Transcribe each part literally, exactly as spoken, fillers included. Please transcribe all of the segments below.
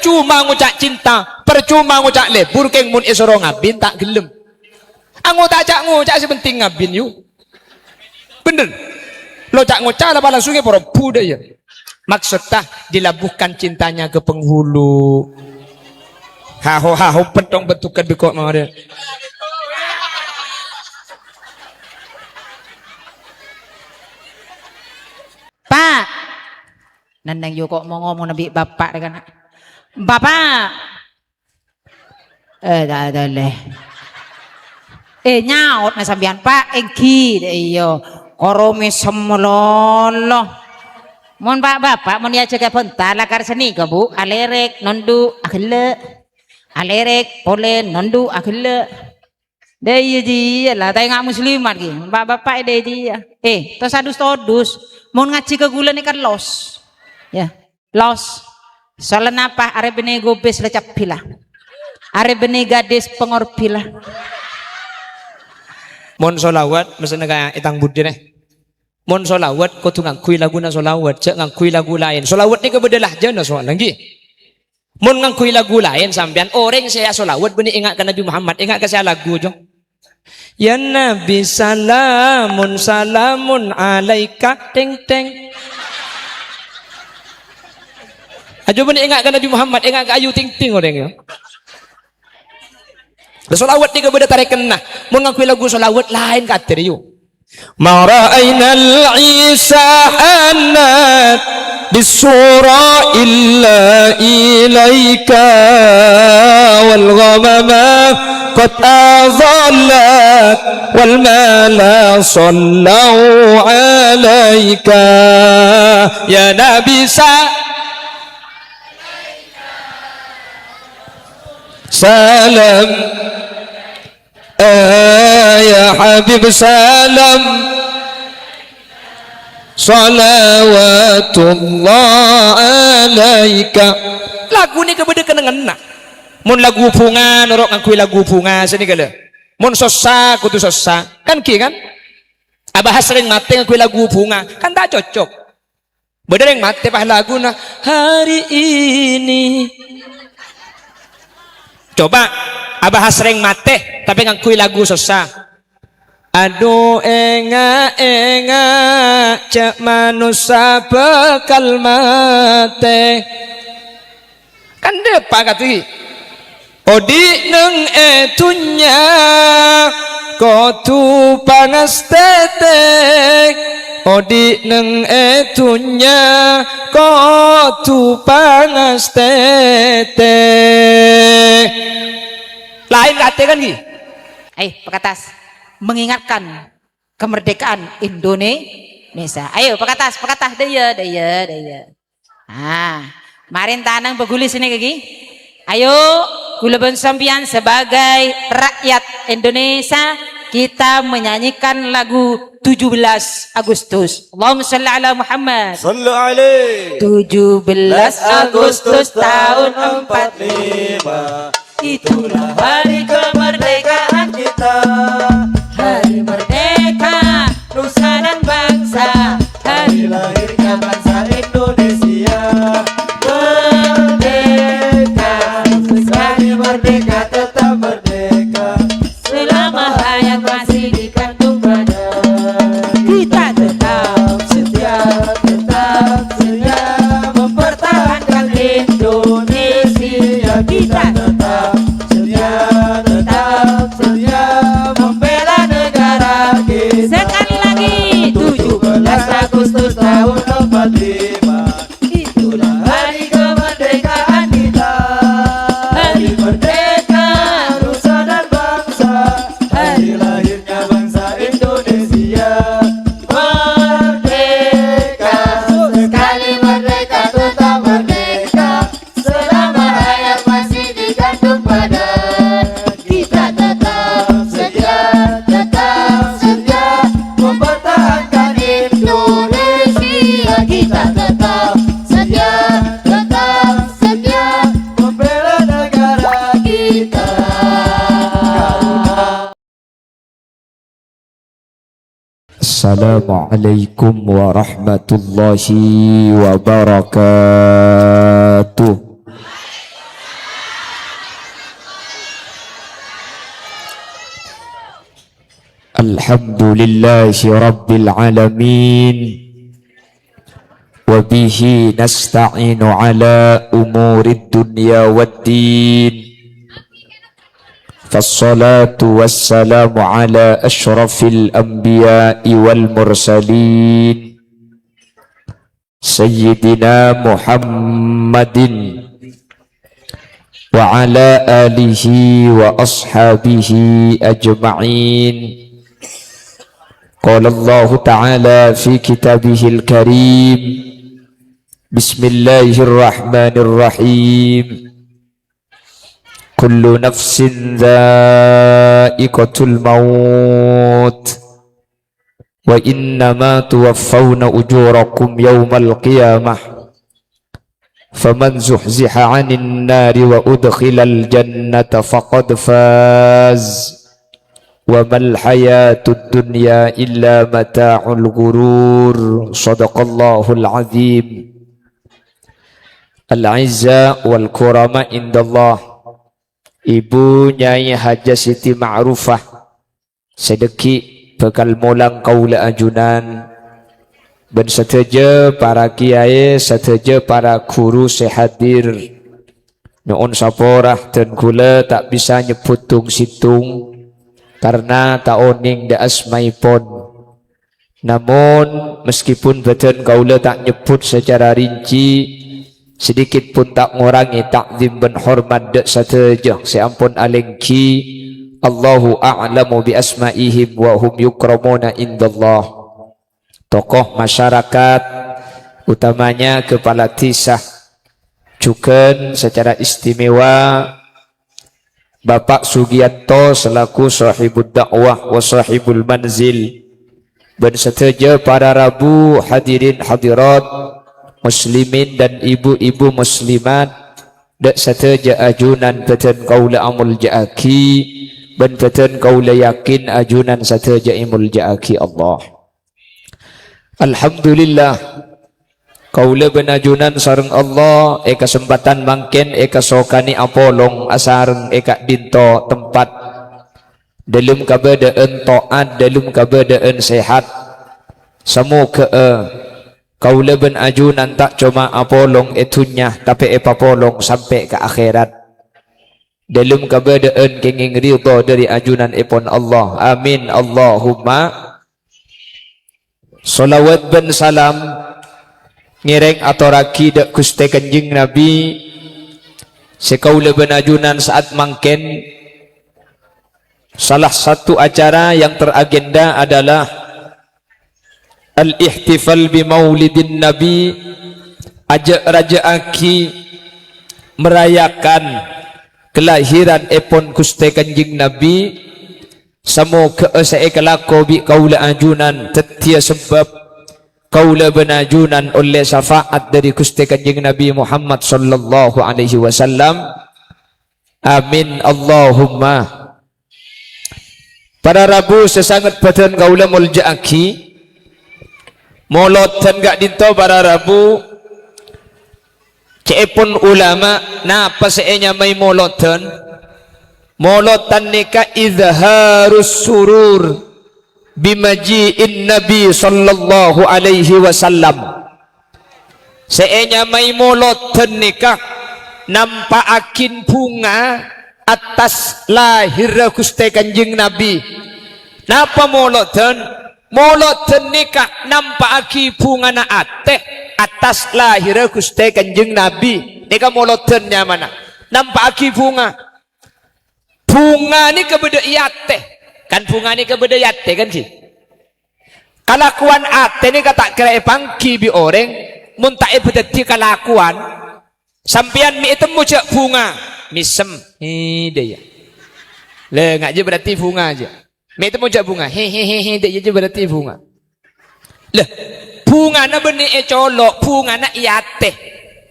Percuma ngoca' cinta, percuma ngoca' lebur, kèng mon èsoro ngabin ta' ghellem. Ango ta' ca'-ngoca' sè penting ngabin, yu. Bhender. Lo ca'-ngoca' la palangsungnga poro budaya. Maksudta dilabuhkan cintanya ke penghulu. Haho, haho, pentong bentukan beko mawar. Pa'. Nenneng yu ko' mo-ngomong bi' bapa' rè kana'. Bapa'. Eh, ta-, ta-, lè. Eh, nyaot na sampèyan, Pa', èngghi, dâ' iyâ. Koro mèsem malolo. Mon pa', bapa', mon èajhâk bhânta, lakar sanèka, Bu. Alèrèk, nondhu', aghellâ'. Alèrèk, polè, nondhu', aghellâ'. Dâ' iyâ, dâ' iyâ la, ta' enga' muslimat ghi. Pa', bapa', dâ' iyâ. Eh, tos adus-todus. Mon ngajhi ka ghulâ nèka los. Ya. Los. Soalnya napa? Arè bânnè gobes la cabbhi la. Arè bânnè gadis pengorbi la. Mon sholawat, mestèna ka è tang budi, nè. Mon sholawat, kodhu ngangghuy laguna sholawat, jhâ' ngangghuy lagu laèn. Sholawat nèka bâdâ lahjana soalnya, ngghi. Mon ngangghuy lagu laèn sampèyan, orèng sè asholawat bânnè enga' ka Nabi Muhammad, enga' ka sè alagu, jo. Ya Nabi, salamun, salamun alaika, teng, teng. Ajo bânnè enga' ka Nabi Muhammad, enga' ka Ayu Ting Ting orèng, ya. Lah, sholawat nèka bâdâ tarèkenna. Mon ngangghuy lagu sholawat laèn kadâr, yu. ما رأينا العيسى حنت بالصورة إلا إليك والغمامة قد أظلت والملا صلوا عليك يا نبي س- سلام. Eh, ya Habib, salam. Shalawatullah alaika. Lagu nèka bâdâ kennengnganna. Mon lagu bhunga, noro' ngangghuy lagu bhunga, sanèka la. Mon sossa, kodhu sossa. Kan ghi, kan? Abahas rèng matè ngangghuy lagu bhunga, kan ta' cocok. Bâdâ rèng matè pas laguna hari ini. Coba, abahas rèng matè, tapè ngangghuy lagu sossa. Adu, enga', enga', jhâ' manossa bhâkal matè. Kan dâpa' kadhi. Odi' neng è dhunnya, kodhu pangastètè. Odi' neng è dhunnya, kodhu pangastètè. Laèn katè kan, ghi? Ayo, pakatas. Mengingatkan kemerdekaan Indonesia. Ayo, pakatas, pakatas. Dâ' iyâ, dâ' iyâ, dâ' iyâ. Ah, marèn tanang paguli sini kaki. Ayo, kaulâ bân sampèyan sebagai rakyat Indonesia, kita menyanyikan lagu tujuh belas Agustus. Allahumma shalli ala Muhammad. Sallu alaihi. Tujuh belas Agustus tahun empat lima. Itulah hari kemerdekaan kita. Hari merdeka nusa dan bangsa. Hari lahirnya bangsa Indonesia. Merdeka, sekali merdeka, tetap merdeka. Selama hayat masih dikandung badan, kita tetap setia, tetap setia mempertahankan Indonesia. Kita tetap setia, tetap setia membela negara kita. Sekali lagi, tujuh belas Agustus tahun empat lima. Itulah hari kemerdekaan kita. Hari merdeka nusa dan bangsa. Hari lahirnya bangsa Indonesia. Merdeka, sekali merdeka, tetap merdeka. Selama hayat masih dikandung badan, kita tetap setia, tetap setia mempertahankan Indonesia. Kita tetap setia, tetap setia membela negara kita. Assalamualaikum warahmatullahi wabarakatuh. الحمد لله رب العالمين، وبه نستعين على أمور الدنيا والدين، فالصلاة والسلام على أشرف الأنبياء والمرسلين، سيدنا محمد وعلى آله وأصحابه أجمعين. قال الله تعالى في كتابه الكريم: بسم الله الرحمن الرحيم: كل نفس ذائقة الموت، وإنما توفون أجوركم يوم القيامة، فمن زحزح عن النار وأدخل الجنة فقد فاز، وما الحياة الدنيا إلا متاع الغرور. صدق الله العظيم. الأعزاء والكرماء عند الله، Ibu Nyai Hajah Siti Ma'rufah sè dhâggi' bhâkal molang kaulâ ajunan, bân sadhâjâ para kiyaè, sadhâjâ para ghuru sè hadir. Nyo'on sapora dân kaulâ ta' bisa nyebbhut tong-sèttong, karna ta' onèng dâ' asmaèpon. Namon, meskipun bâdân kaulâ ta' nyebbhut sacara rinci, sedikit pun ta' ngorangè ta'zim bân hormat dâ' sadhâjâ sè ampon alèngghi. Allahu a'lamu bi asma'ihim wa hum yukramuna indallah. Tokoh masyarakat, utamanya kepala desa, jhughân sacara istimewa Bapak Sugiyanto selaku sahibud da'wah wa sahibul manzil, bân sadhâjâ para rabu, hadirin hadirat, muslimin dan ibu-ibu muslimat, dâ' sadhâjâ ajunan bâdân kaulâ amolja'aghi, bân bâdân kaulâ yakin ajunan sadhâjâ èmolja'aghi Allah. Alhamdulillah, kaulâ bân ajunan sareng Allah è kasempadhân mangkèn èkasokanè apolong asareng è ka'dinto tempat. Dâlem kabâdâ'ân to'at, dâlem kabâdâ'ân sehat. Samoghâ'â kaulâ bân ajunan ta' coma apolong è dhunnya, tapè èpapolong sampè' ka akhèrat. Dâlem kabâdâ'ân kèngèng ridho dâri ajunanèpon Allah. Amin, Allahumma. Shalawat bân salam ngèrèng atorraghi dâ' Ghustè Kanjeng Nabi, sè kaulâ bân ajunan sa'at mangkèn. Salah satu acara yang teragenda adalah al-ihtifal bi maulidin Nabi, ajâ'-rajâ'aghi, merayakan kelahiranèpon Ghustè Kanjeng Nabi. Samoghâ'â sè èkalako bi' kaulâ ajunan dhâddhiyâ sabâb kaulâ bân ajunan ollè syafaat dâri Ghustè Kanjeng Nabi Muhammad sallallahu alaihi wasallam. Amin, Allahumma. Para rabu sè sanget bâdân kaulâ molja'aghi, molodhân ka'dinto para rabu, ca'èpon ulama, napa sè ènyamaè molodhân? Molodhân nèka izharus surur bimaji'in Nabi sallallahu alaihi wasallam. Sè ènyamaè molodhân nèka nampa'aghin bhunga attas lahèrra Ghustè Kanjeng Nabi. Napa molodhân? Molodhân nèka nampa'aghi bhungana atè attas lahèrra Ghustè Kanjeng Nabi. Nèka molodhân nyamana. Nampa'aghi bhunga. Bhunga nèka bâdâ è atè. Kan bhunga nèka bâdâ è atè, kan, ghi? Kalakowan atè nèka ta' kèra èpangghi bi' orèng, mon ta' èpadhâddhi kalakowan. Sampèyan mè' ètemmo jâ' bhunga, mèsem. He, dâ' iyâ. Lè, nga' jâ' berarti bhunga jâ'. Mè' ètemmo jâ' bhunga. He, he, he, he, dâ' iyâ jâ' berarti bhunga. Lè, bhungana bânnè è colo', bhungana è atè.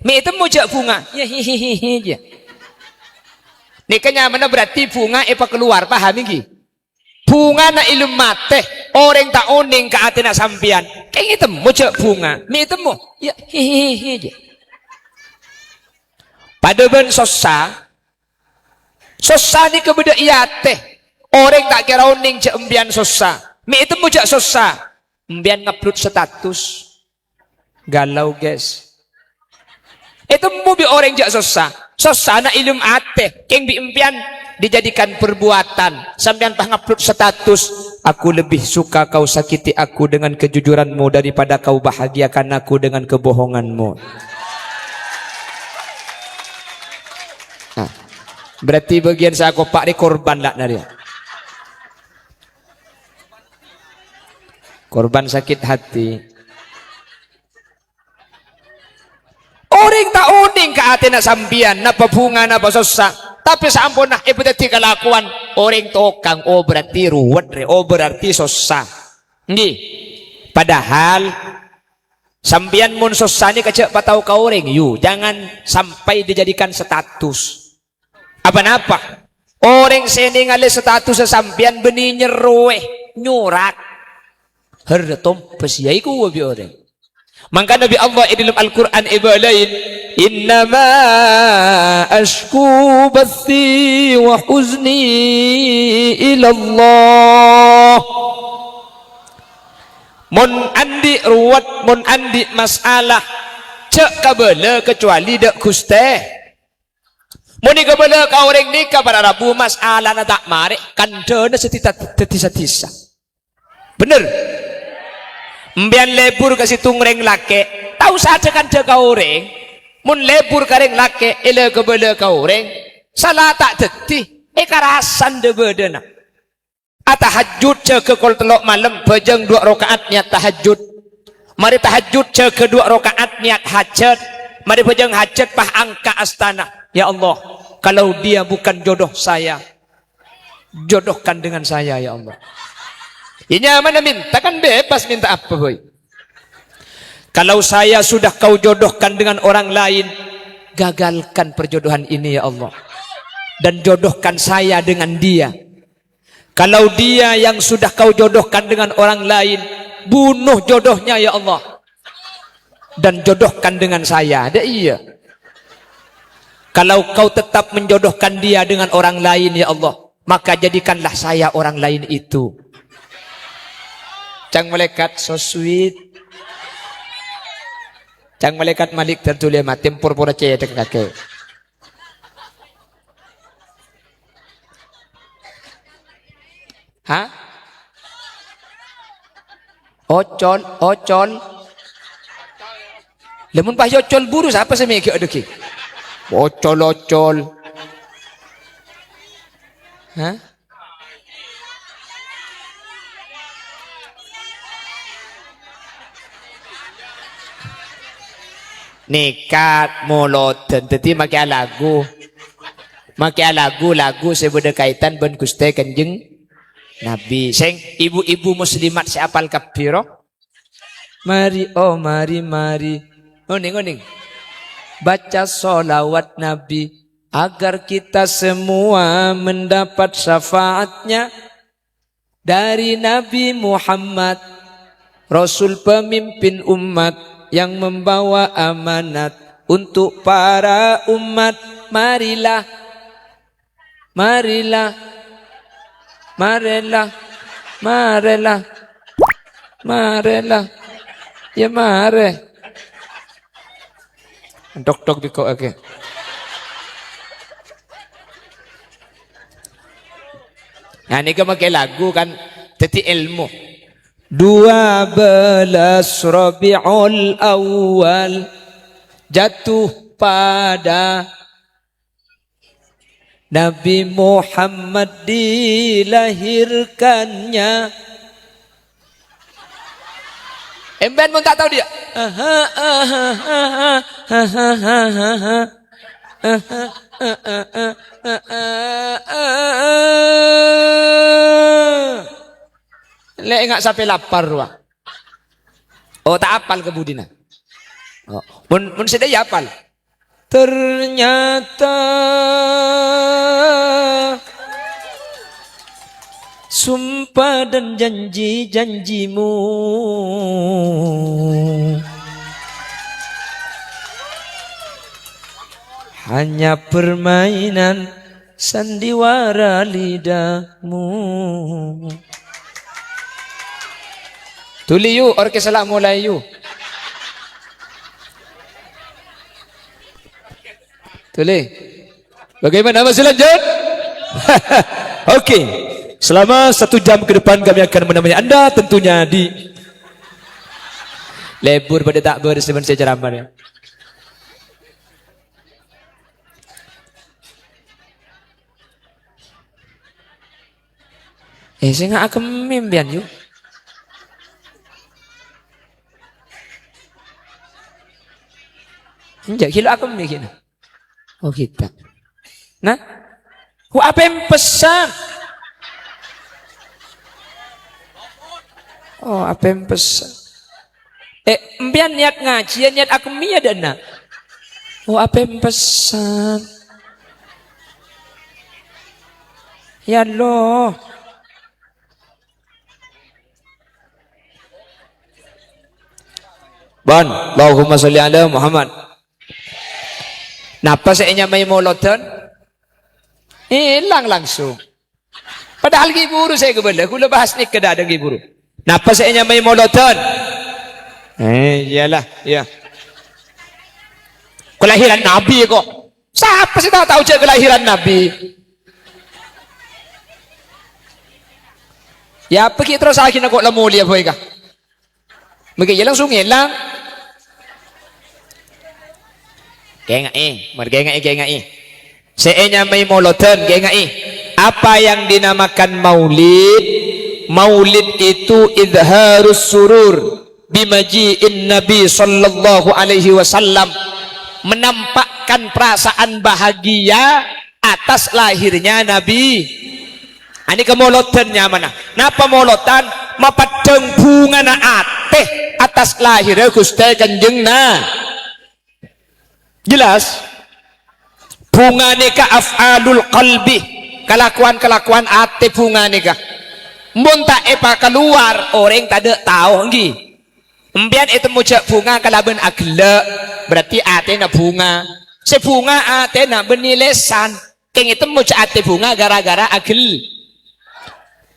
Mè' ètemmo jâ' bhunga. Ya, he, he, he, he, jâ'. Nèka nyamana berarti bhunga èpakalowar, paham, ènggi? Bhungana è lem atè, orèng ta' onèng ka atèna sampèyan. Kèng ètemmo jâ' bhunga, mè' ètemmo. Ya, he, he, he, he, jâ'. Padâ bân sossa. Sossa nèka bâdâ è atè. Orèng ta' kèra onèng jhâ' empèyan sossa. Mè' ètemmo jhâ' sossa. Empèyan ngupload status. Galau, guys. Ètemmo bi' orèng jhâ' sossa. Sossana è dâlem atè. Kèng bi' empèyan dijadikan perbuatan. Sampèyan pas ngupload status, "Aku lebih suka kau sakiti aku dengan kejujuranmu daripada kau bahagiakan aku dengan kebohonganmu." Nah, berarti bâgiyân sè akopa' rè korban la' narèya. Korban sakit hati. Orèng ta' onèng ka atèna sampèyan, napa bhunga, napa sossa. Tapè saamponna èpadhâddhi kalakowan, orèng tokang, oh, berarti ruwet, rè. Oh, berarti sossa. Ngghi. Padahal, sampèyan mon sossa nèka jhâ' patao ka orèng, yu, jangan sampai dijadikan status. Apa-napa? Orèng sè nèngalè statussa sampèyan bânnè nyerrowè, nyorak. Harra tompes, yâ, èkowa bi' orèng. Mangkana bi' Allah è dâlem Al-Qur'an èbâlâi, "Innama asyku bathi wa huzni ilallah." Mon andi' ruwet, mon andi' masalah, jhâ' kabâlâ kecuali dâ' Ghustè. Mon èkabâlâ ka orèng nèka para rabu, masalana ta' marè, kandhâna sè dhita-, dhâddhi sadhisa. Bhender? Empèyan lebur ka sèttong rèng lakè', ta' osa dhâ-kandhâ ka orèng. Mon lebur ka rèng lakè', èla-kabâlâ ka orèng, sala ta' dhâddhi, èkarasan dhâ-bâdhâna. Atahajjud, jâgâ kol tello' malem, bhâjâng duwâ' raka'at niyat tahajjud. Marè tahajjud, jâgâ duwâ' raka'at niyat hajat. Marè bhâjâng hajat, pas angka' astana. "Ya Allah, kalau dia bukan jodoh saya, jodohkan dengan saya, ya Allah." Yâ, nyamana minta, kan bebas minta apa, boy. "Kalau saya sudah kau jodohkan dengan orang lain, gagalkan perjodohan ini, ya Allah. Dan jodohkan saya dengan dia. Kalau dia yang sudah kau jodohkan dengan orang lain, bunuh jodohnya, ya Allah. Dan jodohkan dengan saya." Dâ' iyâ. "Kalau kau tetap menjodohkan dia dengan orang lain, ya Allah, maka jadikanlah saya orang lain itu." Ca'na malaèkat, "So sweet." Ca'na malaèkat Malik Dardulema, tempor pora cèdhek kakè. Hah? Ocol, ocol. Lah, mon pas ocol buru, sapa sè mèghâ' adâghi? Ocol, ocol. Hah? Nèka molodhân, dhâddhi makè alagu. Makè alagu-lagu sè bâdâ kaètan bân Ghustè Kanjeng Nabi. Sèng ibu-ibu muslimat sè apal kabbhi, ro? Mari, oh, mari, mari. Onèng, onèng. Baca sholawat Nabi, agar kita semua mendapat syafaatnya dari Nabi Muhammad, Rasul pemimpin umat yang membawa amanat untuk para umat. Marilah, marilah, marèla, marèla, marèla. Yâ, marè. Dok-dok biko, oke. Nah, nèka makè lagu kan dhâddhi èlmo. Dua belas Rabiul Awal jatuh pada Nabi Muhammad dilahirkannya. Empèyan mon ta' tao dia. Lè' enga' sapè lapar, wa. Oh, ta' apal ka budina. Oh, mon, mon sè dhâ' iyâ apal. Ternyata sumpah dan janji-janjimu hanya permainan sandiwara lidahmu. Dhuli, yu, orkes la molaè, yu. Dhuli. Bagaimana, masih lanjut? Oke. Selama satu jam ke depan kami akan menemani Anda tentunya di lebur pada tak beres teman saya ceramah ya. Eh, sè nga' akemmè mbiyan, yu. Enjâ', ghilo akemmè ghina. Oh, ghita. Nah, wa apèmpessa. Oh, apèmpessa. Eh, mbiyan niat ngajhi, ya niat akemmè ya, dâ'na. Oh, apèmpessa. Ya Allah. Bon, Allahumma sholli ala Muhammad. Napa sè ènyamaè molodhân? Èlang langsung. Padahal ghi' buru sè kabâlâ, kaulâ bahas nèka dâ'-, dâ' ghi' buru. Napa sè ènyamaè molodhân? Eh, iyalah, iya. Kelahiran Nabi kok. Sapa sè ta' tao jâ' kelahiran Nabi? Ya, apa ghi' terros akhirnya kok la molèya bhâi ka? Mangkèn iyâ langsung ngèlang. Kèngaè, mar kèngaè, kèngaè. Sè ènyamaè molodhân, kèngaè. Apa yang dinamakan maulid? Maulid itu idharus surur bimaji'in Nabi sallallahu alaihi wasallam. Menampakkan perasaan bahagia atas lahirnya Nabi. Anèka molodhân nyamana. Napa molodhân? Mapeddhâng bhungana atè atas lahirra Ghustè Kanjeng Na-, jelas? Bhunga nèka af'alul qalbi, kalakowan-kalakowan atè bhunga nèka. Mon ta' èpakalowar, orèng tadâ' tao, ènggi. Empèyan ètemmo jâ' bhunga kalabân aghellâ', berarti atèna bhunga. Sè bhunga atèna bânnè lèsan. Kèng ètemmo jâ' atè bhunga gara-gara aghel-,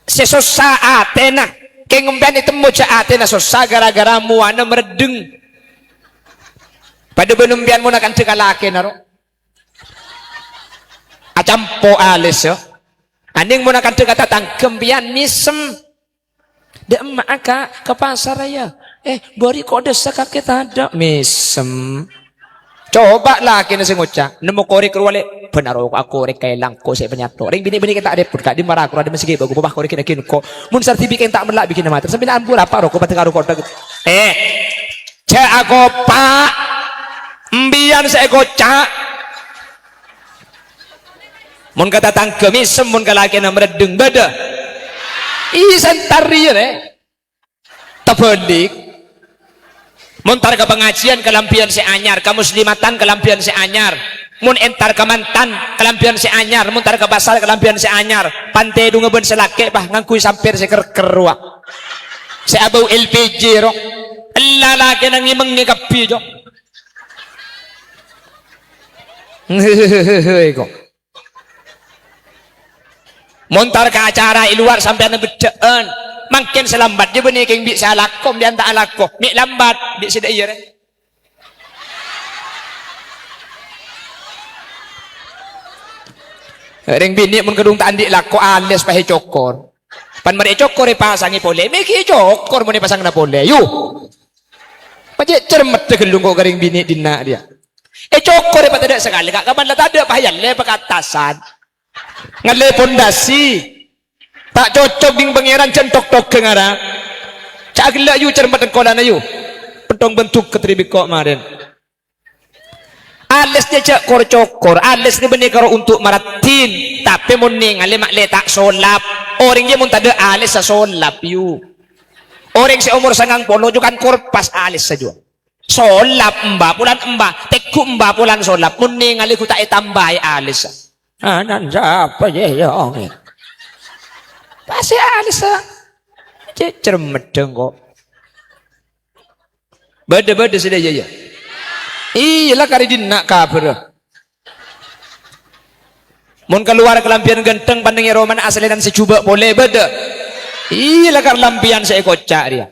sè sossa atèna. Kèng empèyan ètemmo jâ' atèna sossa gara-gara mowana mareddheng. Padâ bân empèyan mon akanta ka lakèna, ro. Acampo alès, yâ. Anèng mon akanta ka tatangghâ empèyan mèsem. Dâ' emma'a, Ka', ka pasarra, yâ. Eh, bâri' kodhâssa kakè tadâ', mèsem. Coba lakèna sè ngoca', nemmo korèk rowa, Lè'. Bân aro akorèk kaèlang ko' sè panyato. Rèng binè'-binè' kèng ta' rèpot, Ka', dimma ra kora dimma sè ghi' bâgu, papa korèk kènè' ghi' ko'. Mon sardhibi kèng ta' mella' bikina matèr, sampèna ambu rapa ro ko' patè karo kodhâ. Eh, jâ' akopa'. Empèyan sè èkoca'. Mon ka tatangghâ mèsem, mon ka lakèna mareddheng bâdâ. Iyâ, sèntar rèya, Lè'. Tabhâlik. Mon entar ka pangajiyân, kalambhiyân sè anyar, ka muslimatan, kalambhiyân sè anyar. Mon entar ka mantan, kalambhiyân sè anyar. Mon entar ka pasar, kalambhiyân sè anyar. Pantèdungnga bân sè lakè', pas, ngangghuy sampèr sè ker-ker rowa. Sè abâu L P G, ro. Ella lakèna ngèmèngè kabbhi, Jo. Iko. Mon entar ka acara è lowar sampèyan bheddhâ'ân, mangkèn sè lambat jâ bânnè kèng bi' sè alako, bi' anta' alako. Mè' lambat, bi' sè dâ' iyâ, rè. Rèng binè' mon kadhung ta' andi' lako, alès pas ècokor. Pan marè ècokor èpasangè polè, mè' ghi' ècokor mon èpasangana polè. Yu. Pajhât cermeddhâ ghâllu engko' ka rèng binè' dinna' rèya. Ècokor èpatadâ' sakalè, Ka', kapan la tadâ' pas èyallè pakattasan. Ngallè pondasi. Ta' cocok ding Pangèran jân tok-toghâ ngara. Ca' ghellâ' yu cermet engko' lana yu. Penthong benduk ketribiko marèn. Alès jâ jâ' kor-cokor, alès nè bânnè karo untuk maraddhin, tapè mon nèngalè ma'lè ta' solap. Orèng jâ mon tadâ' alès sa solap, yu. Orèng sè omor sangang polo jhughân korpas alès sa jhuwa. Solap emba polan emba, tegghu' emba polan solap, mon nèngalè ghu ta' ètambâi alès sa. Anan sapa jâ, ya, ongè. Pas alès sa. Cè' cermeddhâ engko'. Bâdâ, bâdâ sadhâjâ, ya. Iyâ la karè dinna' kabhârrâ. Mon kalowar kalambhiyân ghântheng, panèng è romana asèlènan sè jhubâ' polè, bâdâ. Iyâ, la kalambhiyân sè èkoca' rèya.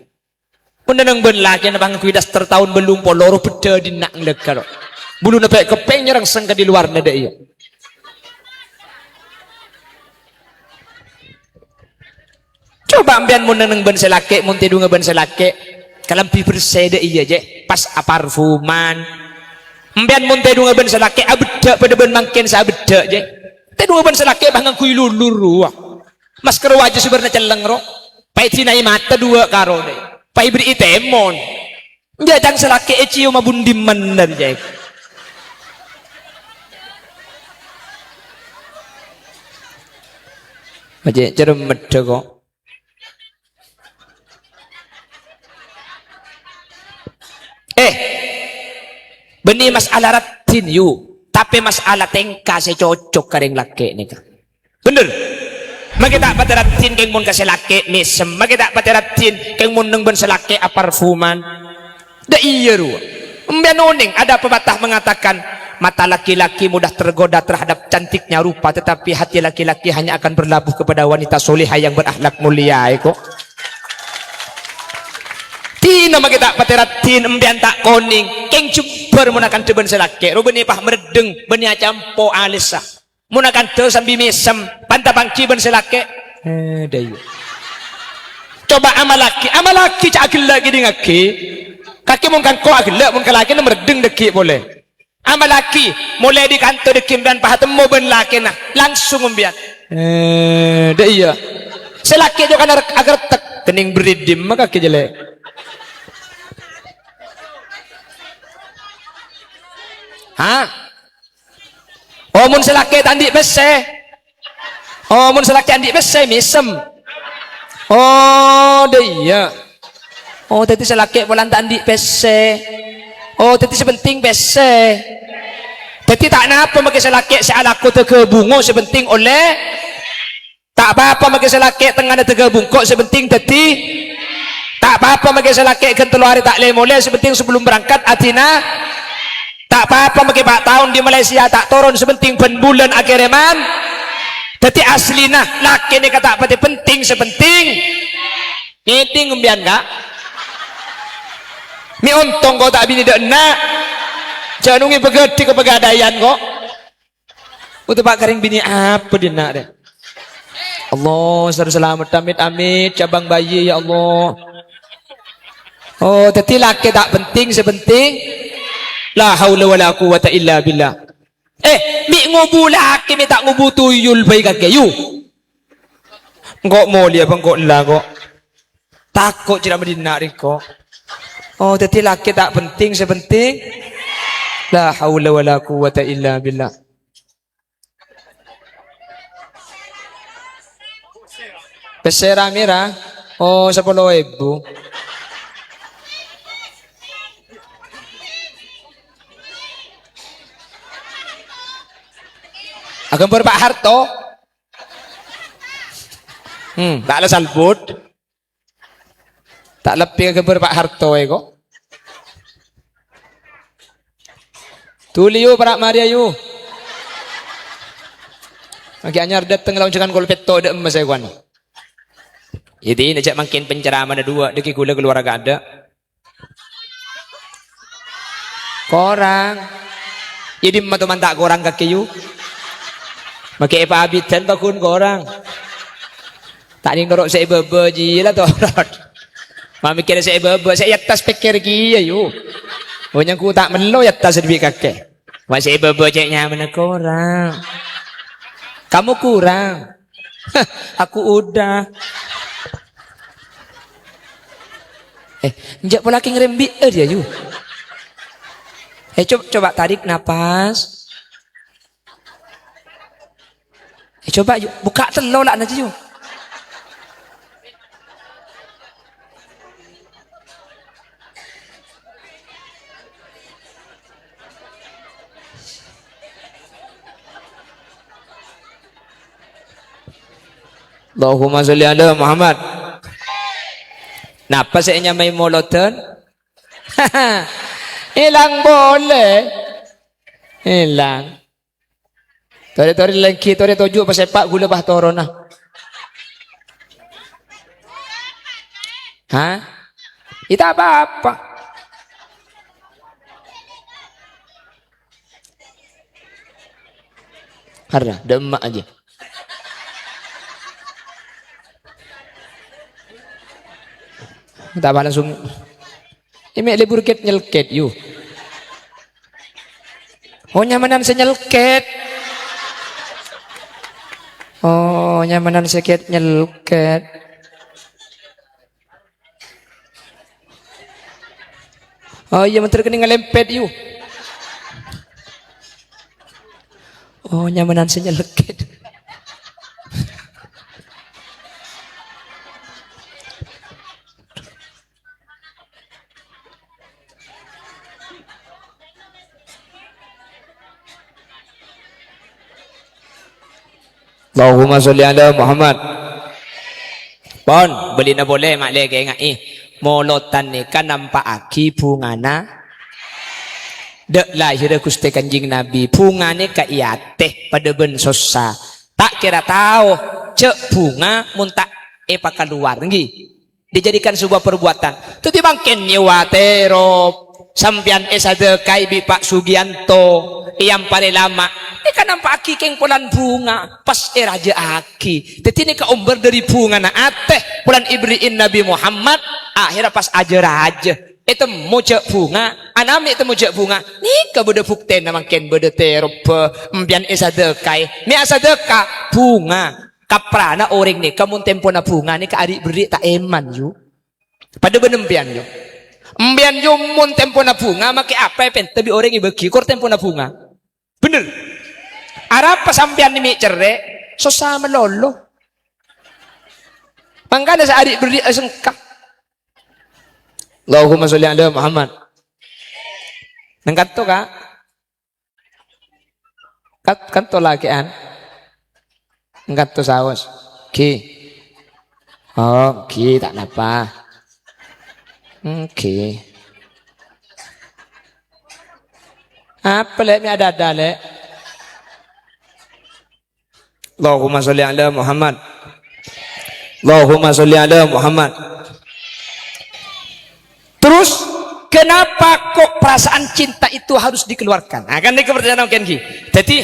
Mon neng bân lakèna pangangghuy daster taon bâllung polo, ro bâdâ dinna' nglèghâ, ro. Buluna pè' keppèng nyerrengseng ka di lowarra dâ' iyâ. Coba empèyan mon neng bân sè lakè', mon tèdungnga bân sè lakè', kalambhi bersè dâ' iyâ, jè, pas aparfuman. Empèyan mon tèdungnga bân sè lakè', abeddhâ' padâ bân mangkèn sè abeddhâ', jè. Tèdungnga bân sè lakè' pas ngangghuy lulur rowa. Masker wajâ sè bârna celleng, ro. Pas èdina'i mata duwâ' karo, dâ'. Pas èberri'i tèmon. Jhâ' ca'na sè lakè' ècioma bundi mennèr, jè. Ajjhâ' cerremeddhâ, ko'. Eh, bânnè masalah raddhin, yu. Tapè masalah tèngka sè cocok ka rèng lakè' nèka. Bhender. Makè ta' patè raddhin kèng mon ka sè lakè' mèsem. Makè ta' patè raddhin kèng mon neng bân sè lakè' aparfuman. Dâ' iyâ, rowa. Empèyan onèng, ada pepatah mengatakan, "Mata laki-laki mudah tergoda terhadap cantiknya rupa, tetapi hati laki-laki hanya akan berlabuh kepada wanita soleha yang berakhlak mulia," èko. Dina makè ta' patè raddhin, empèyan ta' konèng, kèng jebbhâr mon akanta bân sè lakè', ro bânnè pas mreddheng, bânnè acampo alèssa. Mon akanta sambi mèsem, panta pangghi bân sè lakè'. Eh, dâ' iyâ. Coba amallaghi, amallaghi ca' aghellâ' kèdingngaghi. Kakè mon ka engko' aghellâ', mon ka lakèna mreddheng dâggi' polè. Amallaghi, molaè dâri kanta dâggi' empèyan pas atemmo bân lakèna, langsung empèyan. Eh, dâ' iyâ. Sè lakè' jhâ' kana rek-, agertek, kennèng berri' dimma kakè jâlè. Ha? Oh, mon sè lakè' ta' andi' pèssè. Oh, mon sè lakè' andi' pèssè, mèsem. Oh, dâ' iyâ. Oh, dhâddhi sè lakè' polana ta' andi' pèssè. Oh, dhâddhi sè penting pèssè. Dhâddhi ta' napa makè sè lakè' sè alako dâgâ bungo, sè penting ollè. Ta' apa-apa makè sè lakè' tengngana dâgâ bungko', sè penting dhâddhi. Ta' apa-apa makè sè lakè' ghân tello arè ta' lè-molè, sè penting sabellun berangkat adina. Ta' apa-apa makè pa' taon di Malaysia ta' toron, sè penting bân bulân akèrèman. Dhâddhi aslina lakè' nèka ta' patè penting, sè penting ngèdhing empèyan, Ka'. Mè' ontong ko' ta' binè dâ' enna'. Jhâ' nongè paghâdhi ka paghâdhâyan ko'. Uta pa' karèng binè apa dinna' rè? Allah, sar salamet, amit-amit, cabang bayi, ya Allah. Oh, dhâddhi lakè' ta' penting, sè penting la haula wala quwwata illa billah. Eh, mè' ngobu lakè', mè' ta' ngobu tuyul bhâi kakè, yu. Engko' molè apa engko' ella, ko'? Tako' cèra madinna' rèng ko'. Oh, dhâddhi lakè' ta' penting, sè penting la haula wala quwwata illa billah. Pèssè ra mèra? Oh, sapolo èbu. Aghâmbhâr Pa' Harto. Hmm, ta' la salbut. Ta' lebbi ka ghâmbhâr Pa' Harto è, ko'. Dhuli, yu, para' marè, yu. Mangkè anyar dâteng la onjhângan kol pètto dâ' emmas è, kowan. Yâ, dina jhâ' mangkèn penceramana duwâ', dâggi' ghulâ kalowar ka adâ'. Korang. Yâ, dimma to man ta' korang kakè, yu. Mangkè è pabidhân paghun korang. Ta' nèng noro' sè è bâbâ jiyâ la torot. Ma' mèkkèrè sè è bâbâ, sè è attas pèkkèr kèya, yu. Oh, nyangko ta' mello è attas dhibi' kakè. Ma' sè è bâbâ cè' nyamana korang. Kamu kurang. Aku udah. Eh, enjâ' pola kèng rembi'â diyâ, yu. Eh, coba, coba tarik napas. Eh, coba, yu, buka tello la' na, yu. Allahumma sholli ala Muhammad. Napa sè ènyamaè molodhân? Èlang polè. Èlang. Torè-torè lèngghi, torè toju' pasèpa' ghulâ pas toronna. Hah? Ita' apa-apa. Karena demak aja. Tak apa langsung. Ini mek libur ket nyelket, yu. Oh, nyamanan sè nyelket. Oh, nyamanan sè ket nyelket. Oh, iyâ, menteri kènè' ngalèmpèt, yu. Oh, nyamanan sè nyeleket. Allahumma sholli ala Muhammad. Pon, bâlina polè, ma'lè kaènga'è. Molodhân nèka nampa'aghi bhungana dâ' lahèrra Ghustè Kanjeng Nabi. Bhunga nèka è atè, padâ bân sossa. Ta' kèra tao, jâ' bhunga mon ta' èpakalowar, ènggi. Dijadikan sebuah perbuatan. Dhâddhi mangkèn nyèwa terop, sampèyan èsadhâkaè bi' Pa' Sugiyanto, èamparè lama', nèka nampa'aghi kèng polana bhunga, pas èrajâ'aghi. Dhâddhi nèka ombâr dâri bhungana atè, polana èberri'in Nabi Muhammad, akhèrra pas ajâ-rajâ. Ètemmo jâ' bhunga, anamè ètemmo jâ' bhunga, nèka bâdâ buktèna mangkèn bâdâ terobhâ, empèyan èsadhâkaè. Mè' asadhâka, bhunga. Kaprana orèng nèka mon tempona bhunga nèka ari' berri' ta' èman, yu. Padâ bân empèyan, yu. Empèyan, yu, mon tempona bhunga, makè apa èpènta bi' orèng èbâgi, kor tempona bhunga. Bhender. Arapa sampèyan nè mè' cerrè', sossa malolo. Mangkana sè ari' berri' asengka. Allahumma sholli ala Muhammad. Neng kanto, Ka'. Kat-, kanto lakè'an. Neng kanto saos. Ghi. Oh, ghi, ta' napa. Ghi. Apa, Lè', mè' adâ-adâ, Lè'? Allahumma sholli ala Muhammad. Allahumma sholli ala Muhammad. Terus, kenapa kok perasaan cinta itu harus dikeluarkan? Nah, kan nèka pertanyaan mungkin, ghi. Dhâddhi,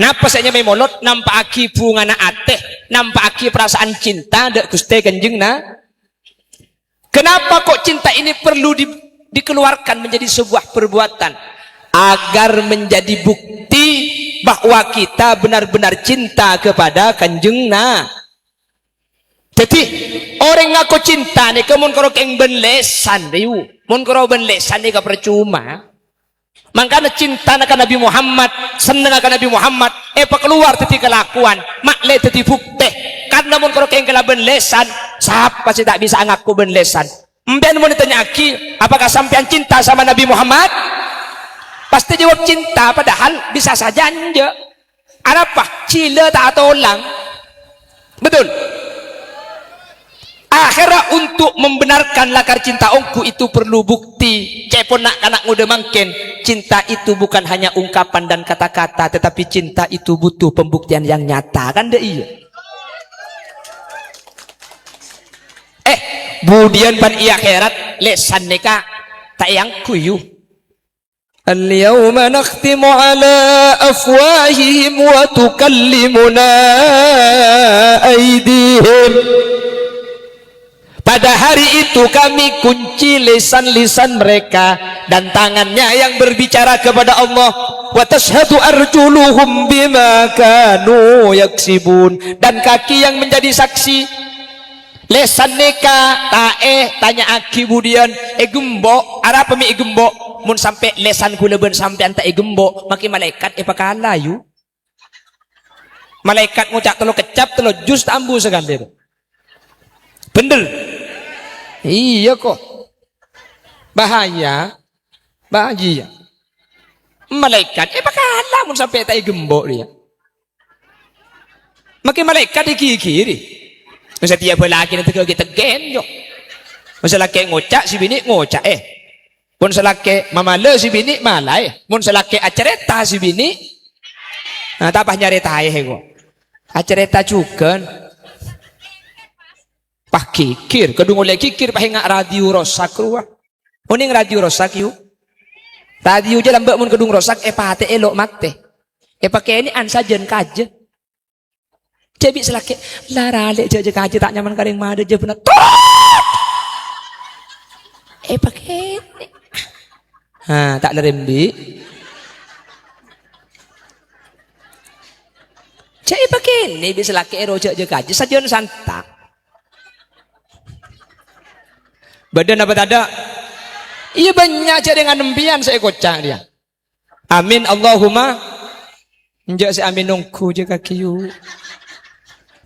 napa sè nyamaè molod? Nampa'aghi bhungana atè, nampa'aghi perasaan cinta dâ' Ghustè Kanjeng Na-, Kenapa kok cinta ini perlu di-, dikeluarkan menjadi sebuah perbuatan? Agar menjadi bukti bahwa kita benar-benar cinta kepada Kanjeng Na-, Dhâddhi, orèng ngako cinta nèka mon karo kèng bân lèsan, yu. Mon karo bân lèsan nèka parcoma. Mangkana cintana ka Nabi Muhammad, sennengnga ka Nabi Muhammad, èpakalowar dhâddhi kalakowan, ma'lè dhâddhi buktè. Karna mon karo kèng kalabân lèsan, sapa sè ta' bisa'a ngako bân lèsan? Empèyan mon ètanya'aghi, "Apakah sampèyan cinta sama Nabi Muhammad?" Pasti jawab cinta, padahal bisa saja enjâ'. Arapa? Jhilâ ta' atolang. Betul? Akhirnya untuk membenarkan lakar cinta ongghu itu perlu bukti. Ca'èpon na'-kana' ngodâ mangkèn, cinta itu bukan hanya ungkapan dan kata-kata, tetapi cinta itu butuh pembuktian yang nyata. Kan dâ' iyâ? Eh, budiyân bân è akhèrat, lèsan nèka ta' èangghuy, yu. "Al-yauma nakhtimu ala afwahihim wa tukallimuna aidihim." Pada hari itu kami kunci lisan-lisan mereka dan tangannya yang berbicara kepada Allah. "Wa tashhadu arjuluhum bima kanu yaksibun." Dan kaki yang menjadi saksi. Lèsan nèka ta' ètanya'aghi budiyân, ègembo', arapa mè' ègembo'? Mon sampè' lèsan ghulâ bân sampèyan ta' ègembo', makè malaèkat èpakala, yu. Malaèkat ngoca' tello keccap, tello juz ta' ambu sakalè, to. Bhender? Iyâ, ko'. Bahaya. Bahaya. Malaèkat èpakala mon sampè' ta' ègembo' rèya. Makè malaèkat èghighiri. Mon satèya bâlâkèna tegghâ ghi' tegghâ, yo. Mon sè lakè' ngoca', sè binè' ngoca', eh. Mon sè lakè' mamalè, sè binè' malaè. Mon sè lakè' acarèta, sè binè'. Nah, ta' pas nyarètaè, kok. Acarèta jhughân. Pas ghighir, kadhung ollè ghighir, pas enga' radio rosak rowa. Onèng radio rosak, yu. Radio jâ lambâ' mon kadhung rosak, èpatè'è lo' matè. Èpakènè' an sajân kajâ. Jâ' bi' sè lakè', "La ralè' jâ', jâ' kajâ ta' nyaman ka rèng madâ jâ bânna." Tot! Èpakènè'. Ha, ta' lerrembi'. Jâ' èpakènè' bi' sè lakè' ro jâ', jâ' kajâ sajân santa'. Bâdâ napa tadâ'? Iyâ, bânnya' jâ' rèng anèmbiyan sè èkoca' rèya. Amin, Allahumma. Enjâ' sè amin nongghu jâ' kakè, yu.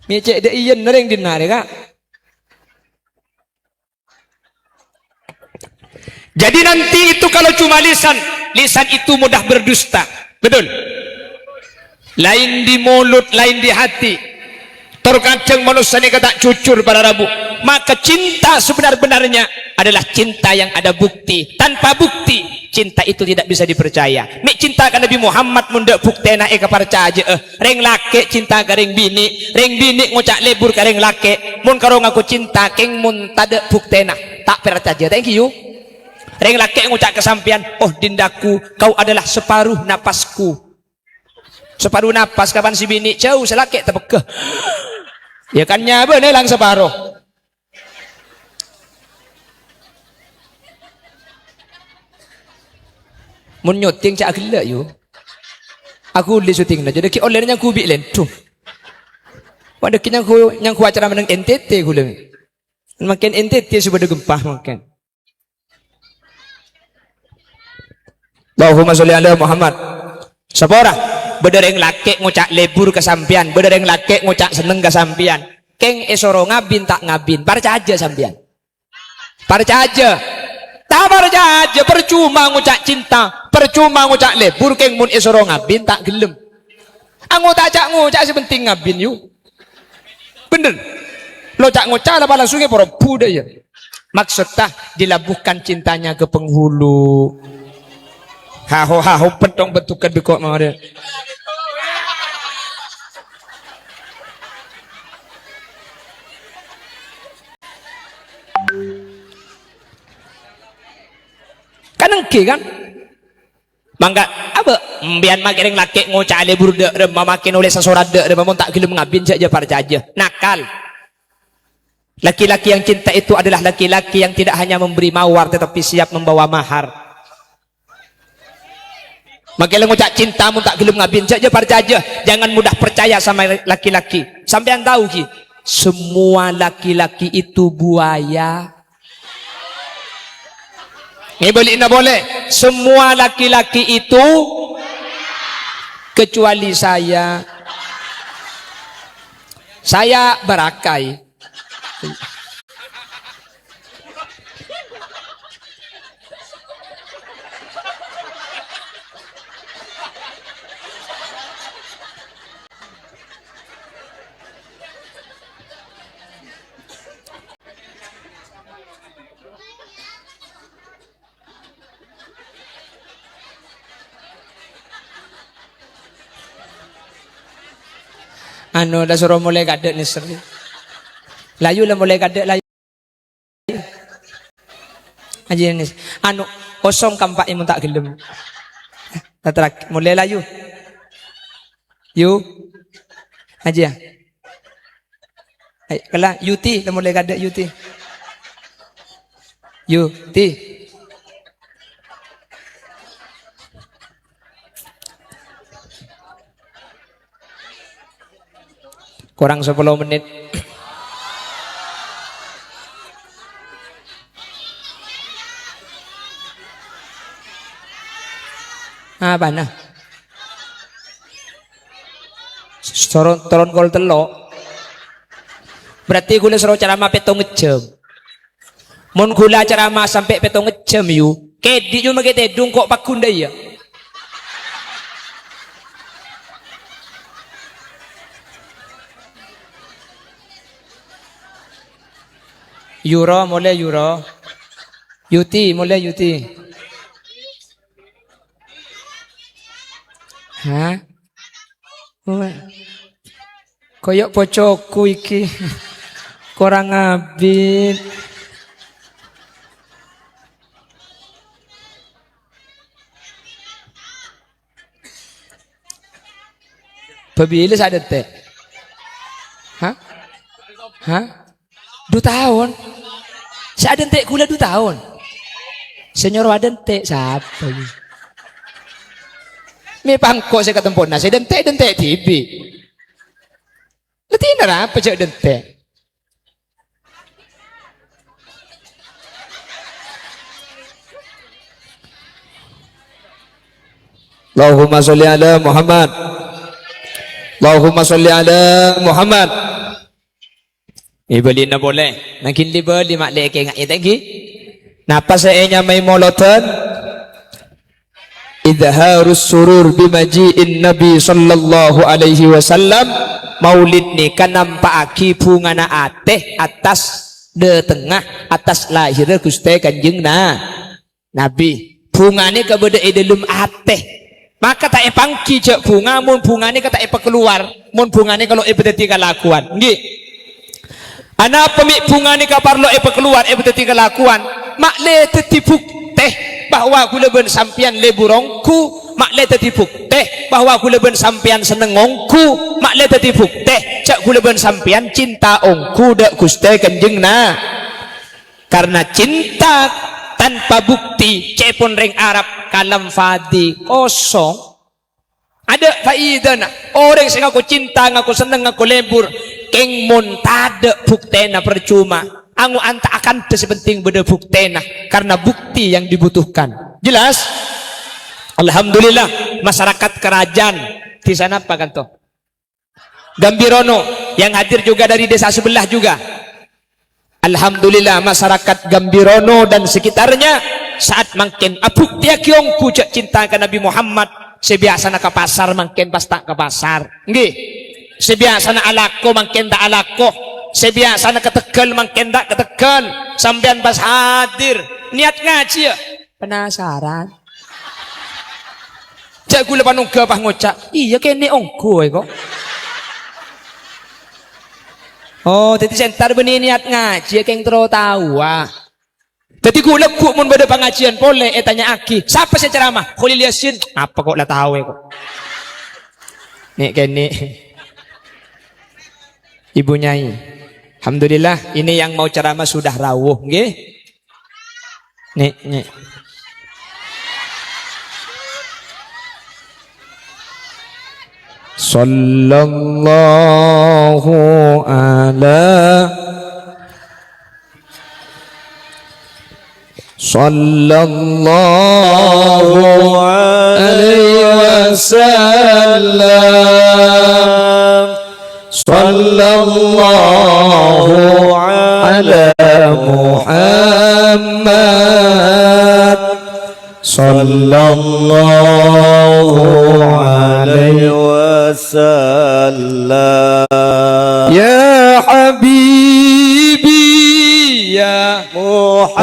Mè' cè' dâ' iyâ nerrèng dinna' rè, Ka'. Jadi nanti itu kalau cuma lisan, lisan itu mudah berdusta. Betul? Lain di mulut, lain di hati. Terkadang manusia ini kata jujur para rabu. Maka cinta sebenar-benarnya adalah cinta yang ada bukti. Tanpa bukti, cinta itu tidak bisa dipercaya. Mè' cinta ka Nabi Muhammad mon dâ' buktèna èkaparcajâ'â. Rèng lakè' cinta ka rèng binè', rèng binè' ngoca' lebur ka rèng lakè'. Mon karo ngako cinta, kèng mon tadâ' buktèna, ta' parcajâ, ta' ènggi, yu. Rèng lakè' ngoca' ka sampèyan, "Oh, dindaku, kau adalah separuh napasku." Separuh napas, kapan sè binè' jhâu, sè lakè' tapegghâ. Ya kan nyabâna èlang separo. Mon nyuting ca'na ghellâ', yu. Aku ollè syutingnga, jâ' dâgghi' ollèna nyangghu bi' lèndung. Wah, dâgghi' nyangghu, nyangghu acara menneng N T T ghulâ. Mangkèn N T T sè bâdâ gempa mangkèn. Allahumma sholli ala Muhammad. Sapora, bâdâ rèng lakè' ngoca' lebur ka sampèyan, bâdâ rèng lakè' ngoca' senneng ka sampèyan. Kèng èsoro ngabin ta' ngabin, parcajâ sampèyan. Parcajâ. Ta' parcajâ, parcuma ngoca' cinta, parcuma ngoca' lebur, kèng mon èsoro ngabin ta' ghellem. Angoca' ca'-ngoca' sè penting ngabin, yu. Bhender. Lo ca'-ngoca' la palangsungnga poro budaya. Maksudta dilabuhkan cintanya ke penghulu. Haho, haho, pentong bentukan beko mawar. Kan ènggi, kan? Mangka, apa? Embiyan makè rèng lakè' ngoca' lebur dâ' remma, makè nolès sasorat dâ' remma, mon ta' ghellem ngabin, jâ', jâ' parcajâ. Nakal. Laki-laki yang cinta itu adalah laki-laki yang tidak hanya memberi mawar, tetapi siap membawa mahar. Makè la ngoca' cinta, mon ta' ghellem ngabin, jâ', jâ' parcajâ. Jangan mudah percaya sama laki-laki. Sampèyan tao, ghi? Semua laki-laki itu buaya. Ngèbâli'na polè, semua laki-laki itu kecuali saya. Saya barakai. Anu, la soro molaè kadâ' nèser. Layu, la molaè kadâ', layu. Aji nèser. Anu, kosong kampak mon ta' ghellem. Taterak, molaè layu. Yu. Aji, ya. Ayo, kala, Yuti, la molaè kadâ', Yuti. Yuti. Korang sapolo mennit. Apana? Soron, toron kol tello'. Berarti ghulâ soro ceramah pètong jam. Mon ghulâ ceramah sampè' pètong jam, yu, kèdhi', yu, makè tèdung ko' paggun dâ' iyâ. Yuro, molaè, Yuro. Yuti, molaè, Yuti. Hah? Koyo' boccoku iki. Korang abit. Bâbâ bilâ sè adânte'? Hah? Hah? Du taon. Sè adânte' ghulâ du taon. Sè nyoro adânte' sapa, yâ? Mè' pangko' sè katempona, sè dânte'-dânte' dhibi'. Latèna arapa jâ' dânte'? Allahumma sholli ala Muhammad. Allahumma sholli ala Muhammad. Èbâlina polè. Nangghing li-bâli ma' lè èkènga'è ta' ènggi. Napa sè ènyamaè molodhân? Idharus surur bimaji'in Nabi sallallahu alaihi wasallam. Maulid nèka nampa'aghi bhungana atè attas dâtengnga, attas lahèrra Ghustè Kanjeng Na-, Nabi. Bhunga nèka bâdâ è dâlem atè. Maka ta' èpangghi jâ' bhunga, mon bhunga nèka ta' èpakalowar, mon bhunga nèka lo' èpadhâddhi kalakowan. Ènggi. Anapa mè' bhunga nèka parlo èpakalowar, èpadhâddhi kalakowan? Ma' lè dhâddhi bhuktè bahwa ghulâ bân sampèyan lebur ongghu, ma' lè dhâddhi bhuktè bahwa ghulâ bân sampèyan senneng ongghu, ma' lè dhâddhi bhuktè jâ' ghulâ bân sampèyan cinta ongghu dâ' Ghustè Kanjeng Na-, karna cinta tanpa bukti, ca'èpon rèng Arab, kalam fadhi, kosong. Adâ' faidana. Orèng sè ngako cinta, ngako senneng, ngako lebur, kèng mon tadâ' buktèna parcoma. Ango' anta' akanta, sè penting bâdâ buktèna, karena bukti yang dibutuhkan. Jelas? Alhamdulillah, masyarakat Kerajaan di sana apa kanto? Gambirono yang hadir juga dari desa sebelah juga. Alhamdulillah, masyarakat Gambirono dan sekitarnya saat mangkèn abuktèyaghi ongghu jâ' cinta ka Nabi Muhammad. Sè biyasana ka pasar mangkèn pas ta' ka pasar. Ènggi. Sè biyasana alako mangkèn ta' alako. Sè biyasana ka Tegal mangkèn ta' ka Tegal. Sampèyan pas hadir. Niat ngajhi, yâ? Penasaran. Jâ' ghulâ panongghâ pas ngoca', "Iyâ, kènè' ongghu, è, ko'." Oh, dhâddhi sè entar bânnè niat ngajhi, kèng terro taowa. Dhâddhi ghu-, lagghu' mon bâdâ pangajiân polè ètanya'aghi, "Sapa sè ceramah?" "Kholil Yasin." "Apa ko' la tao, è, ko'?" Nè'-kènè'. Ibu Nyai. Alhamdulillah, ini yang mau ceramah sudah rawuh, nggih. Nè', nè'. Sallallahu ala, sallallahu alaihi wasallam. Sallallahu ala Muhammad. Sallallahu alaihi wasallam. Ya habibi, ya Muhammad.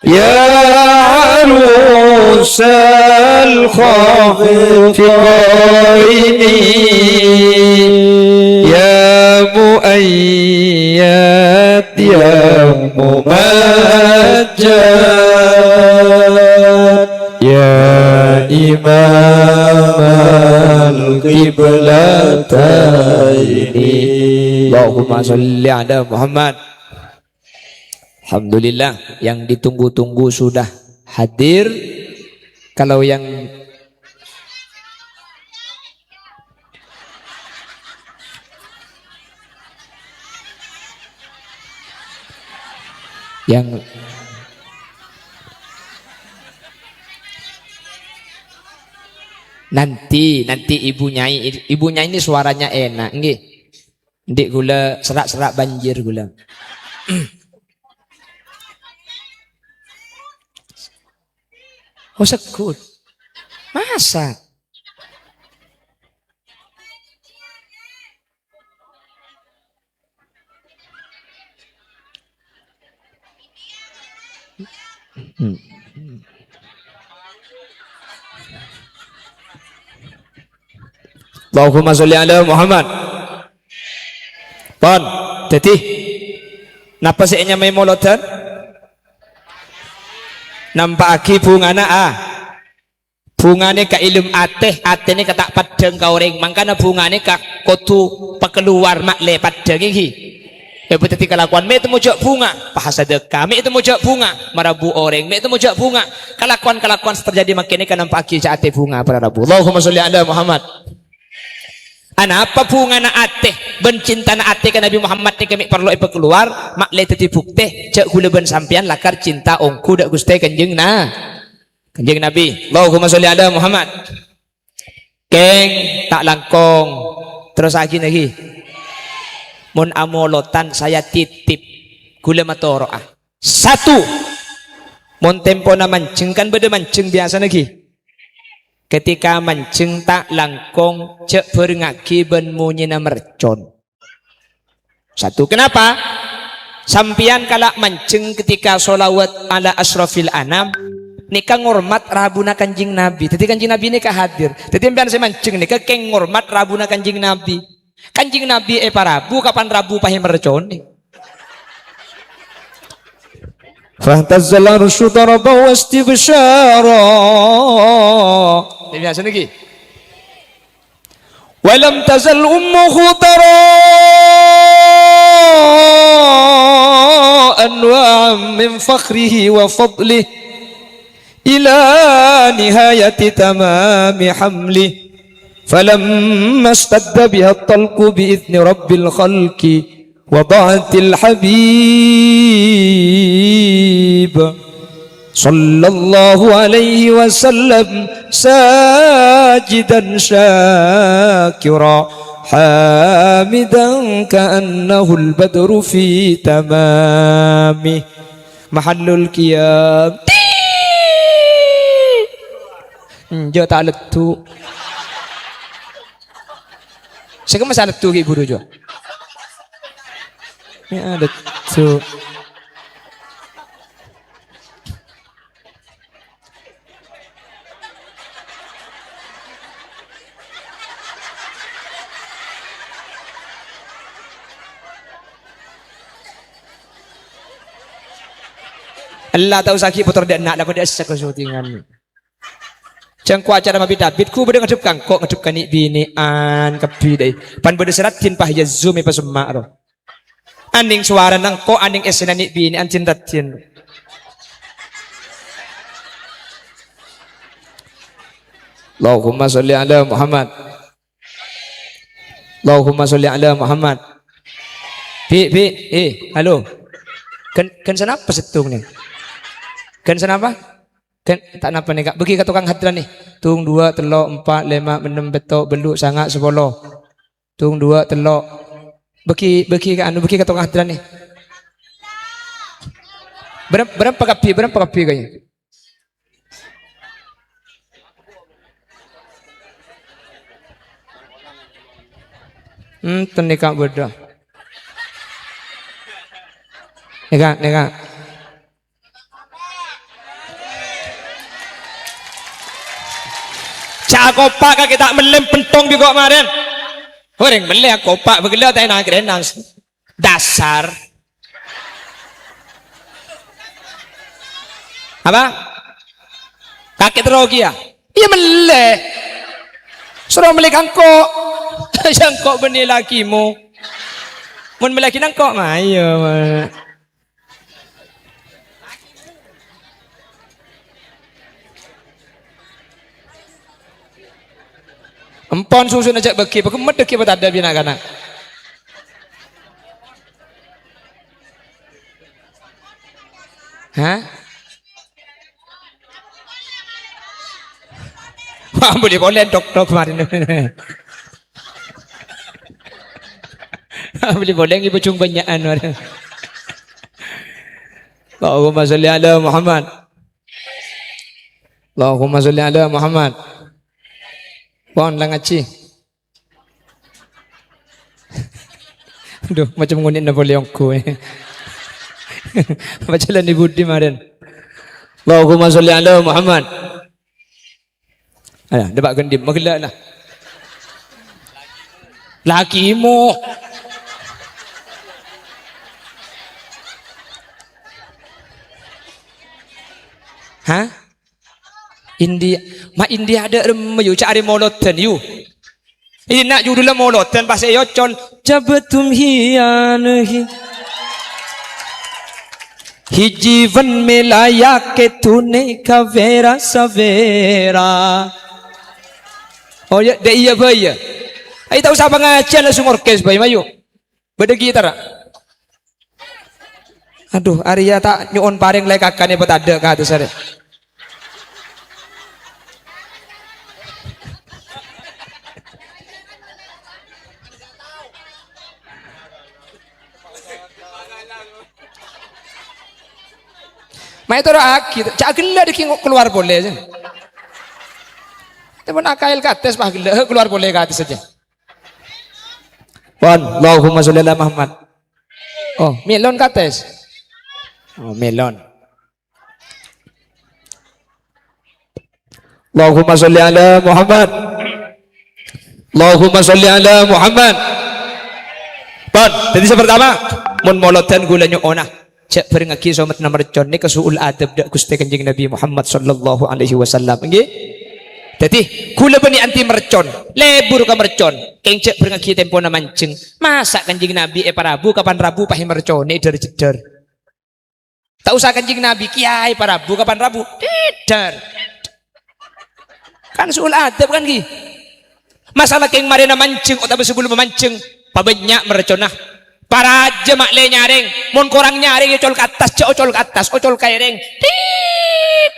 Ya arusal khafiqaini, ya muayyad, ya mumajjad, ya imamal qiblataini. Allahumma sholli ala Muhammad. Alhamdulillah, yang ditunggu-tunggu sudah hadir. Kalau yang, yang nanti, nanti Ibu Nyai, Ibu Nyai ini suaranya enak, nggih. Andi' ghulâ sera'-sera' banjir ghulâ. Oh, segghut. Masa? Hmm. Allahumma sholli ala Muhammad. Pon, dhâddhi, napa sè ènyamaè molodhân? Nampa'aghi bhungana, a. Bhungana ka è dâlem atè, atè nèka ta' paddhâng ka orèng, mangkana bhungana ka kodhu pakalowar ma'lè paddhâng, ghi. Èbâ dhâddhi kalakowan, mè' temmo jhâ' bhunga, paha sadhâka, mè' temmo jhâ' bhunga, marabu orèng, mè' temmo jhâ' bhunga. Kalakowan-kalakowan sè terjadi mangkènè ka nampa'aghi jhâ' atè bhunga para rabu. Allahumma sholli ala Muhammad. Anapa bhungana atè bân cintana atè ka Nabi Muhammad nèka mè' parlo èpakalowar, ma'lè dhâddhi buktè, jhâ' ghulâ bân sampèyan lakar cinta ongghu dâ' Ghustè Kanjeng Na-, Kanjeng Nabi. Allahumma sholli ala Muhammad. Kèng, ta' langkong. Terrossaghi, naghi. Mon amolodhân, saya titip. Ghulâ matoro'a. Satu. Mon tempona manjheng, kan bâdâ manjheng biyasana, ghi. Ketika manjheng ta' langkong, jhâ' bhârengngaghi bân monyèna mercon. Satu. Kenapa? Sampèyan kala' manjheng ketika sholawat ala asyrafil anam, nèka ngormat rabuna Kanjeng Nabi. Dhâddhi Kanjeng Nabi nèka hadir. Dhâddhi sampèyan sè manjheng nèka kèng ngormat rabuna Kanjeng Nabi. Kanjeng Nabi èparabu, kapan rabu pas èmerconè. Fahtazzal arsyu taraban wastibsyara. Ini biasa niki. Wa lam tazal ummuhu tara anwa'an min fakhrihi wa fadlihi ila nihayati tamami hamlihi. Falamma ishtadda biha talqu bi idzni rabbil khalqi wada'atil habib sallallahu alaihi wasallam sajidan syakira hamidan ka'annahul badru fi tamami mahallul qiyam. Enjâ' ta' leddhu. Sè kemma sè aleddhu ghi' buru, jâ. Ya, aleddhu. Ella tao saghi' pottor dâ' enna' la kodhu essek ka syutingan. Jhâ' engko' acara mabit-abit, ghu bâdâ ngaddhep ka engko', ngaddhep ka nè'-binè'an kabbhi dâi. Pan bâdâ sè raddhin, pas ya zoom èpasemma' ro. Anèng sowarana engko', anèng essèna nè'-binè'an jin raddhin. Allahumma sholli ala Muhammad. Allahumma sholli ala Muhammad. Bi, bi, eh, halo. Ghân, ghân sanapa sèttong nè? Ghân sanapa? Kan, ta' napa nè, Ka'. Bâgi ka tokang hadran nè. Tung, duwâ', tello', empa', lèma', ennem, pètto', bâllu', sanga', sapolo. Tung, duwâ', tello'. Bâgi, bâgi ka anu, bâgi ka tokang hadran nè. Bârâmpa, bârâmpa kabbhi, bârâmpa kabbhi kaya. Hmm, ten nè, Ka', bâdâ. Nè, Ka', nè, Ka'. Ca' akopa' kakè ta' mellè pentong bi' ko' marèn. Orèng mellè akopa' bâghellâ' ta' èna-, kènang. Dasar. Apa? Kakè terro kèya. Iyâ mellè. Soro mellè ka engko'. Sèngko' bânnè lakèmu. Mon mellèaghi nangko', mayu. Empon susuna jhâ' bâgi, bâgi meddhâghi patadâ bi' na'-kana'. Hah? Wah, bâli polè tok-tok kemarin. Bâli polè ngi bojong bânnya'an, waduh. Allahumma sholli ala Muhammad. Allahumma sholli ala Muhammad. Pon la ngajhi. Aduh, macem ngonè' Napoleon gue. Apa jalan di budi, Maren? Allahumma sholli ala Muhammad. Ayo, dâpa' ghândhi, maghellâ' la. Lakimu. Hah? India, ma' India adâ' remma, yu, ca' arè molodhân, yu. Ina' judhulla molodhân pas èocol. Jabatum hiyan hi-, hijiwan melayake tune kawera sawera. Oh ya, dâ' iyâ bhâi ya. Ayo, ta' osa pangajian, langsung orkes bhâi, mayu. Bâdâ gitar, a? Adhu, arèya ta' nyo'on parèng la èkakanè patadâ' ka attas arè. Ma' ètoro'aghi, ca' ghellâ' dâggi' kalowar polè, jâ. Tapon akaèl ka attas, pas ghellâ' kalowar polè ka attas saja. Pon, Allahumma sholli ala Muhammad. Oh, melon ka attas. Oh, melon. Allahumma sholli ala Muhammad. Allahumma sholli ala Muhammad. Pon, dhâddhi sè partama, mon molodhân ghulâ nyo'ona. Jhâ' bhârengngaghi somadhâna mercon, nèka su'ul adab dâ' Ghustè Kanjeng Nabi Muhammad sallallahu alaihi wasallam. Èngghi? Dhâddhi, ghulâ bânnè anti mercon, lebur ka mercon, kèng jhâ' bhârengngaghi tempona manjheng. Masa' Kanjeng Nabi èparabu, kapan rabu pas èmerconè dhâr-jeddhâr? Ta' osa Kanjeng Nabi, kèyaè parabu, kapan rabu? Dhâr-jeddhâr. Kan su'ul adab, kan, ghi? Masalah kèng marèna manjheng otabâ sabellumma manjheng, pabânnya' merconna. Parajâ ma'lè nyarèng, mon korang nyarèng, ya ocol ka attas, jhâ' ocol ka attas, ocol ka èrèng. Tit!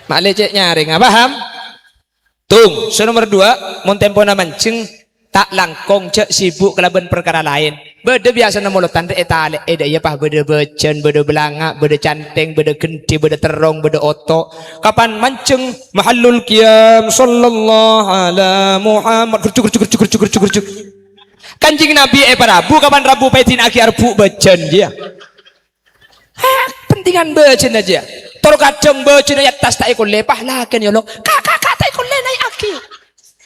Ma'lè cè' nyarèng, a, paham? Tung, sè nomer dua, mon tempona manjheng, ta' langkong, jhâ' sibuk kalabân parkara laèn. Bâdâ biyasana molodhân rè' ètalè'è, dâ' iyâ pas bâdâ bâjân, bâdâ bâlanga', bâdâ canthèng, bâdâ gendhi, bâdâ terrong, bâdâ oto'. Kapan manjheng, mahallul qiyam, sallallahu ala Muhammad. Gerjuk, gerjuk, gerjuk, gerjuk, gerjuk, gerjuk. Kanjeng Nabi èparabu, kapan rabu pas èdina'aghi arebbhu' bâjân, jiyâ. Hah, pentingan bâjânna jiyâ. Tor kadhâng bâjânna è attas ta' èkollè, pas lakèna nyolong, "Ka', ka', ka', ta' èkollè, naè'aghi."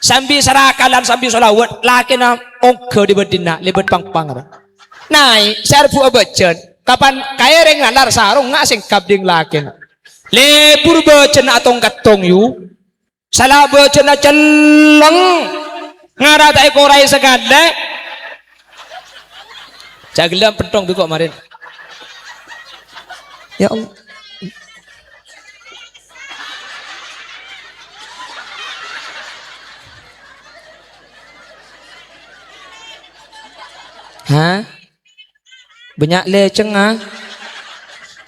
Sambi sarakalan, sambi sholawat, lakèna ongghâ dhi-bâdhina, lèbât pang-pang, ra. Naè', sè arebbhu'â bâjân, kapan kaèrèng nalar sarongnga sèngkap dhing lakèna. Lebur bâjânna atong-kattong, yu. Sala bâjânna celleng. Ngara ta' èkoraè sakalè. Jhâ' ghellâ' penthong bi' ko' marèn. Ya Allah. Hah? Bânnya' lècèngnga.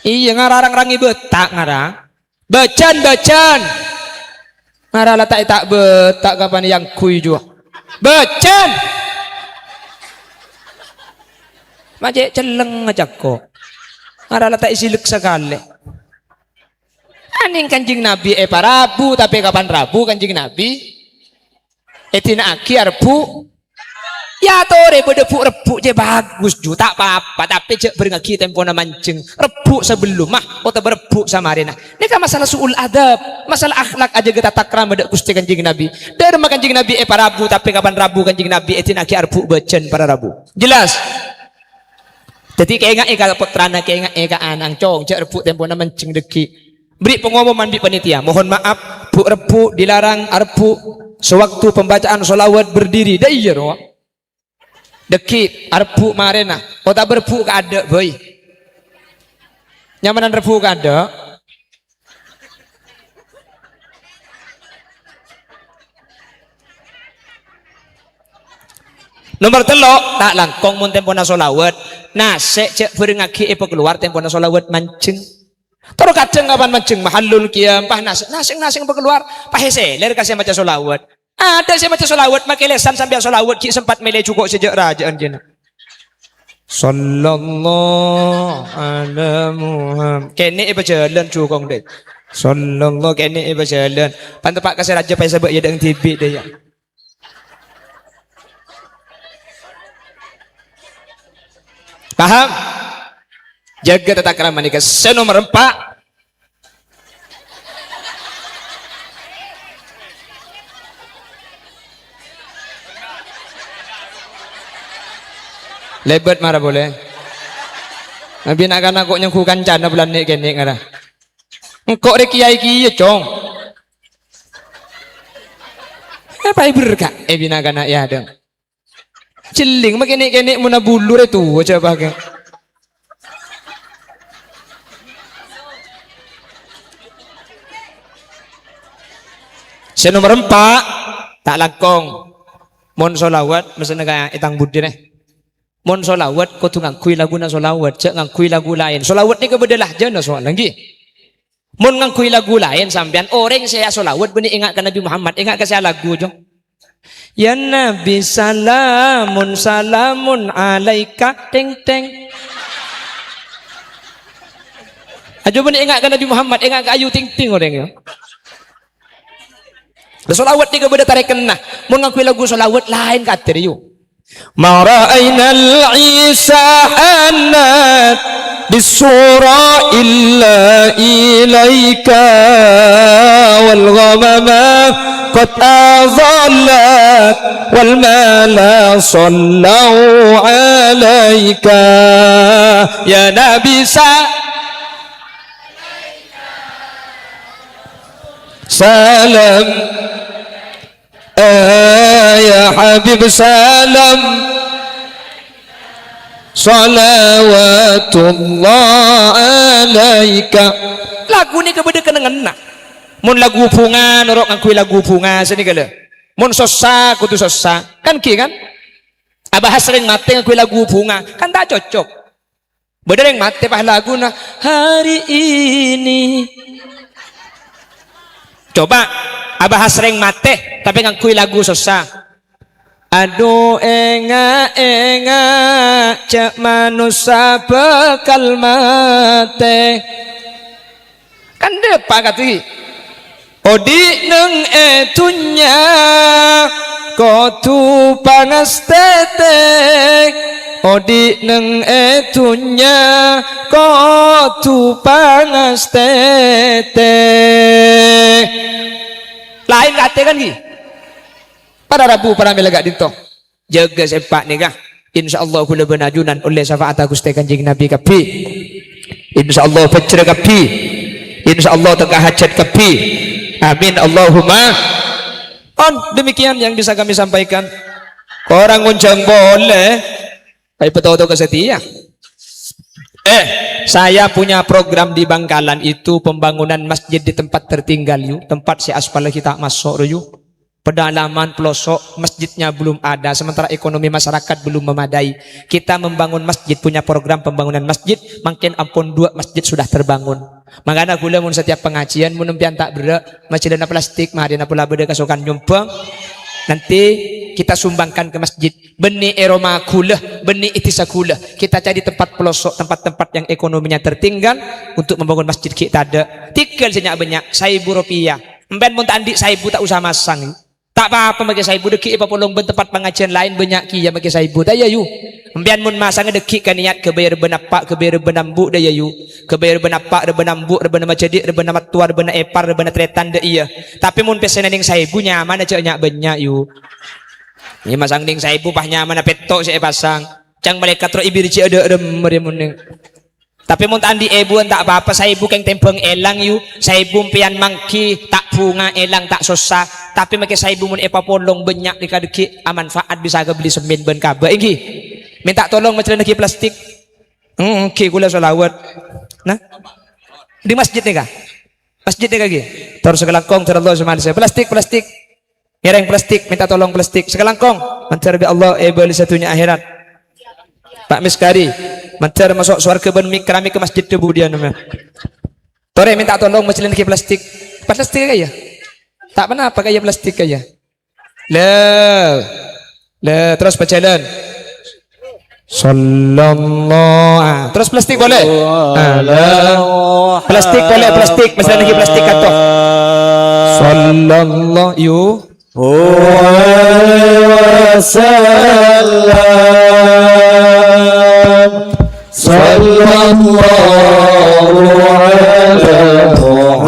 Iyâ, ngara rang-rang èbâta', ngara. Bâjân, bâjân. Mara la ta' èta' bâta' kapan èyangghuy juwa. Bâjân. Ma' cè' celleng ngacako. Mara la ta' èsilek sakalè. Anèng Kanjeng Nabi èparabu, tapè kapan rabu Kanjeng Nabi? Èdina'aghi arebbhu'. Ya torè bâdâ bu'-rebbhu' cè' bagus, ju, ta' pa-apa, tapè jhâ' bârengngaghi tempona manjheng. Rebbhu' sabellumma otabâ rebbhu' samarèna. Nèka masalah su'ul adab, masalah akhlak ajâgâ tatakrama dâ' Ghustè Kanjeng Nabi. Dâremma Kanjeng Nabi èparabu, tapè kapan rabu Kanjeng Nabi èdina'aghi arebbhu' bâjân para rabu. Jelas? Dhâddhi kaènga'è ka pottrana, kaènga'è ka ana'na, "Cong, jhâ' rebbhu' tempona manjheng dhâggi'." Beri pengumuman bi' panitia, "Mohon maaf, bu'-rebbhu' dilarang arebbhu' sewaktu pembacaan sholawat berdiri." Dâ' iyâ, ro. Dhâggi' arebbhu' marèna, otabâ rebbhu' kaadâ' bhâi. Nyamanan rebbhu' kaadâ'. Nomer tello', ta' langkong mon tempona sholawat. Nasè' jhâ' bârengngaghi èpakalowar tempona sholawat manjheng. Tor kadhâng kapan manjheng mahallul qiyam, pas nasè', nasè', nasè' pakalowar, pas èsèlèr ka sè maca sholawat. Adâ' sè maca sholawat, makè lèsan sampèyan sholawat, ghi' sempat mèlè jhuko' sè jhâ'-rajâ'ân jiyâ. Sallallahu ala Muhammad. Kènè' èpajhâlân jhuko' dâ'. Sallallahu, kènè' èpajhâlân. Pan teppa' ka sè rajâ pas sabâ' yâ dâ' dhibi' dâ' yâ. Paham? Jâgâ tatakrama nèka. Sè nomer empa'. Lèbât mara polè. Abina' kana' ko' nyengghu kancana bulân nè'-kènè' ngara. Engko' rè kèyaè kèya, Cong. Apa è berka'? È bina' kana' è adâ'. Jhelling ma' kènè'-kènè' mon abulu rè towa jhâ' pake. Sè nomer empa', ta' langkong. Mon sholawat, messèna ka è tang budina. Mon sholawat, kodhu ngangghuy laguna sholawat, jhâ' ngangghuy lagu laèn. Sholawat nèka bâdâ lahjana soalna, ghi. Mon ngangghuy lagu laèn sampèyan, orèng sè asholawat bânnè enga' ka Nabbhi Muhammad, enga' ka sè alagu, Cong. "Ya Nabi, salamun, salamun alaika, teng, teng." Aja bânnè enga' ka Nabbhi Muhammad, enga' ka Ayu Ting Ting orèng, ya. Lah, sholawat nèka bâdâ tarèkenna. Mon ngangghuy lagu sholawat, laèn katèrè, yu. ما رأينا العيسى حنت بالسرى إلا إليك والغمامة قد أظلت والملا صلوا عليك يا نبي س- سلام Eh, ya Habib, salam, shalawatullah alaika. Lagu nèka bâdâ kennengnganna. Mon lagu bhunga, noro' ngangghuy lagu bhunga, sè nèka lho. Mon sossa, kodhu sossa. Kan ghi, kan? Abahas rèng matè ngangghuy lagu bhunga, kan ta' cocok. Bâdâ rèng matè pas laguna hari ini. Coba abahas rèng matè, tapè ngangghuy lagu sossa. Adu, enga', enga', jhâ' manossa bhâkal matè. Kan dâpa' kadhi. Odi' neng è dhunnya kodhu pangastètè. Odi' neng è dhunnya kodhu pangastètè. Laèn katè kan, ghi? Para rabu, para mèla ka'dinto. Jâgâ sè empa' nèka. Insyaallah kaulâ bân ajunan ollè syafa'atta Ghustè Kanjeng Nabi kabbhi. Insyaallah bhâjrâ kabbhi. Insyaallah tekka hajhât kabbhi. Amin, Allahumma. Pon, demikian yang bisa kami sampaikan. Korang ngonjhâng polè. Bhâi patoto ka satèya. Eh, saya punya program di Bangkalan itu pembangunan masjid di tempat tertinggal, yu. Tempat sè aspal ghi' ta' maso', yu. Pedalaman, pelosok, masjidnya belum ada, sementara ekonomi masyarakat belum memadai. Kita membangun masjid, punya program pembangunan masjid, mangkèn ampon dua masjid sudah terbangun. Mangkana kaulâ mon setiap pengajian, mon empèyan ta' berrâ', majâlâna plastik, marèna pola bâdâ kasokan nyombhâng. Nanti kita sumbangkan ke masjid. Bânnè è roma kaulâ, bânnè è dhisa kaulâ. Kita cari tempat pelosok, tempat-tempat yang ekonominya tertinggal untuk membangun masjid ghi' tadâ'. Tinggal sè nya'-bânnya', saèbu rupiah. Empèyan mon ta' andi' saèbu ta' osa masang. Ta' pa-apa makè saèbu, dâgghi' èpapolong bân tempat pangajian laèn bânnya' kèya makè saèbu. Ta' iyâ, yu? Empèyan mon masanga dâgghi' ka niyat ghâbây rebbhâna eppa', ghâbây rebbhâna embu', dâ' iyâ, yu? Ghâbây rebbhâna eppa', rebbhâna embu', rebbhâna majhâdhi', rebbhâna mattowa, rebbhâna èpar, rebbhâna tarètan, dâ' iyâ. Tapè mon pèssèna neng saèbu, nyamana jhâ' nya'-bânnya', yu. Iyâ, masang neng saèbu, pas nyamana pètto' sè èpasang. Cang malaèkat roh èbirji'â dâ' remma rèya mon neng. Tapè mon ta' andi' èbuwân ta' pa-apa, saèbu kèng tèmbhâng èlang, yu. Saèbu empèyan mangghi, ta' bhunga èlang, ta' sossa. Tapè makè saèbu mon èpapolong bânnya' rèka dâgghi' amanfaat bisa kabelli semmèn bân kaba', èngghi. Mènta tolong majâlânnaghi plastik. Èngghi, kaulâ sholawat. Nah. Di masjid nèka. Masjid nèka ghi. Tor sakalangkong, tor Allah subhanahu wa ta'ala. Plastik, plastik. Ngèrèng plastik, mènta tolong plastik. Sakalangkong, mandhâr bi' Allah èbâli sadhunnya akhèrat. Pak Miskari, mandhâr maso' sowarghâ bân mik-, keramik ka masjid dâ' budiyân, mè. Torè mènta tolong majâlânnaghi plastik. Plastik kaya? Ta' ponapa kaya plastik kaya? Lè. Lè, terros pajhâlân. Sallallahu. Ah, terros plastik polè. Ah, lè. Plastik polè, plastik. Majâlânnaghi plastik kanto. Sallallahu, yu. Alaihi wasallam. Sallallahu ala Muhammad.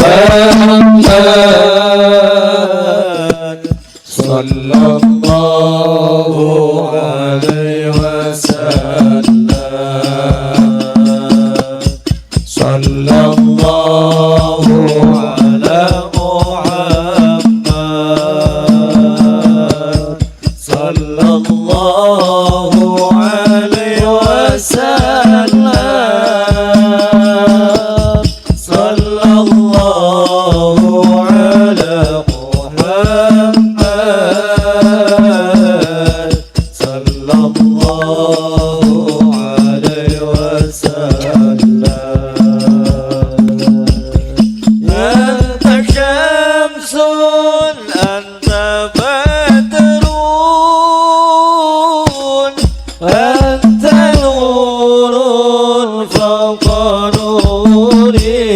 Sallallahu alaihi wasallam. أنت بدر، أنت نور فوق نوري،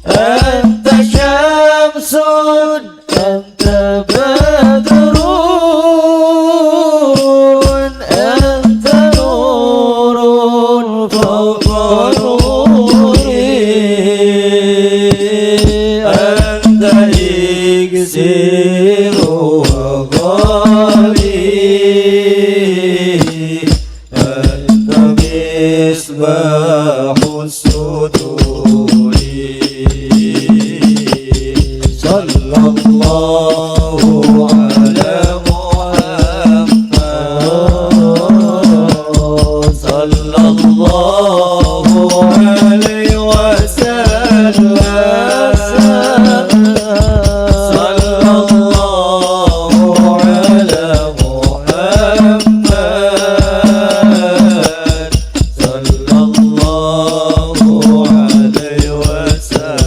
أنت شمس، أنت بدر، أنت نور فوق نوري، أنت إكسير وغالي، أنت مصباح الصدور. صلى الله على محمد، صلى الله عليه وسلم، صلى الله على محمد، صلى الله عليه وسلم.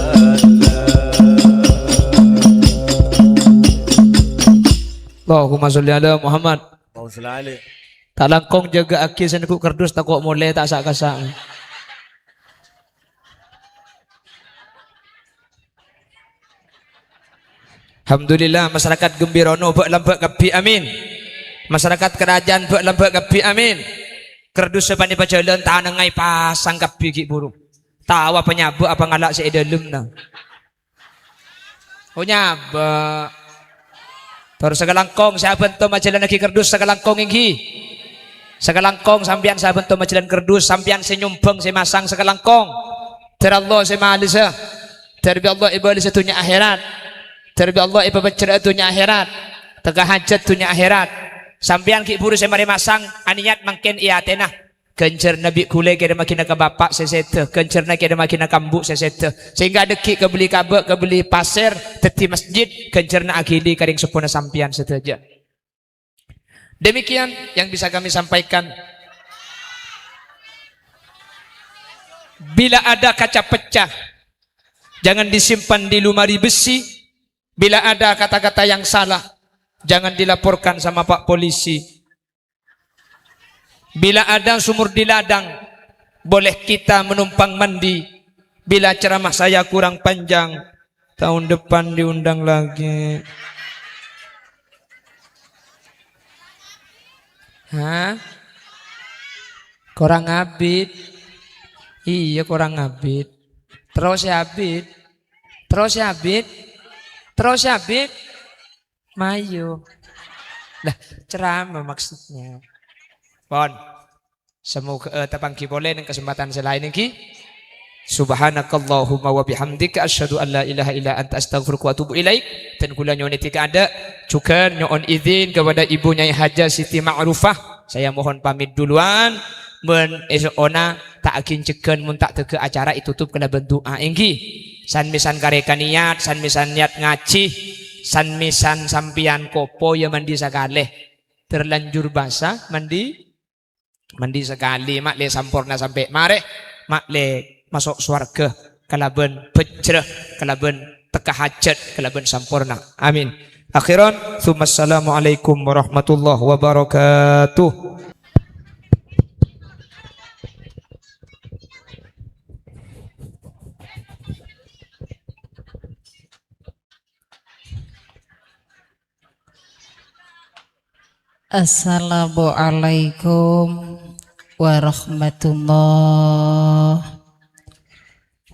Allahumma sholli ala Muhammad. Allahumma sholli ala. Ta' langkong jâgâ'aghi sè nèko kardus tako' molè ta' sa'-kasa'. Alhamdulillah, masyarakat Gembirano bâ' lambâ' kabbhi, amin. Masyarakat Kerajaan bâ' lambâ' kabbhi, amin. Kardus sè panè pajhâlân tanangnga èpasang kabbhi ghi' buru. Tao apa nyabâ' apa ngala' sè è dhâlemma. Oh, nyabâ'. Tor sakalangkong sè abhânto majhâlânnaghi kardus sakalangkong èngghi. Sakalangkong sampèyan sè abhânto majhâlân kardus, sampèyan sè nyombhâng sè masang sakalangkong. Dhâr Allah sè malèsa. Dhâr bi' Allah èbâlâsa dhunnya akhèrat. Dhâr bi' Allah èpapèjjhârâ dhunnya akhèrat. Tekka hajhât dhunnya akhèrat. Sampèyan ghi' buru sè marè masang, anèyat mangkèn è atèna. Ghânjhârânna bi' ghulâ èkèrèmmaghina ka bapa' sè sèdhâ, ghânjhârânna èkèrèmmaghina ka embu' sè sèdhâ, sehingga dhâggi' kabelli kabâ', kabelli pasèr, dhâddhi masjid, ghânjhârânna aghili ka rèng seppona sampèyan sadhâjâ. Demikian yang bisa kami sampaikan. Bila ada kaca pecah, jangan disimpan di lemari besi. Bila ada kata-kata yang salah, jangan dilaporkan sama Pak Polisi. Bila ada sumur di ladang, boleh kita menumpang mandi. Bila ceramah saya kurang panjang, tahun depan diundang lagi. Hah? Korang abit? Iyâ, korang abit. Terros sè abit. Terros sè abit. Terros sè abit. Mayu. Lah, ceramah maksudnya. Pon. Samoghâ, eh, tapangghi polè neng kasempadhân sè laèn èngghi. Subhanakallahumma wa bihamdika, asyhadu an la ilaha illa anta, astaghfiruka wa atubu ilaik. Dan kaulâ nyo'on èdhi kaadâ', jhughân nyo'on idin kepada Ibu Nyai Hajah Siti Ma'rufah. Saya mohon pamit duluan. Bân èso'ona ta' aghânjhâghân mon ta' dâgghâ' acara ètotop kalabân du'a èngghi. San-mèsan karè kanèyat, san-mèsan niyat ngajhi, san-mèsan sampèyan kopo, iyâ mandi sakalè. Terlanjur basah, mandi, mandi sakalè, ma'lè samporna sampè' marè, ma'lè maso' sowarghâ kalabân bhâjjhrâ, kalabân tekka hajhât, kalabân samporna. Amin. Akhiran, tsumma assalamualaikum warahmatullahi wabarakatuh. Assalamualaikum warahmatullahi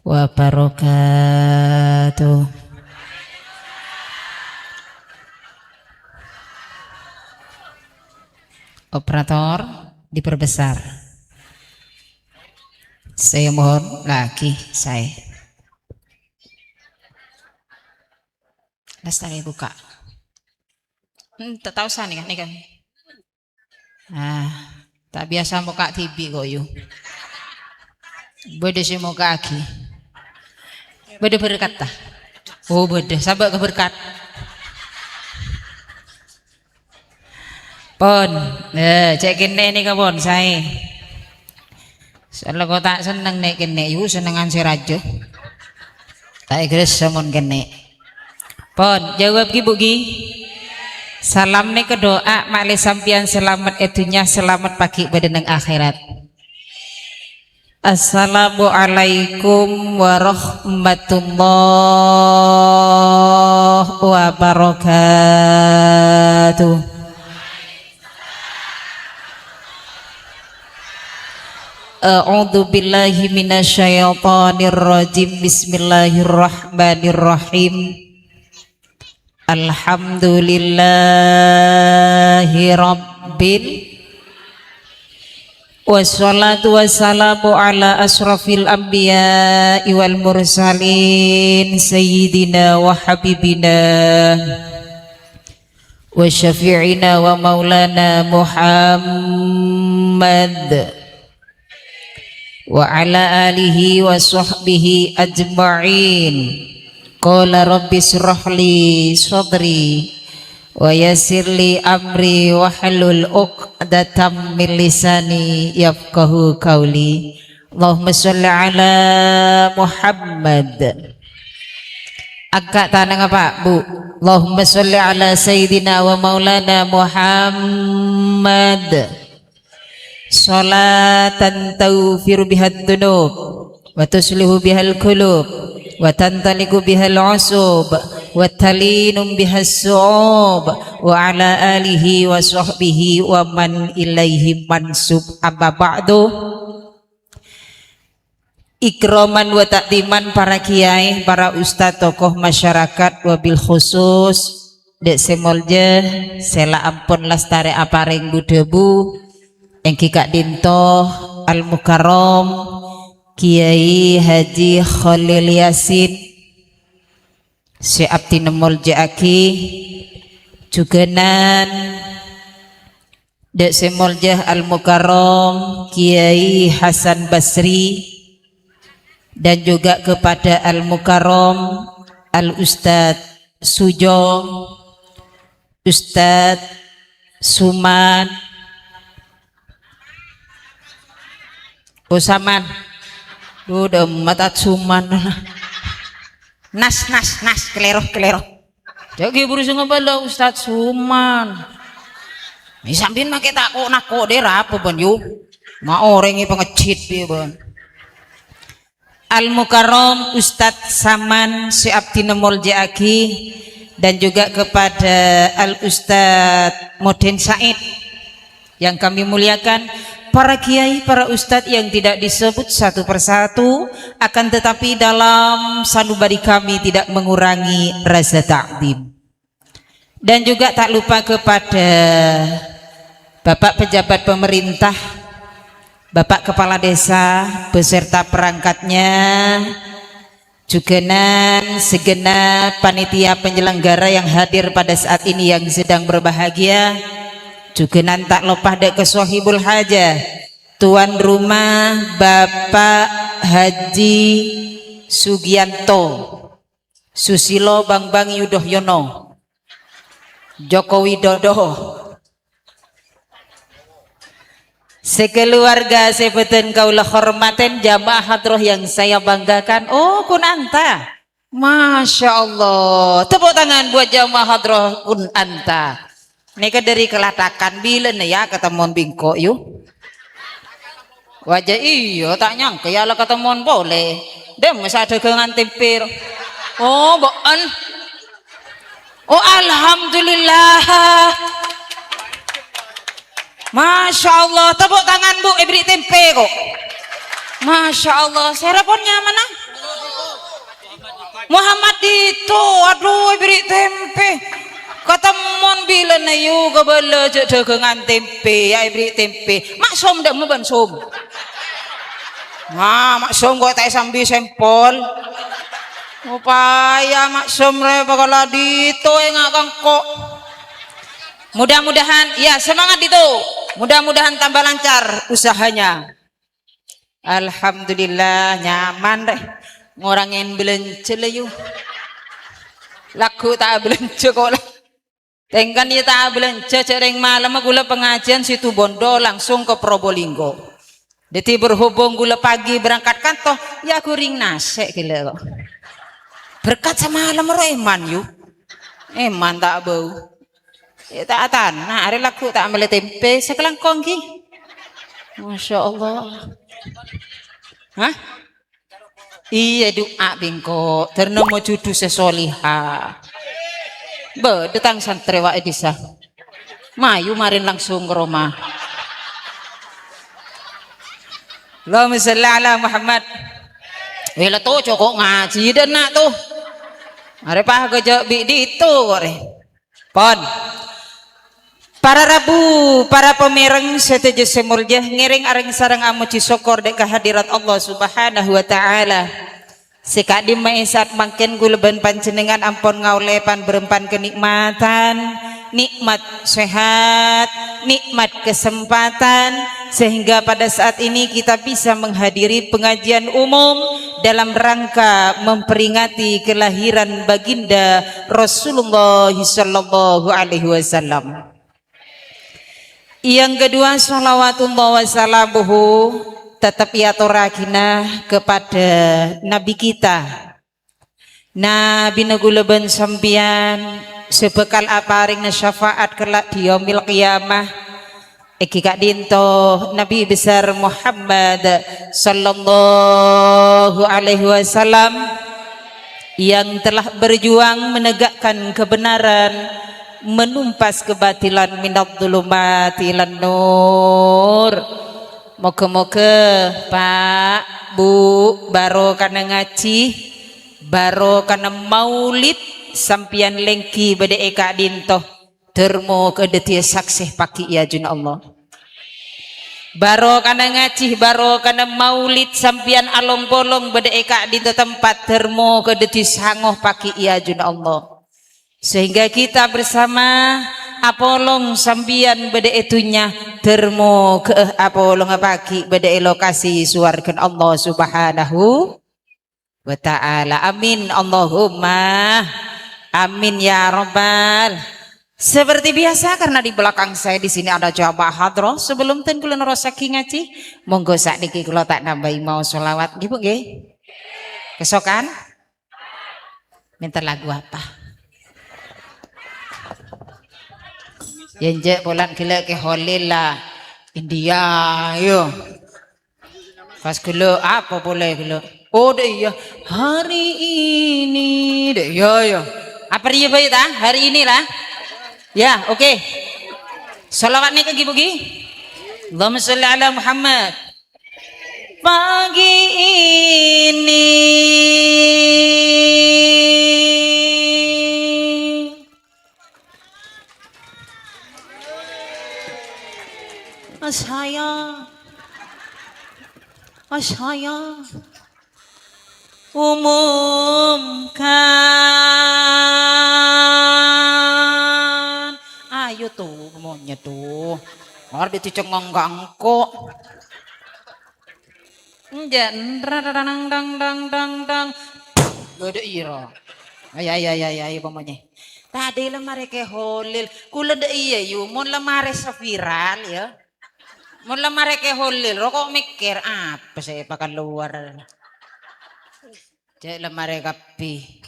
wabarakatuh. Operator diperbesar. Saya mohon lagi, saya. Lestari buka. Hmm, ta' tao sa nèka, nèka. Ah, ta' biyasa buka T V kok, yu. Bâdâ sè moka'aghi. Bâdâ berkat ta? Oh, bâdâ. Sabâ' ka berkat. Pon. Eh, cè' kènè' nèka, pon, saè. Sala kok ta' senneng nè' kènè', yu, sennengngan sè rajâ. Ta' èghârâssa mon kènè'. Pon, jawab ghi, Bu, ghi? Salam nèka du'a, ma'lè sampèyan salamet è dhunnya, salamet pagghi' bâdâ neng akhèrat. Assalamualaikum warahmatullahi wabarakatuh. A'udzu billahi minasyaitonir rajim. Bismillahirrahmanirrahim. Alhamdulillahi rabbil. Wassalatu wassalamu ala asyrafil anbiya'i wal mursalin, sayyidina wa habibina wa syafi'ina wa maulana Muhammad wa ala alihi wa sahbihi ajma'in. Qala rabbi shrah li sadri wa yassir li amri wahlul uqdatam min lisani yafqahu qauli. Allahumma sholli ala Muhammad. Angka' tanangnga, Pak, Bu. Allahumma sholli ala sayyidina wa maulana Muhammad. Sholatan taghfiru bihad dzunub, wa tuslihu bihal qulub, wa tantaliqu bihal usub, wa talinu bihas su'ub, wa ala alihi wa sahbihi wa man ilaihi mansub. Amma ba'du. Ikraman wa ta'dhiman para kiai, para ustad, tokoh masyarakat, wabil khusus dâ' sè molja sè la ampon lastarè aparèng bu-dhâbu, èngghi ka'dinto Al-Mukarram Kiai Haji Khalil Yasin sè abdhina molja'aghi, jhughânan dâ' sè molja Al-Mukarram Kiai Hasan Basri, dan juga kepada Al-Mukarram Al-Ustadz Sujo, Ustadz Suman, Usaman. Duh, dâ' emma' Tat Suman. Nas, nas, nas, kalèro, kalèro. Jhâ' ghi' buru sè ngabâlâ Ustadz Suman. È, sampèyan makè tako'-nako' dâ' rapa, bân, yu? Ma' orèng è pangejjhit, yu, bân. Al-Mukarram Ustadz Saman sè abdhina molja'aghi, dan juga kepada Al-Ustadz Moden Said yang kami muliakan, para kiai, para ustadz yang tidak disebut satu persatu, akan tetapi dalam sanubari kami tidak mengurangi rasa takdim. Dan juga tak lupa kepada Bapak Pejabat Pemerintah, Bapak Kepala Desa beserta perangkatnya, jhughânan segenap panitia penyelenggara yang hadir pada saat ini yang sedang berbahagia, jhughânan ta' loppa dâ' ka sohibul hajah, tuan rumah Bapak Haji Sugianto. Susilo Bambang Yudhoyono, Joko Widodo. Sekeluarga sè bhâdhân kaulâ hormatè, jamaah hadroh yang saya banggakan. Oh, Kunanta. Masya Allah. Tepuk tangan buat jamaah hadroh Kunanta. Nèka dâri Kelatakan, bilâna ya katemmon bi' engko', yu. Wajah iyâ, ta' nyangka ya la katemmon polè. Dâ' emma' sè dhâghângan tèmpè. Oh, bâ'ân. Oh, alhamdulillah. Masya Allah, tepuk tangan, Bu, èbèrri' tèmpè, kok. Masya Allah, sèra pon nyamana? Muhammad Dito, aduh, èbèrri' tèmpè. Katemmon bilâna yu kabâlâ jhâ' dhâghângan tèmpè, ya èbèrri' tèmpè. Maksum dâ' emma' bân Sum. Nah, Maksum kok ta' èsambi sempol. Upaya Maksum rè bakal Dito enga' kangko'. Mudah-mudahan, ya, semangat Dito. Mudah-mudahan tambah lancar usahanya. Alhamdulillah, nyaman, rè. Ngorangè bâlânjhâ la, yu. Lagghu' ta' abâlânjhâ, kok, la. Tèngkan, ya, ta' abâlânjhâ, jhâ' rèng malemma ghulâ pangajiân Situbondo langsung ka Probolinggo. Dhâddhi, berhubung ghulâ pagi berangkat kanto, ya, ghuring nasè' ghellâ', kok. Berkat samalem ro èman, yu. Èman ta' bâu. Ya, ta' tana, arè lagghu' ta' mellè tempe, sakalangkong ghi. Masya Allah. Hah? Iyâ, du'a bi' engko', tor nemmo jhudhu sè soliha. Bâdâ tang santrè wa' è dhisa. Mayu marèn langsung ka roma. Allahumma shalli ala Muhammad. Wèla to, cokop ngajhi dâ' enna' to. Arè pa ghâjâ' bi' dito kok rè. Pon. Para rabu, para pamèreng sadhâjâ sè molja, ngèrèng areng-sareng amojhi sokkor dâ' ka hadirat Allah Subhanahu wa Ta'ala. Sè ka'dimma è sa'at mangkèn kaulâ bân panjhennengngan ampon ngaollè pan-bârâmpan kanè'matan, nè'mat sehat, nè'mat kesempatan, sehingga pada saat ini kita bisa menghadiri pengajian umum dalam rangka memperingati kelahiran Baginda Rasulullah sallallahu alaihi wasallam. Yang kedua, shalawatullah wa salamuhu tetap èyatorraghina kepada Nabi kita. Nabina kaulâ bân sampèyan sè bhâkal aparèngana syafaat kelak di yaumil qiyamah, èngghi ka'dinto Nabi besar Muhammad sallallahu alaihi wasallam yang telah berjuang menegakkan kebenaran, menumpas kebatilan, minadh dhulumati ilan nur. Moga-moga, Pak, Bu, barokana ngajhi, barokana maulid sampèyan lèngghi bâdâ è ka'dinto. Dârmo kadhâddhiyâ saksè paghi' è ajunna Allah. Barokana ngajhi, barokana maulid sampèyan along-polong bâdâ è ka'dinto tempat, dârmo kadhâddhi sango paghi' è ajunna Allah. Sehingga kita bersama apolong sampèyan bâdâ è dhunnya, dârmo ghâ'â apolonga paghi' bâdâ è lokasi sowarghâna Allah Subhanahu wa Ta'ala. Amin. Allahumma amin ya rabbal. Seperti biasa, karena di belakang saya di sini ada jamaah hadroh, sebelum ten kaulâ nerrossaghi ngajhi, monggo saknèka kaulâ ta' nambâi maos shalawat, ngghi, Bu, ngghi? Kesokan? Minta lagu apa? Yâ, enjâ' polana ghellâ' Kè Holil la. India, yo. Pas ghellâ' apa polè ghellâ'? Oh, dâ' iyâ. Hari ini, dâ' iyâ, yâ. Apa rèya bhâi ta? Hari ini la. Ya, oke. Shalawat nèka ghi, Bu, ghi. Allahumma shalli ala Muhammad. Pagi ini. Saya, saya umumkan. Ayo tuh, monyet tuh. Ngarep dicengngong ka engko'. Enjâ', nra-, ra-, ra-, nang, dang, dang, dang, dang. Lho, dâ' iyâ, ro. Ayo, ayo, ayo, ayo, ayo, pamonyè. Tadâ' la marè Kè Holil. Kaulâ dâ' iyâ, yu, mon la marè sè viral, yâ. Mon la marè Kè Holil, ro kok mèkkèr, apa sè èpakalowar? Cè' la marè kabbhi.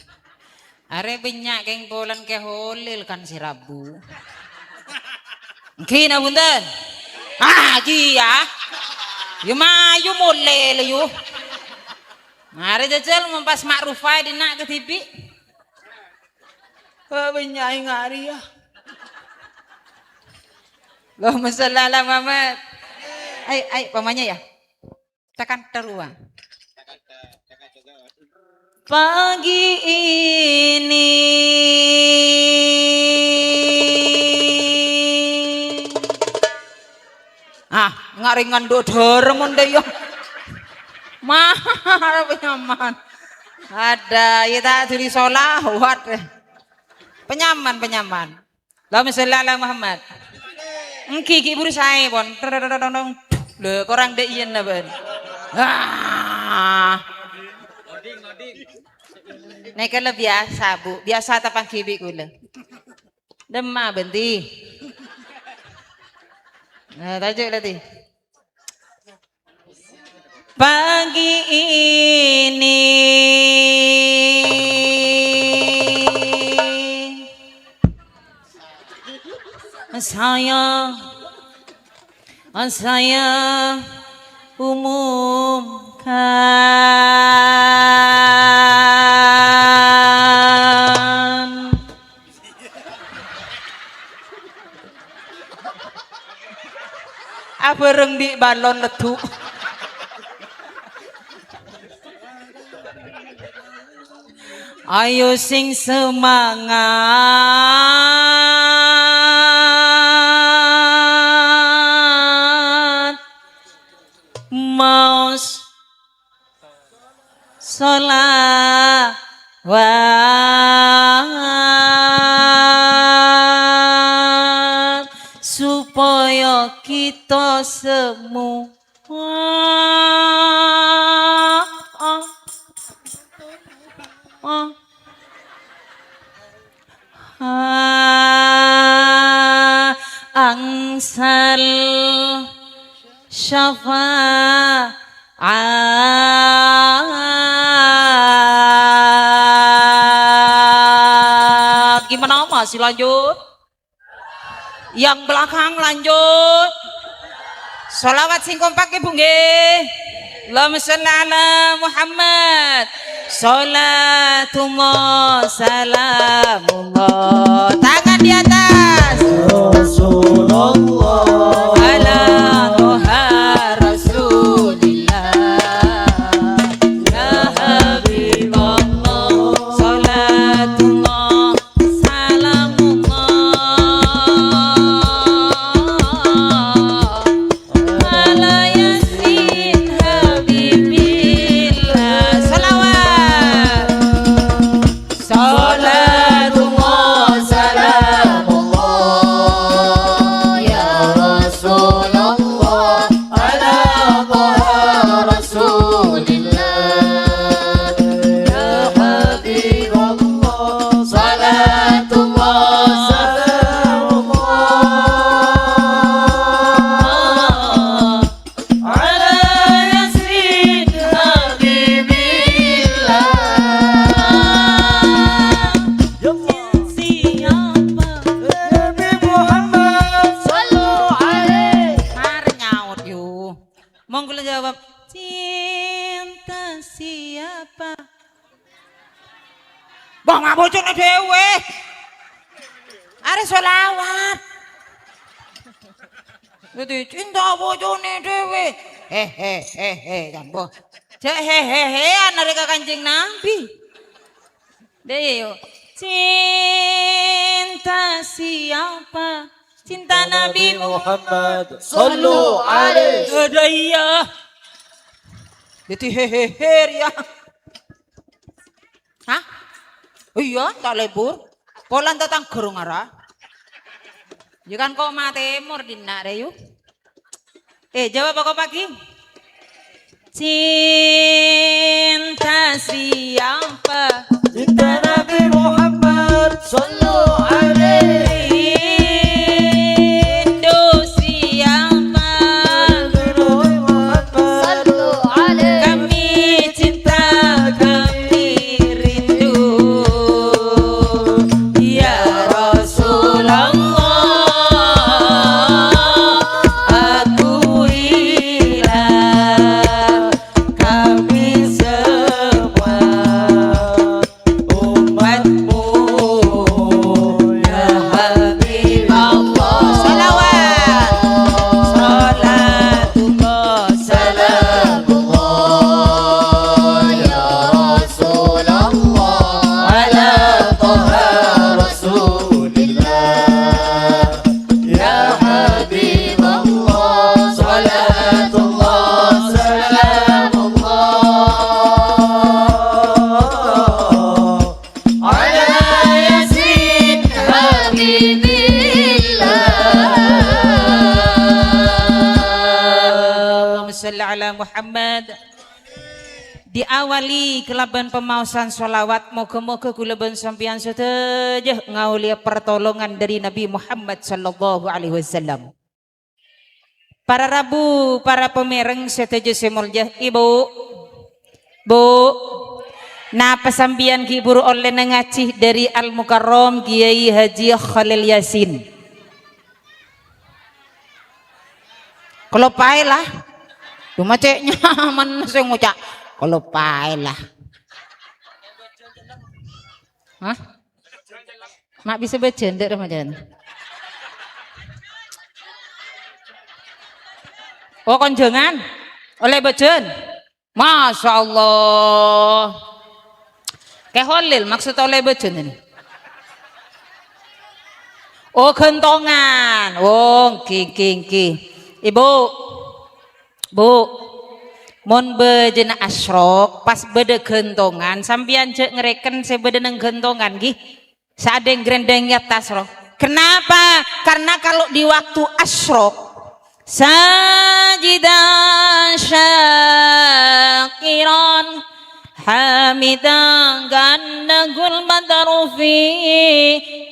Arè bânnya' kèng polana Kè Holil kan sè rabu. Èngghi napa bhunten? Ah, jiyâ. Yâ mayu molè la, yu. Marè jhâjhâl mon pas ma'rufa è dinna' kadhibi'. Bânnya' è ngarè, yâ. Allahumma shalli ala Muhammad. Ay, ay, pamonyè, yâ. Tekan terua. Pagi ini. Ah, ngaringan do doro mon dâ' iyâ. Mara penyaman. Ada, ya tak diri sholawat. Penyaman, penyaman. Allahumma sholli ala Muhammad. Èngghi, ghi' buru saè, pon. Lho, korang dâ' iyâ, bân. Ah. Nèka la biyasa, Bu. Biyasa tapangghi bi' kaulâ. Dâmma, bhânti. Nah, tajuk lagi. Pagi ini. Saya, saya umumkan. Abhâreng bi' balon leddu'. Ayo sing semangat. Maos shalawat supaya kita semua angsal syafaat. Gimana, masih lanjut? Yang belakang lanjut. Shalawat sing kompak, Ibu, nggih. Allahumma shalli ala Muhammad. Shalatullah, salamullah. Tangan di atas. Rasulullah. Ala Toha Rasulillah. Ya Habiballah. Shalatullah. Salamullah ala Yasin Habibillah. Shalawat. Shalatullah, salamullah, ya Rasulullah, ala Toha Rasulillah, ya Habiballah, salatullah, salamullah, ala Yasin Habibillah. Siapa? Nabi Muhammad. Sallu alaihi. Mari nyaut, yu. Monggo jawab, "Cinta siapa?" Bah, ma' bojone dhewe. Are sholawat. Dadi cinta bojone dhewe. He, he, he, he, jambo. Cek he, he, he, ana reka Kanjeng Nabi. Deh, yo. Cinta siapa? Cinta Nabi Muhammad. Sallu alaihi. Ada iya. Dadi he, he, he, ya. Hah? Iyâ, ta' lebur. Polana tatangghâ rong ara. Yâ kan koma tèmor dinna' rè, yu. Eh, jawab apa pagi? Cinta siapa? Cinta Nabi Muhammad, sallu alaihi. Rindu siapa? Sallu alaihi. Kami cinta, kami rindu. Ya Rasulullah, akuilah kami semua umatmu, ya Habib Allah. Salawat. Salatullah, salamullah, ya Rasulullah, ala Taha Rasulillah. Ya Habiballah, salatullah, salamullah, ala Yasin Habibillah. Allahumma shalli ala Muhammad. Diawali kalaban pamaosan sholawat, moga-moga kaulâ bân sampèyan sadhâjâ ngaollè partolongan dhâri Nabi Muhammad sallallahu alaihi wasallam. Para rabu, para pamèreng sadhâjâ sè molja, Ibu, Bu, napa sampèyan ghi' bhuru ollèna ngajhi dhâri Al-Mukarram Kiai Haji Khalil Yasin? Kaloppaè la. Coma cè' nyaman sè ngoca', "Kaloppaè la." Hah? Ma' bisa bâjâna, dâ' remaja? Oh, konjhângan. Ollè bâjâna. Masya Allah. Kè Kholil, maksud ollè bâjâna nèka? Oh, ghântongan. Oh, èngghi, èngghi, èngghi. Ibu. Bu. Mon bâjâna asyrok, pas bâdâ ghântongan, sampèyan jhâ' ngarèken sè bâdâ neng ghântongan, ghi. Sè adheng-grendheng è attas, ro. Kenapa? Karena kalau di waktu asyrok, sajidan syakiran hamidan gandagul matarufi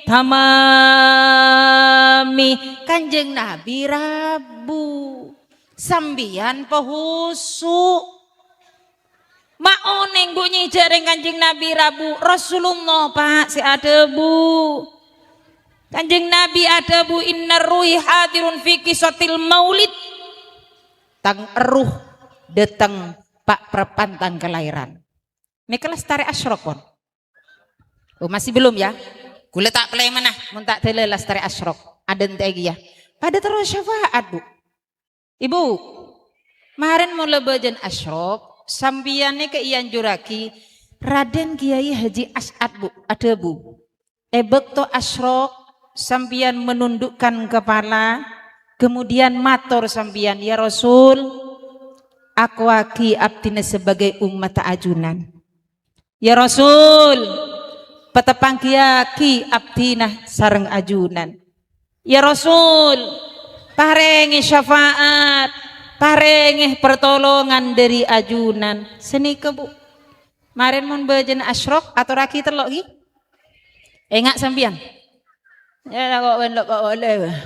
tamami. Kanjeng Nabi rabu. Sampèyan pahusu. Ma' onèng, Bu, nyèjhâ' rèng Kanjeng Nabi rabu, Rasulullah, Pak, sè adhâbu. Kanjeng Nabi adhâbu, "Innar ruhi hadirun fi qissatil maulid." Tang erruh dâteng pa'-, parappa'na tang kalahèran. Nèka lastarè asyrok, pon. Oh, masih belum, ya? Ghulâ ta' pèlè mènah, mon ta' dâlâ lastarè asyrok. Adântè'è kèya. Padâ terro syafa'at, Bu. Ibu, marèn mon la bâjâna asyrok, sampèyan nèka èanjurraghi Raden Kiai Haji As'ad, Bu, adhâbu. È bâkto asyrok, sampèyan menundukkan kepala, kemudian mator sampèyan, "Ya Rasul, akowaghi abdhina sebagai ummatta ajunan." Ya Rasul, pateppanggiyâghi abdhina sareng ajunan. Ya Rasul, parèngè syafa'at, parèngè partolongan dâri ajunan. Sanèka, Bu. Marèn mon bâjâna asyrok, atorraghi tello', ghi. Enga' sampèyan. Ya, kok wen lo-, kok olè, wah.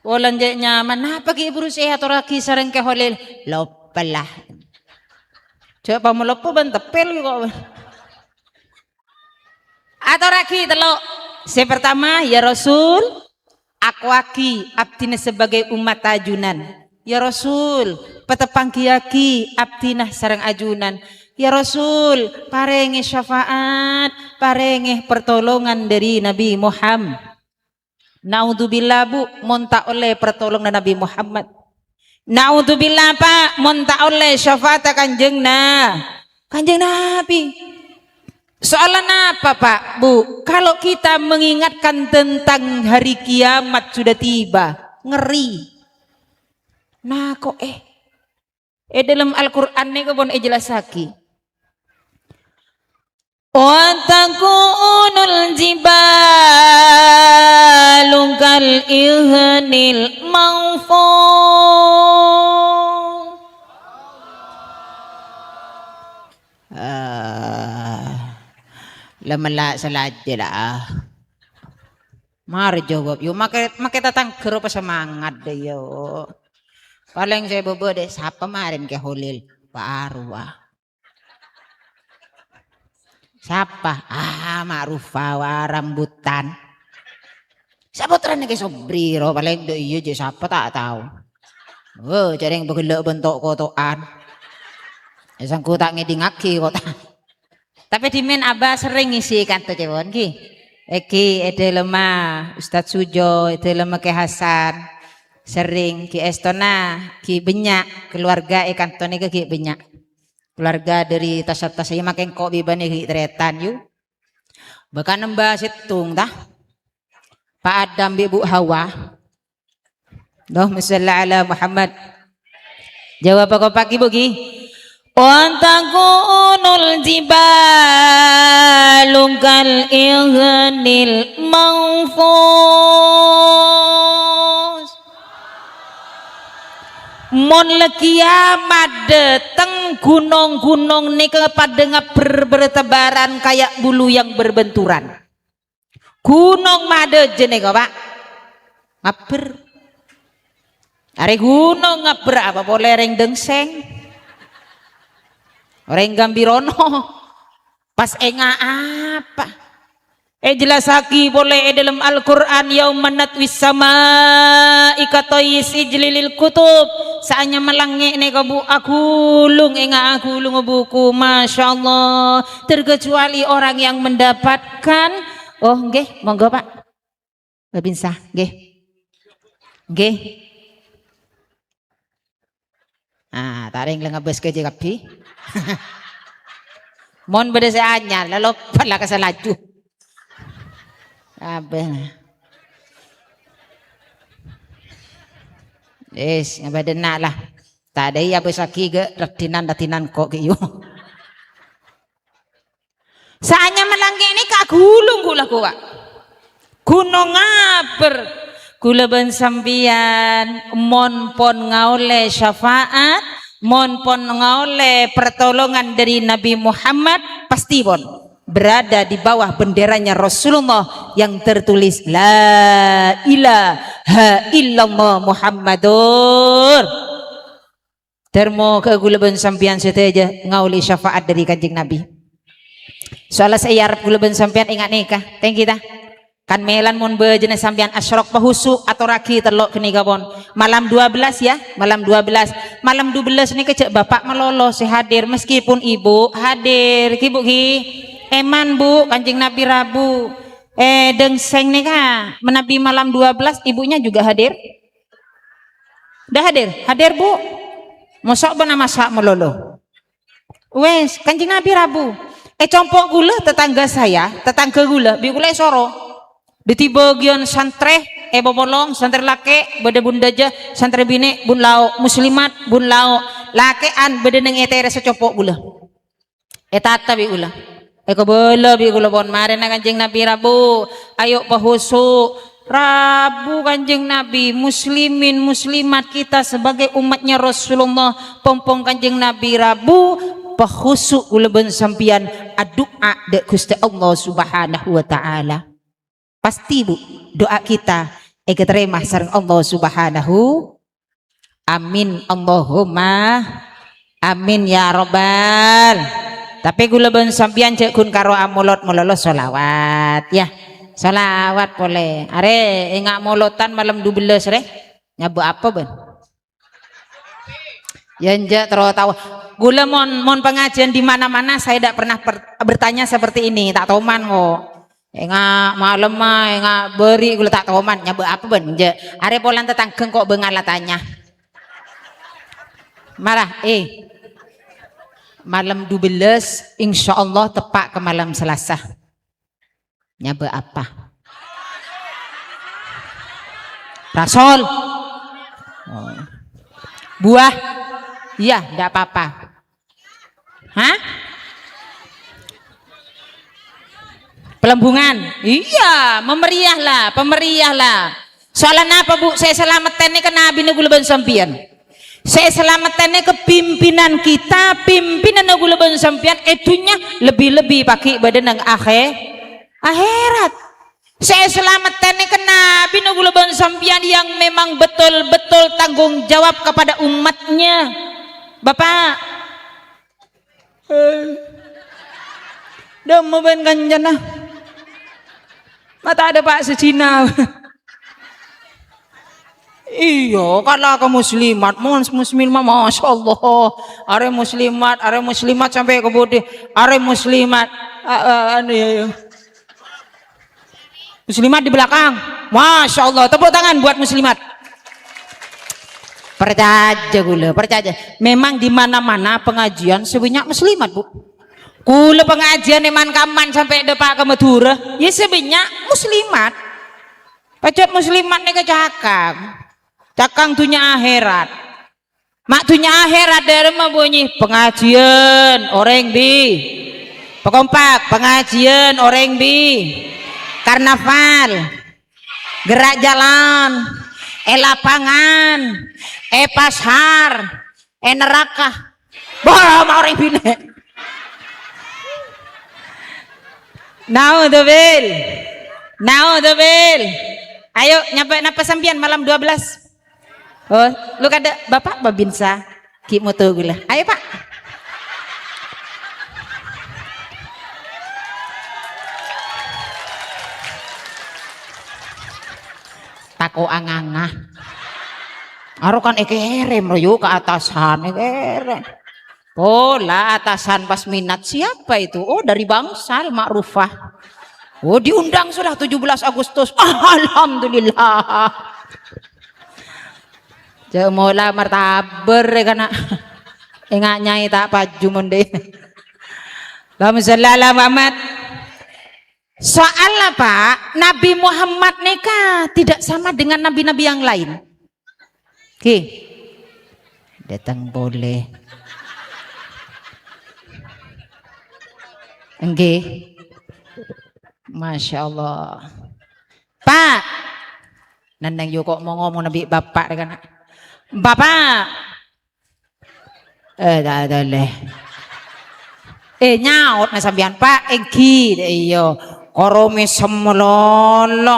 Polana cè' nyaman. Napa ghi' buru sè atorraghi sareng Kè Kholil? Loppa la. Jhâ' pamaloppo bân teppel kok. Atorraghi tello'. Sè pertama, "Ya Rasul, akowaghi abdhina sebagai ummatta ajunan." Ya Rasul, pateppanggiyâghi abdhina sareng ajunan. Ya Rasul, parèngè syafa'at, parèngè partolongan dâri Nabi Muhammad. Naudzubillah, Bu, mon ta' ollè partolonganna Nabi Muhammad. Naudzubillah, Pak, mon ta' ollè syafa'atta Kanjeng Na-, Kanjeng Nabi. Soalnya apa, Pak, Bu? Kalau kita mengingatkan tentang hari kiamat sudah tiba, ngeri. Nah, kok, eh, è dâlem Al-Qur'an nèko pon èjellassaghi. "Wa takunul jibalu kal ihnil manfus." Ah, la mella' salajâ la, ah. Marè jawab, yo, make, make tatangghâ ropa semangat dâ', yo. Palèng sè bâbâ dâ', sapa marèn Kè Kholil? Bâ' arowa. Sapa? Ah, Ma'rufa, wa rambutan. Sapotrana Kè Sobri, ro, palèng dâ' iyâ, jhâ' sapa ta' tao. Wah, jhâreng pagellâ' bân to'-koto'an. Ya, sengko ta' ngèdingngaghi kok ta'. Tapè dhimèn Abah serrèng ngisi kanto cèwon, ghi. Èghi è dâlemma Ustadz Sujo, è dâlemma Kè Hasan. Serrèng ghi èstona, ghi bânnya' keluarga è kanto nèka ghi bânnya'. Keluarga dâri tas-tas iyâ makè engko' bi' bâ'na ghi tarètan, yu. Bâkal nembâ sèttong, ta? Pa' Adam bi' Bu Hawa. Allahumma shalli ala Muhammad. Jawab apa kompak, Ibu, ghi? "Wa takunul jibalu kal ihnil manfus." Mon la kiamat dâteng, ghunong-ghunong nèka padâ ngabbher bertebaran kaya bulu yang berbenturan. Ghunong madâjâ nèko, Pa'. Ngabbher. Arè ghunong ngabbher apa polè rèng Dângsèng? Rèng Gambhirono. Pas enga' apa? Èjellassaghi polè è dhâlem Al-Qur'an, "Yauma natwis sama'a kathayyi sijli lil kutub." Saanyama langngè' nèka, Bu, aghulung, enga' aghulung buku. Masya Allah. Terkecuali orang yang mendapatkan, oh, nggih, monggo, Pak. Babinsa, nggih. Nggih. Ah, tarèng la ngabâs kèjâ kabbhi. Mon bâdâ sè anyar, la loppa la ka salaju. Kabèh. Wis, ngabâdâna la. Tadâ' iyâ bâsaghi ghâ' raddhinan, raddhinan ko' ghi' yu. Saanyama langngè' nèka aghulung ghulâ kowa. Ghun ngabâr ghulâ bân sampèyan mon pon ngaollè syafaat, mon pon ngaollè pertolongan dâri Nabi Muhammad, pastè pon berada di bawah benderanya Rasulullah yang tertulis, "La ilaha illallah Muhammadur." Dâr moghâ ghulâ bân sampèyan sadhâjâ ngaollè syafaat dâri Kanjeng Nabi. Soalla sè èarep ghulâ bân sampèyan enga' nèka. Thank you, ta. Kan mèlan mon bâjâna sampèyan asyrok pahusu', atorraghi tello' ghânèka pon. Malam dua belas ya, malam dua belas. Malam dua belas nèka jhâ' Bapak malolo sè hadir, meskipun Ibu hadir, ghi, Bu, ghi. Èman, Bu, Kanjeng Nabi rabu. Eh, dângsèng nèka, manabi malam dua belas, ibunya juga hadir? Udah hadir? Hadir, Bu? Mosok bâ'na masa' malolo? Wes, Kanjeng Nabi rabu. È compo' ghulâ, tetangga saya, tetangga ghulâ, bi' ghulâ èsoro. Dhâddhi bâgiyân santrè, è popolong, santrè lakè', bâdâ bun dâjâ, santrè binè', bun lao', muslimat, bun lao', lakè'an, bâdâ neng è terassa compo' ghulâ. Ètata bi' ghulâ. Èkabâlâ bi' ghulâ pon marèna Kanjeng Nabi rabu. Ayo pahusu'. Rabu Kanjeng Nabi, muslimin, muslimat kita sebagai umatnya Rasulullah, pompong Kanjeng Nabi rabu, pahusu' ghulâ bân sampèyan adu'a dâ' Ghustè Allah Subhanahu wa Ta'ala. Pasti, Bu, doa kita èkatarèma sareng Allah Subhanahu. Amin, Allahumma amin ya Rabbal. Tapè ghulâ bân sampèyan jhâ' ghun karo amolod malolo sholawat, ya. Sholawat polè. Arè, enga' molodan malem dua belas, rè. Nyabâ' apa, bân? Ya, enjâ' terro tao. Ghulâ mon, mon pengajian di mana-mana, saya tidak pernah per-, bertanya seperti ini. Ta' toman, kok. Enga' malemma, enga' bâri' ghulâ ta' toman. Nyabâ' apa, bân? Enjâ'. Arè polana tatangghâ kok bângal atanya. Mara, eh. Malem dua belas, insyaallah teppa' ka malem Selasa. Nyabâ' apa? Parasol. Oh. Buah? Iya, ndak apa-apa. Hah? Pelembungan? Iya, memeriahlah, pemeriahlah. Soalnya apa, Bu? Sè salamettèn nèka nabina ghulâ bân sampèyan. Sè salamettèn nèka pimpinan kita, pimpinanna ghulâ bân sampèyan è dhunnya, lebih-lebih paghi' bâdâ neng akhè-, akhèrat. Sè salamettèn nèka nabina ghulâ bân sampèyan yang memang betul-betul tanggung jawab kepada umatnya. Bapak, eh, dâmma bân kancana. Mata ada Pak Sejina. Iya, kala ka muslimat, mus-, muslimat, masya Allah. Arè muslimat, arè muslimat sampè' ka budi, arè muslimat. A-, a-, anu, ya, ya. Muslimat di belakang. Masya Allah, tepuk tangan buat muslimat. Percaya ghulâ, percaya. Memang di mana-mana pengajian sè bânnya' muslimat, Bu. Ghulâ pengajian è man-kamman sampè' dâpa' ka Madhurâ, ya sè bânnya' muslimat. Pajhât muslimat nèka cakang. Cakang dhunnya akhèrat. Ma' dhunnya akhèrat dâremma bhunyi, pengajian orèng bi-, pakompak, pengajian orèng bi-, karnaval, gerak jalan, è lapangan, è pasar, è neraka. Wah, ma' orèng binè'. Naudzubil. Naudzubil. Ayo, nyabâ' napa sampèyan malem dua belas? Oh, lu kadâ' Bapak Babinsa, ghi' moto ghulâ. Ayo, Pak. Ko' anganga. Aro kan èkèrèm, ro, yu, ka atasan, èkèrèm. Pola atasan pas minat, "Siapa itu?" "Oh, dari Bangsal, Ma'rufah." Oh, diundang sudah tujuh belas Agustus. Alhamdulillah. Jhâ' mola martabâr, ya, kana'. Enga' nyai ta' paju mon dhi'. Allahumma shalli ala Muhammad. Soalnya, Pak, Nabi Muhammad nèka tidak sama dengan nabi-nabi yang lain. Ki. Datang boleh. Enggih. Masya Allah. Pak. Nenneng yu ko' mau ngomong nabi bapak deh, kana'. Bapak. Eh, ta' ada leh. Eh, nyaot na sampeyan, Pak, èngghi, dè, iyâ. Karo mèsem lolo.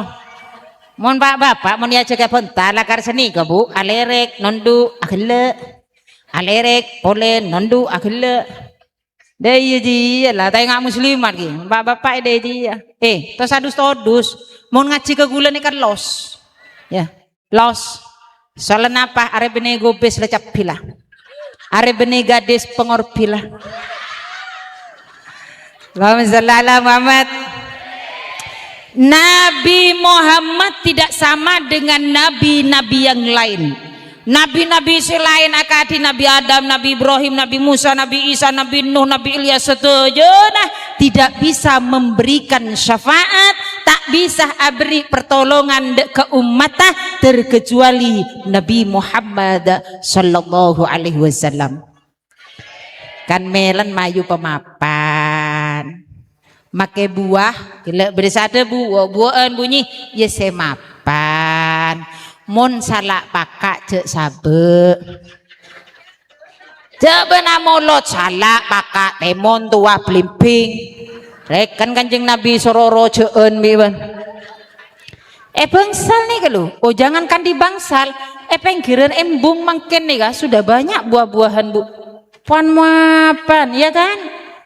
Mon Pak Bapak, mon èajhâk bhânta, lakar sanèka, Bu. Alèrèk, nondhu', aghellâ'. Alèrèk, polè, nondhu', aghellâ'. Dè, iyâ, jiyâ, la, ta' enga' muslimat, ghi. Pak Bapak, dè, jiyâ. Eh, tos adus-todus. Mon ngajhi ka ghulâ nèka los. Ya. Los. Soalnya apa? Arè bânnè gobes la cabbhi la. Arè bânnè gadis pengorbi la. Allahumma shalli ala Muhammad. Nabi Muhammad tidak sama dengan nabi-nabi yang lain. Nabi-nabi sè laèn akadhi Nabi Adam, Nabi Ibrahim, Nabi Musa, Nabi Isa, Nabi Nuh, Nabi Ilyas, sadhâjâna tidak bisa memberikan syafaat, ta' bisa abherri' pertolongan dâ' ka ommatta terkecuali Nabi Muhammad sallallahu alaihi wasallam. Kan mèlèn mayu pamapan. Makè buwâ, ghellâ' bâdâ sadhâbu, buwâ-buwâ'ân bunyi, ya sè mapan. Mon sala' paka' jhâ' sabâ'. Jhâ' bâna molod sala' paka' tèmon towa blimbing. Rèken Kanjeng Nabi sororo jhâ'ân bi' bân. È Bangsal nèka lho, oh, jangankan di Bangsal, è pèngghirân embung mangkèn nèka sudah banyak buah-buahan, Bu. Pan-mapan, ya kan?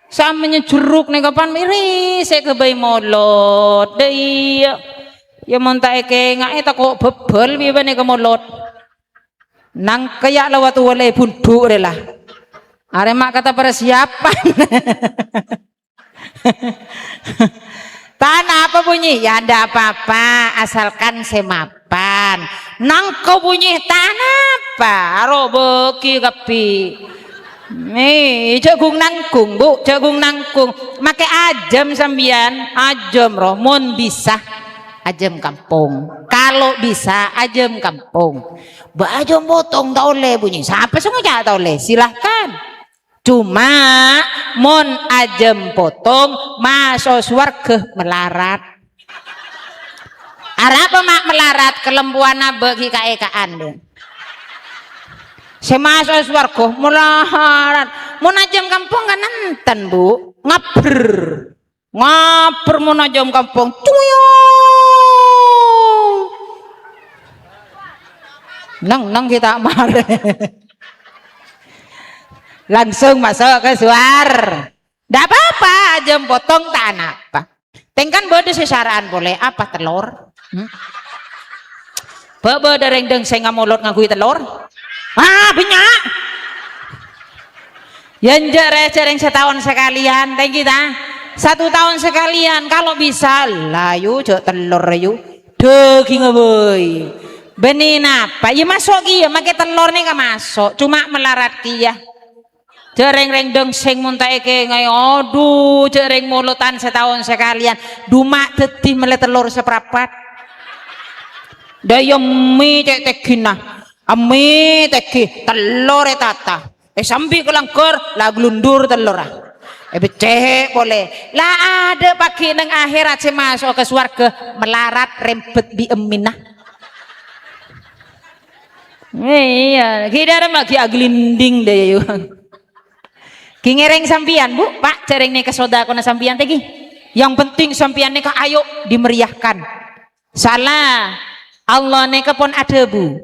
Samèyan jeruk nèka pan mèrè sè ghâbây molod. Dâ' iyâ. Ya mon ta' èkènga'è tako' bhâbhâl bi' bânnè ka molod. Nangka ya' la watu wâlè bundhu' rè la. Arè ma' kata persiapan. Tanapa bunyi? Ya, ndak apa-apa, asalkan sè mapan. Nangka bunyi tanapa? Aro bâgi kabbhi. Nih, jhâ' gung-nanggung, Bu, jhâ' gung-nanggung. Makè ajâm sampèyan, ajâm, ro, mon bisa. Ajâm kampong. Kalau bisa, ajâm kampong. Bâ ajâm potong ta' ollè bunyi. Sapa sè ngoca' ta' ollè? Silahkan. Cuma mon ajâm potong, maso' sowarghâ malarat. Arapa ma' malarat? Kalempowanna bâgi ka-èka'an, deh. Sè maso' sowarghâ malarat. Mon ajâm kampong kan enten, Bu. Ngabber. Ngabber mon ajâm kampong. Cuyung. Neng, neng kita mare. Langsung masuk ke suar. Ndak apa-apa, ajâm potong ta' anapa. Tèngkan bâdâ sè sara'an polè, apa telor? Hmm? Bâ-, bâdâ rèng dângsèng ngamolod ngangghuy telor? Ah, bânnya'. Ya, enjâ' rè, jhâ' rèng sataon sakalèyan, tènggi ta? Satu tahun sekalian, kalau bisa, la, yu, jhâ' telor, yu. Dhâghingnga bhâi. Bânnè napa? Ya, maso' kèya, makè telor nèka maso', cuma malarat kèya. Jhâ' rèng-rèng dângsèng mon ta' èkèngaè, adhu, jhâ' rèng molotan sataon sakalèyan, duma' dhâddhi mellè telor saprapat. Dâ' iyâ, emmè cè' tègghina. Emmè tègghì, telor ètata. Èsambi ka langghâr, la glundur tellorra. Èbeccè' polè. La adâ' paghi' neng akhèrat sè maso'a ka sowarghâ malarat rembhât bi' emmèna. Iyâ, ghi' dâremma ghi' aglinding dâ' iyâ. Ghi' ngèrèng sampèyan, Bu, Pak, jhâ' rèng nèka sodakona sampèyan tèghi. Yang penting sampèyan nèka ayo dimeriahkan. Sala, Allah nèka pon adhâbu.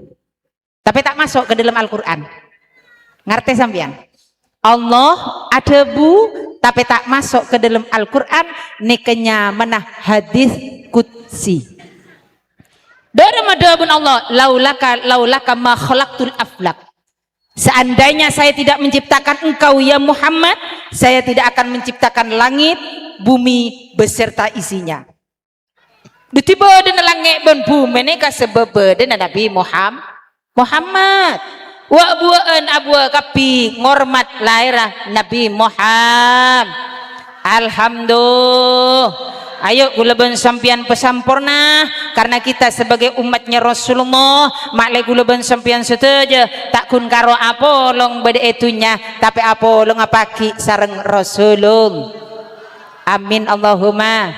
Tapè ta' maso' ka dâlem Al-Qur'an. Ngartè sampèyan? Allah adhâbu, tapè ta' maso' ka dâlem Al-Qur'an, nèka nyamana hadis qudsi. Dhârâmma dhâbuna Allah, "Laulaka, laulaka ma khalaqtul aflak." Seandainya saya tidak menciptakan engkau, ya Muhammad, saya tidak akan menciptakan langit, bumi, beserta isinya. Dhâddhi bâdâna langngè' bân bhumè nèka sabâb bâdâna Nabi Muham-, Muhammad. Wa' buwâ'ân abhuwâ kabbhi ngormat lahèrra Nabi Muham-, Alhamdulillah. Ayo, kaulâ bân sampèyan pasamporna, karena kita sebagai umatnya Rasulullah, ma'lè kaulâ bân sampèyan sadhâjâ ta' ghun karo apolong bâdâ è dhunnya, tapè apolonga paghi' sareng Rasulullah. Amin, Allahumma.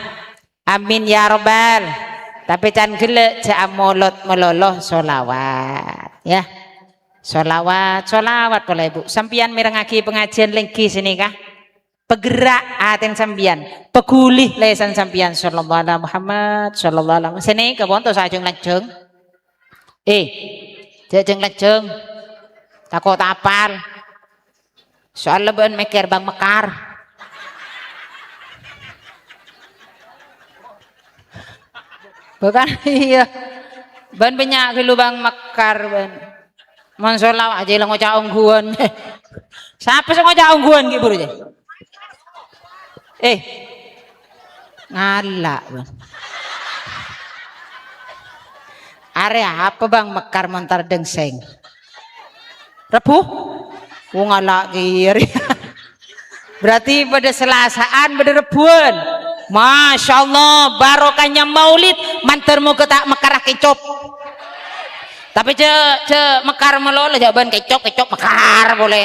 Amin ya rabbal. Tapè can ghellâ' jhâ' amolot malolo sholawat, ya. Sholawat, sholawat polè, Bu. Sampèyan mèrengngaghi pangajiân lèngghi sanèka. Pagerra' atèn sampèyan, paghuli lèsan sampèyan. Shallallahu ala Muhammad, shallallahu ala Muhammad. Sanèka ponto sajheng-lajheng. Eh, jhâ' jheng-lajheng. Tako' ta' apal. Soalla bâ'ân mèkkèr Bang Mekar. Bukan, iyâ. Bâ'ân bânnya' ghâllu Bang Mekar, bâ'ân. Mon sholawat ajâ la ngoca' ongghuwân. Sapa sè ngoca' ongghuwân ghi' buru, jâ? Eh. Ngala', bâ'ân. Arè apa, Bang Mekar, mon tardhâng sèng? Rebbhu? Oh, ngala' kèya rèya. Berarti bâdâ Selasaan, bâdâ Rebbhuwân. Masya Allah, barokahnya maulid, mandhâr moghâ ta' mekar kèncop. Tapè jhâ', jhâ' mekar malolo, jhâ' bâ'ân kèncop, kèncop mekar polè.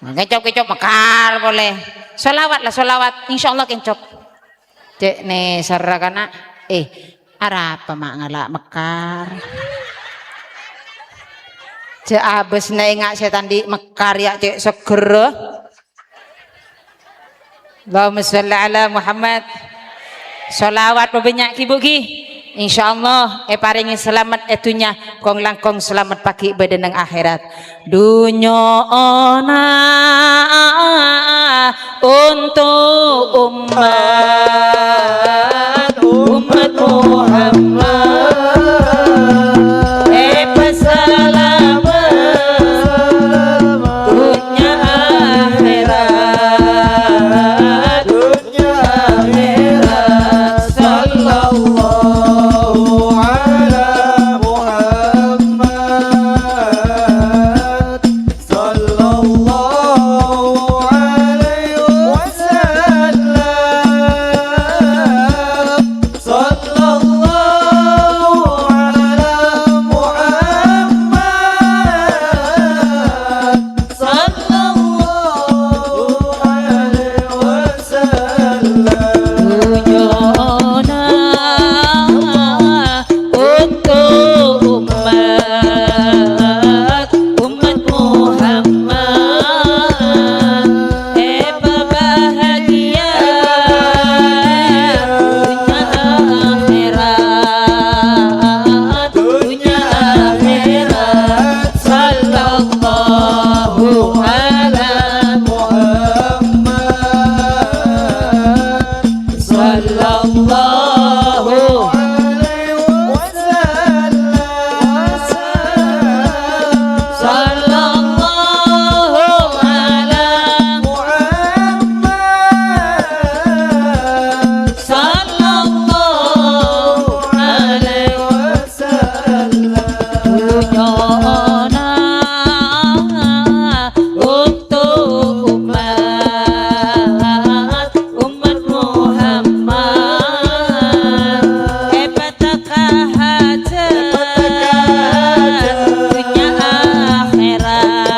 Kèncop, kèncop mekar polè. Sholawat la, sholawat. Insya Allah kèncop. Cè' nèserra kana', eh, arapa ma' ngala' mekar? Jhâ' abâs nènga' sè ta' andi' mekar, yâ, cè' segghâr. Allahumma sholli ala Muhammad. Sholawat pabânnya' ghi, Bu, ghi. Insya Allah èparèngè salamet è dhunnya, kong-langkong salamet paghi' bâdâ neng akhèrat. Dhunnyana untuk umat, umat Muhammad. Èpasalamet dhunnya akhèrat. Sallallahu ala Muhammad. Sallallahu alaihi wasallam. Sallallahu ala Muhammad. Sallallahu alaihi wasallam. Dhunnyana untuk umat, umat Muhammad. Èpabahagia dhunnya akhèrat, dhunnya akhèrat. Sallallahu ala Muhammad. Sallallahu alaihi wasallam. Sallallahu ala Muhammad. Sallallahu alaihi wasallam. Dhunnyana untuk umat, umat Muhammad. Èpateka hajhât dhunnya akhèrat,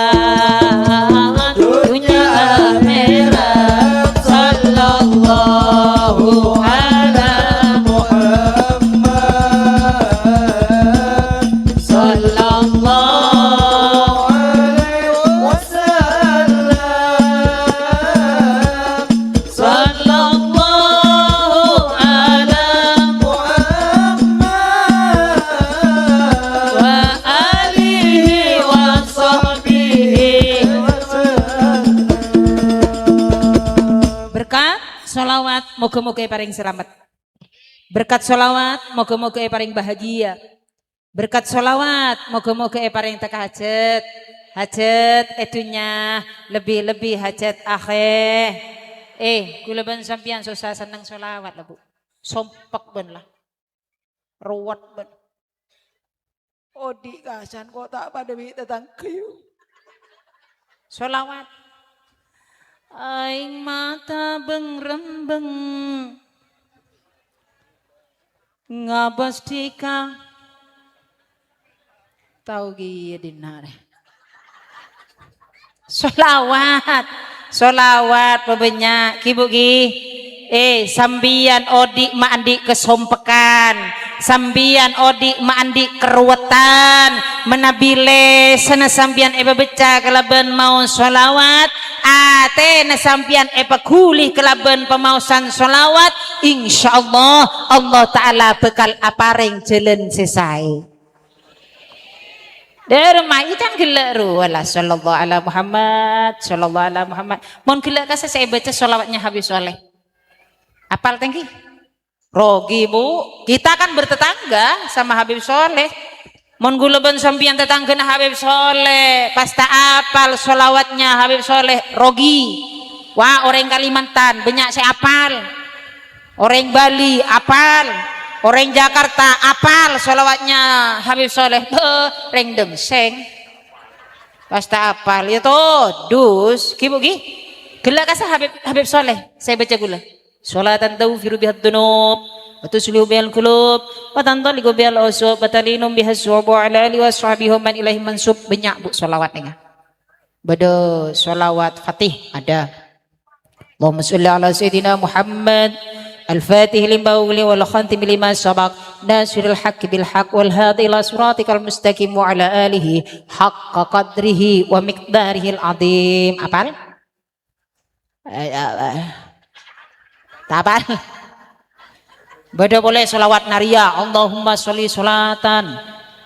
dhunnya akhèrat. Sallallahu ala Muhammad. Sallallahu alaihi wasallam. Sallallahu ala Muhammad wa alihi wa sahbihi. Berkat sholawat, moga-moga èparèng salamet. Berkat sholawat, moga-moga èparèng bahagia. Berkat sholawat, moga-moga èparèng tekka hajat. Hajat è dhunnya, lebbi-lebbi hajat akhèrat. Eh, kaulâ bân sampèyan sossa senneng sholawat la, Bu. Sompek bân la. Ruwet bân. Odi' kasan ko' ta' padâ bi' tatangghâ, yu. Sholawat. Aèng mata beng-rembeng. Ngabâs dhika. Tao ghi' dinna' rè. Sholawat. Sholawat pabânnya', ghi, Bu, ghi. Eh, sampèyan odi' ma' andi' kasompekan. Sampèyan odi' ma' andi' karuwetan. Manabi lèsanna sampèyan èpabecca kalabân maos sholawat, atèna sampèyan èpaghuli kalabân pamaosan sholawat, insyaallah Allah Ta'ala bhâkal aparèng jhâlân sè saè. Dâremma, iyâ can ghellâ' rowa la, sallallahu ala Muhammad, sallallahu ala Muhammad. Mon ghellâ' kassa sè èbâca sholawatnya Habib Soleh. Apal tèngghi? Rogi, Bu. Kita kan bertetangga sama Habib Soleh. Mon kaulâ bân sampèyan tatangghâna Habib Soleh, pas ta' apal sholawatnya Habib Soleh, rogi. Wah, orèng Kalimantan bânnya' sè apal. Orèng Bali apal. Orèng Jakarta apal sholawatnya Habib Soleh. Beuh, rèng Dengseng. Pas ta' apal, ya todus. Ghi, Bu, ghi. Ghellâ' kassa Habib, Habib Soleh, sè bâca kaulâ. Sholatan taghfiru bihad dzunub, wa tuslihu bihal qulub, wa tantaliqu bihal usub, wa talinu bihas su'ub, wa ala alihi wa sahbihi wa man ilaihi mansub. Bânnya', Bu, sholawat nèka. Bâdâ sholawat Fatih, ada. Allahumma sholli ala Sayyidina Muhammad, al-Fatih lima ughliq wal khatimi lima sabaq, nasiril haqqi bil haqq wal hadi ila siratikal mustaqim wa ala alihi haqqa qadrihi wa miqdarihil azim. Apal? Eh, eh, eh. Tapal. Bâdâ polè sholawat nariyah. Allahumma sholli sholatan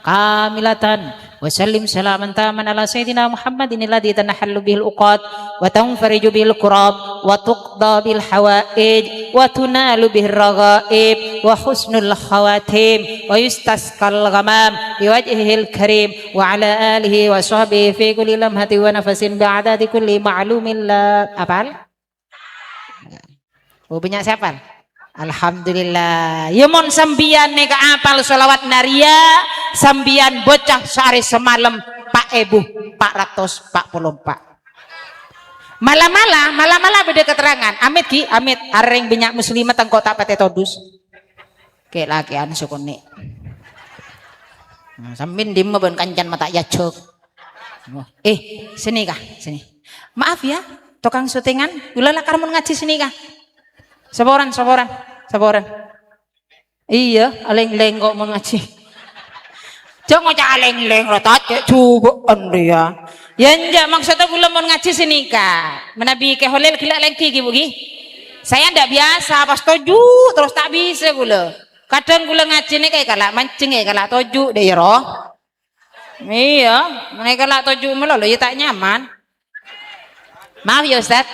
kamilatan wa sallim salaman taman ala Sayyidina Muhammadin alladzi tanahallu bihil uqad wa tanfariju bihil kurab wa tuqda bil hawaij wa tunalu bihir raghaib wa husnul khawatim wa yustasqal ghamam biwajhihil karim wa ala alihi wa sahbihi fi kulli lamhatin wa nafasin bi'adadi kulli ma'lumin la. Apal? Oh, bânnya' sè apal? Alhamdulillah. Ya, mon sampèyan nèka apal sholawat nariyah, sampèyan bâca saarè samalem pa' èbu pa' ratos pa' polo empa'. Mala-mala, mala-mala bâdâ katerrangan. Amit, ghi, amit. Arèng bânnya' muslimat engko' ta' patè todus. Kè-lakèyan sakonè'. Nah, sampèyan dimma bân kancana ma' ta' èajhâk. Eh, sini kah, sini. Maaf ya, tokang syutingan, kaulâ lakar mon ngajhi sini kah. Saporan, saporan, saporan. Iyâ, alèng-lèng ko' mon ngajhi. Jhâ' ngoca' alèng-lèng, ra ta' cè' jhubâ'ân rèya. Ya enjâ', maksudnya kaulâ mon ngajhi sini kah. Manabi Kè Holil ghellâ' lèngghi, ghi, Bu, ghi. Saya ndak biasa, pas toju' terros ta' bisa kaulâ. Kadhâng kaulâ ngajhi nèka èkala' mancèng, èkala' toju', dâ' iyâ roh. Iyâ, mènèka la toju' malolo, ya ta' nyaman. Maaf ya, Ustaz.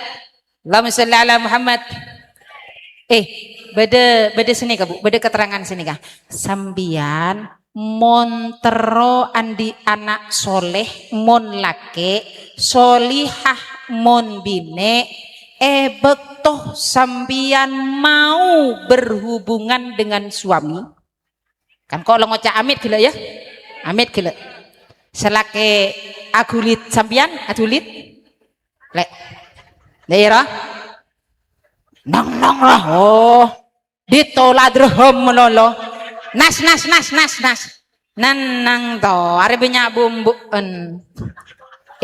Allahumma sholli ala Muhammad. Eh, bâdâ, bâdâ sè nèka, Bu, bâdâ katerrangan sè nèka. Sampèyan mon terro andi' ana' soleh, mon lakè', solihah, mon binè', è bâkto sampèyan mau berhubungan dengan suami, kan ko' la ngoca' amit ghellâ' ya? Amit ghellâ'. Sè lakè' aghulid sampèyan, aghulid? Lè'. Lè' iyâ ra? Nang, nang ra. Oh. Ditola' dirham malolo. Nas, nas, nas, nas, nas. Nan, nang to, arè bânnya' bumbu'en.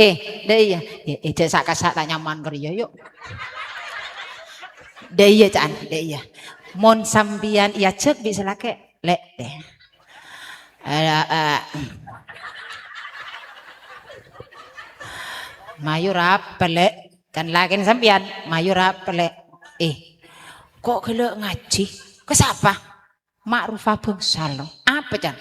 Eh, dâ' iyâ. Eh, eh, jhâ' sa'-kasa' ta' nyaman ka rèya, yu'. Dâ' iyâ, ca'an, dâ' iyâ. Mon sampèyan èajhâk bi' sè lakè'. Lè', deh. Eh, eh. Mayu rap, Lè'. Kan lakèna sampèyan, mayu rap, Lè'. Eh, ko' ghellâ' ngajhi? Ka sapa? Ma'rufa bângsal. Apa, can?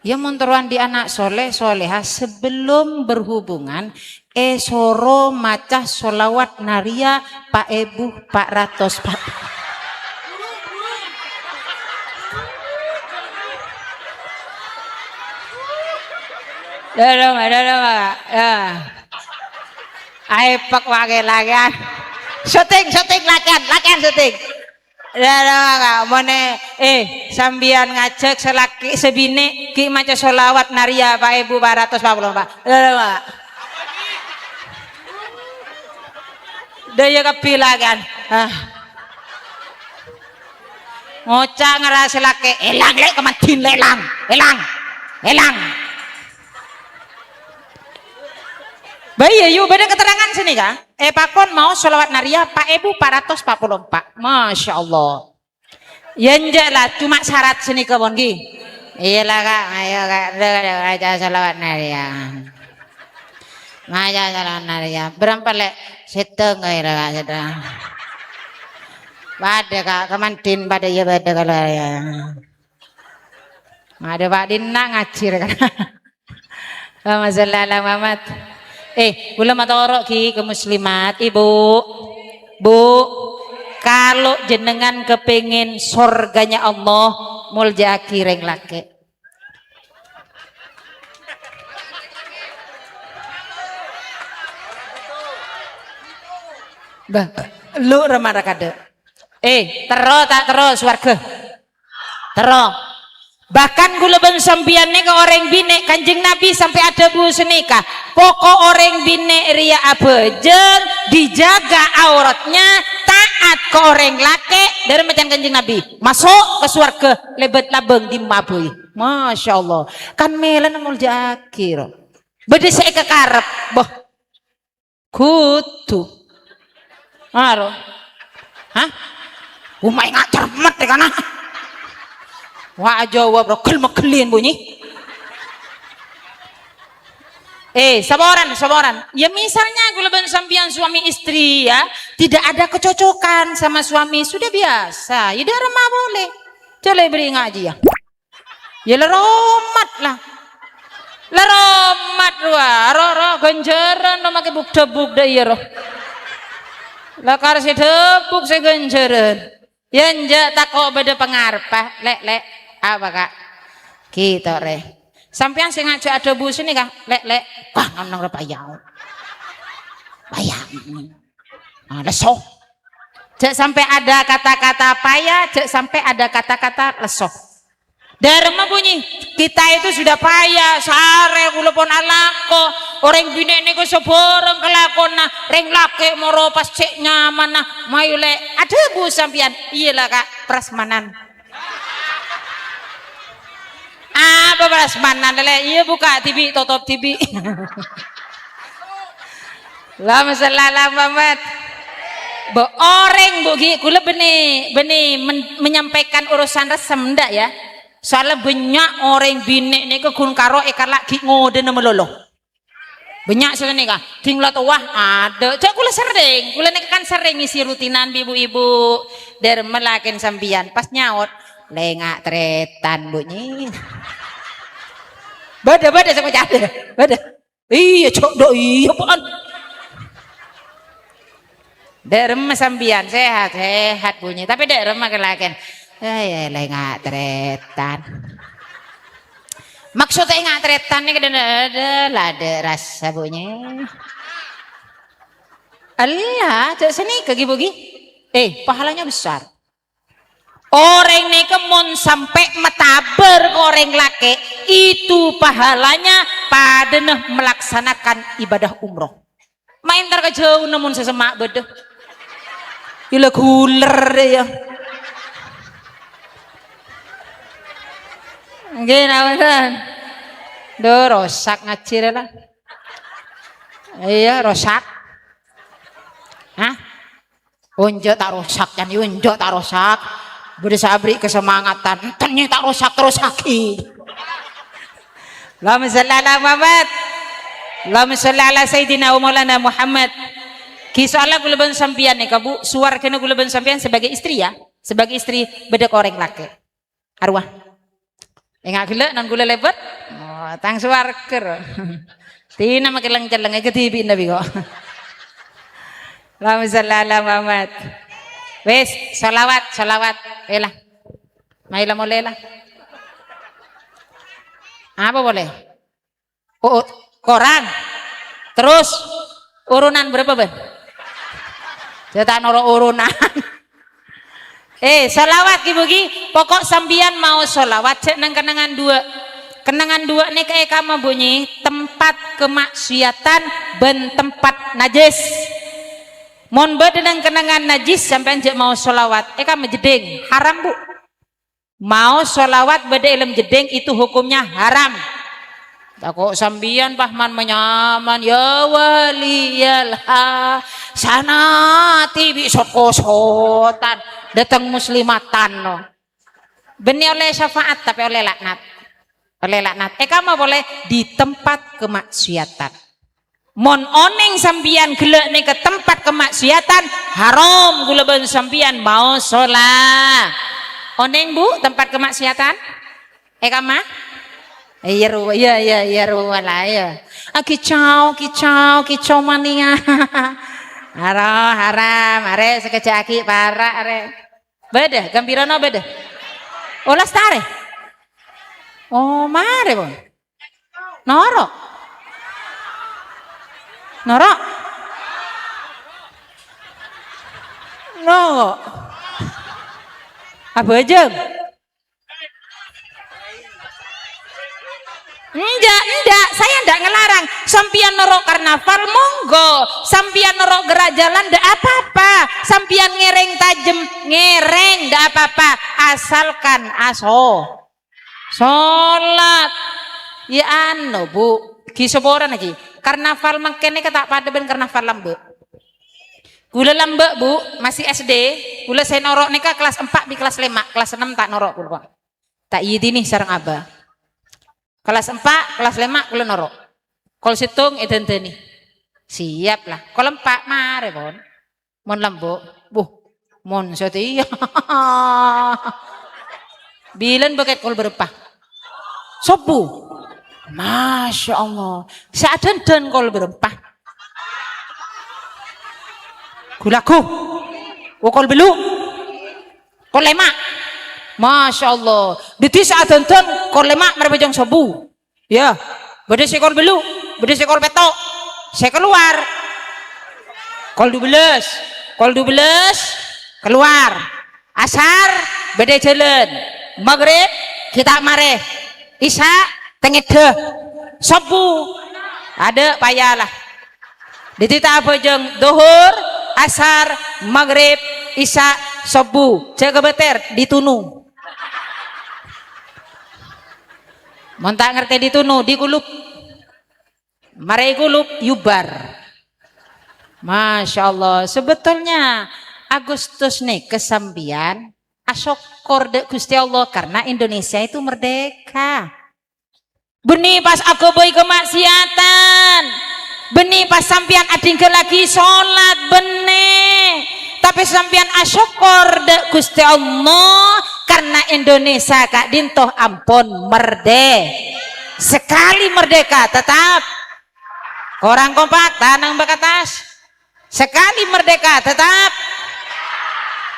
Ya, mon terro andi' ana' soleh, solehah, sebelum berhubungan, èsoro maca sholawat nariyah pa' èbu pa' ratos pa'. Dalam, dalam, Pak. Ya. Aepek wae lakeyan. Syuting, syuting lakeyan, lakeyan syuting. Dalam, Pak. Mon, eh, sampèyan ngajhâk sè lakè' sè binè' ghi' maca sholawat nariyah, Pak, èbu pa' ratos pa' polo, Pak. Dalam, Pak. Dâ' iyâ kabbhi lakeyan. Ah. Ngoca' ngara sè lakè', "Èlang, Lè', kamandhin, Lè', èlang. Èlang. Èlang." Bâ iyâ, yu, bâdâ keterangan sini, Kak. Èpakon maos sholawat nariyah pa' èbu pa' ratos pa' polo empa'. Masya Allah. Yâ, enjâ' la, cuma syarat sè nèka, pon, ghi. Iyâ la, Kak, ayo, Kak, maca sholawat nariyah. Maca sholawat nariyah. Bârâmpa, Lè'? Sèttong, ayo, Kak, sèttong. Padâ, Kak, kamandhin padâ, iyâ, padâ, kalau, ya. Ada Pak Dinna ngajhi, Kak. Allahumma sholli ala Muhammad. Eh, kaulâ matoro' ghi ka muslimat, Ibu. Bu, kalau jenengan kepingin sorganya Allah, molja'aghi rèng lakè'. Bâh, lu' ra mara kadâ'. Eh, terro ta' terro sowarga? Terro. Bahkan kaulâ bân sampèyan nèka orèng binè', Kanjeng Nabi sampè' adhâbu sanèka, "Pokok orèng binè' rèya abhâjâng, dijaga auratnya, taat ka orèng lakè'," dâri macan Kanjeng Nabi, "maso' ka sowarga lèbât labâng dimma bhâi." Masya Allah. Kan mèlana molja'aghi, ro. Bâdâ sè èkakarep, boh. Kodhu. Aro. Hah? Uma' enga' cermet, ya, kana'. Wa' ajâwâb, ro, gel-megellin bunyi. Eh, saboran, saboran. Ya, misalnya kaulâ bân sampèyan suami istri, ya, tidak ada kecocokan sama suami, sudah biasa. Ya, dâ' remma polè. Jhâ' lè bâri' ngajhi, ya. Ya, la romat, la. La romat, rowa. Ro, ro, ghânjhârân, ro, make bukdhâ-bukdhâ, iyâ, ro. La kar sè dhâbuk sè ghânjhârân. Ya, enjâ' tako' bâdâ pangarebbhâ, Lè', Lè'. Apa, Kak? Gitu, rè. Sampèyan sè ngajhâk adhâbu sini, Kak? Lè', Lè'. Wah, nonong rè payah. Payah. Ah, lesso. Jhâ' sampè' ada kata-kata payah, jhâ' sampè' ada kata-kata lesso. Dâ' remma bunyi, kita itu sudah payah, sarè kaulâ pon alako. Orèng binè' nèko sabhârâng kalakona, rèng lakè' moro pas cè' nyamana. Mayu, Lè', adhâbu sampèyan. Iyâ la, Kak, prasmanan. Apa prasmanan, Lè'? Iyâ, buka dhibi', totop dhibi'. Allahumma shalli ala Muhammad. Bo, orèng, Bu, ghi, kaulâ bânnè, bânnè men-, menyampaikan urusan ressem, ndak, ya? Soalnya bânnya' orèng binè' nèka ghun karo èkala' ghi' ngodâna malolo. Bânnya' sè nèka, "Ding la towa, adâ'." Jhâ' kaulâ serrèng, kaulâ nèka kan serrèng ngisi rutinan bi' bu-ibu. Dâ' remma lakèn sampèyan, pas nyaot, "Lè' enga' tarètan, Bu, nyi." Bâdâ, bâdâ sè ngoca', bâdâ. Iyâ, cok, do, iyâ, pon. Dâ' remma sampèyan, sehat, sehat bunyi. Tapè dâ' remma kalakèn. Eh, ya, lè' enga' tarètan. Maksud enga' tarètan nèka dâ-, dâ-, la dâ' rassa bunyi. Allah, cok sini ke gibu gi. Eh, pahalanya besar. Orèng nèka mon sampè' matabâr ka orèng lakè', itu pahalanya padâna melaksanakan ibadah umroh. Ma' entar ka jhâuna mon sè semma' bâdâ. Ila guler, ya. Ngghi, napa, Tan? Duh, rosak ngajhi rè, la. Iyâ, rosak. Hah? Onjhâ' ta' rosak, can onjhâ' ta' rosak. Bâdâ sè aberri' kasemangatan. Enten nyè ta' rosak-terrossaghi. Allahumma shalli ala Muhammad. Allahumma shalli ala Sayyidina wa Maulana Muhammad. Ghi soalla kaulâ bân sampèyan nèka, Bu, sowargana kaulâ bân sampèyan sebagai istri, ya. Sebagai istri, bâdâ ka orèng lakè'. Arowa. Enga' ghellâ' nan kaulâ lèbât. Oh, tang sowarga, ro. Dina makè leng-celleng, èkadhibi'na bi' ko'. Allahumma shalli ala Muhammad. Wis, shalawat, shalawat. Ela. Mayu la molè, la. Apa polè? Oh, oh, korang. Terus, urunan berapa, Bân? Saya tak noro' urunan. Eh, sholawat, ghi, Bu, ghi. Pokok sampèyan maos sholawat, cè' neng kennengngan duwâ'. Kennengngan duwâ' nèka è kamma bânnè tempat kemaksiatan bân tempat najis. Mon bâdâ neng kennengngan najis, sampèyan jhâ' maos sholawat. È kamma jeddhing, haram, Bu. Maos sholawat bâdâ è lem jeddhing itu hukumnya haram. Tako' sampèyan, Pah, man-manyaman, ya waliyal hasanati bi' soko-sotan. Dâteng muslimatan, no. Bânnè ollè syafaat, tapè ollè laknat. Ollè laknat. È kamma polè di tempat kemaksiatan. Mon onèng sampèyan ghellâ' nèng ka tempat kemaksiatan, haram ghulâ bân sampèyan maos sholat. Onèng, Bu, tempat kemaksiatan? È kamma? Iyâ, ru-, iyâ, iyâ, iyâ, ru-, wala, iyâ. Ah, kicau, kicau, kicau mania. Haram, haram. Arè, sakejjhâ' aghi' para', arè. Bâdâ, Gambirano bâdâ? Oh, lastarè? Oh, marè, pon. Noro'. Noro'. Noro'. Abhâjâng. Enjâ', enjâ', saya ndak ngelarang. Sampèyan noro' karnaval, monggo. Sampèyan noro' gera' jalan, ndak apa-apa. Sampèyan ngèrèng tajhem, ngèrèng, ndak apa-apa. Asalkan aso. Sholat. Ya anu, Bu. Ghi saporana, ghi. Karnaval mangkèn nèka ta' padâ bân karnaval lambâ'. Ghulâ lambâ', Bu, masih S D. Ghulâ sè noro' nèka kelas empat bi' kelas lèma', kelas ennem ta' noro' ghulâ, kok. Ta' èidini sareng Abah. Kelas empat, kelas lèma' ghulâ noro'. Kol sèttong èdhândhâni. Siap, la. Kol empat marè, pon. Mon lambâ', buh, mon satèya. Bilân bâkèt kol bârâmpa? Sobbhu. Masya Allah. Sè adhândhân kol bârâmpa? Ghu-lagghu. Oh, kol bâllu'. Kol lèma'. Masya Allah. Dhâddhi sè adhândhân kol lèma' marè bhâjâng sobbhu. Ya, bâdâ sè kol bâllu', bâdâ sè kol pètto'. Sè kalowar. Kol dubellâs. Kol dubellâs, kalowar. Asar, bâdâ jhâlân. Maghrib, ghi' ta' marè. Isya, tengedda. Sobbhu, adâ' paya la. Dhâddhi ta' abhâjâng dhuhur, asar, maghrib, isya, sobbhu. Jâgâ bâtèr, ditunu. Mon ta' ngartè ditunu, dikulub. Marè kulub, yubbar. Masya Allah. Sebetulnya, Agustus nèka sampèyan asokkor dâ' Ghustè Allah karena Indonesia itu merdeka. Bânnè pas aghâbây kamaksiatan. Bânnè pas sampèyan adhinggâllaghi sholat, bânnè. Tapè sampèyan asokkor dâ' Ghustè Allah, karena Indonesia ka'dinto ampon merde-, sakali merdeka, tetap. Korang kompak, tanang bâ' ka attas. Sakali merdeka, tetap.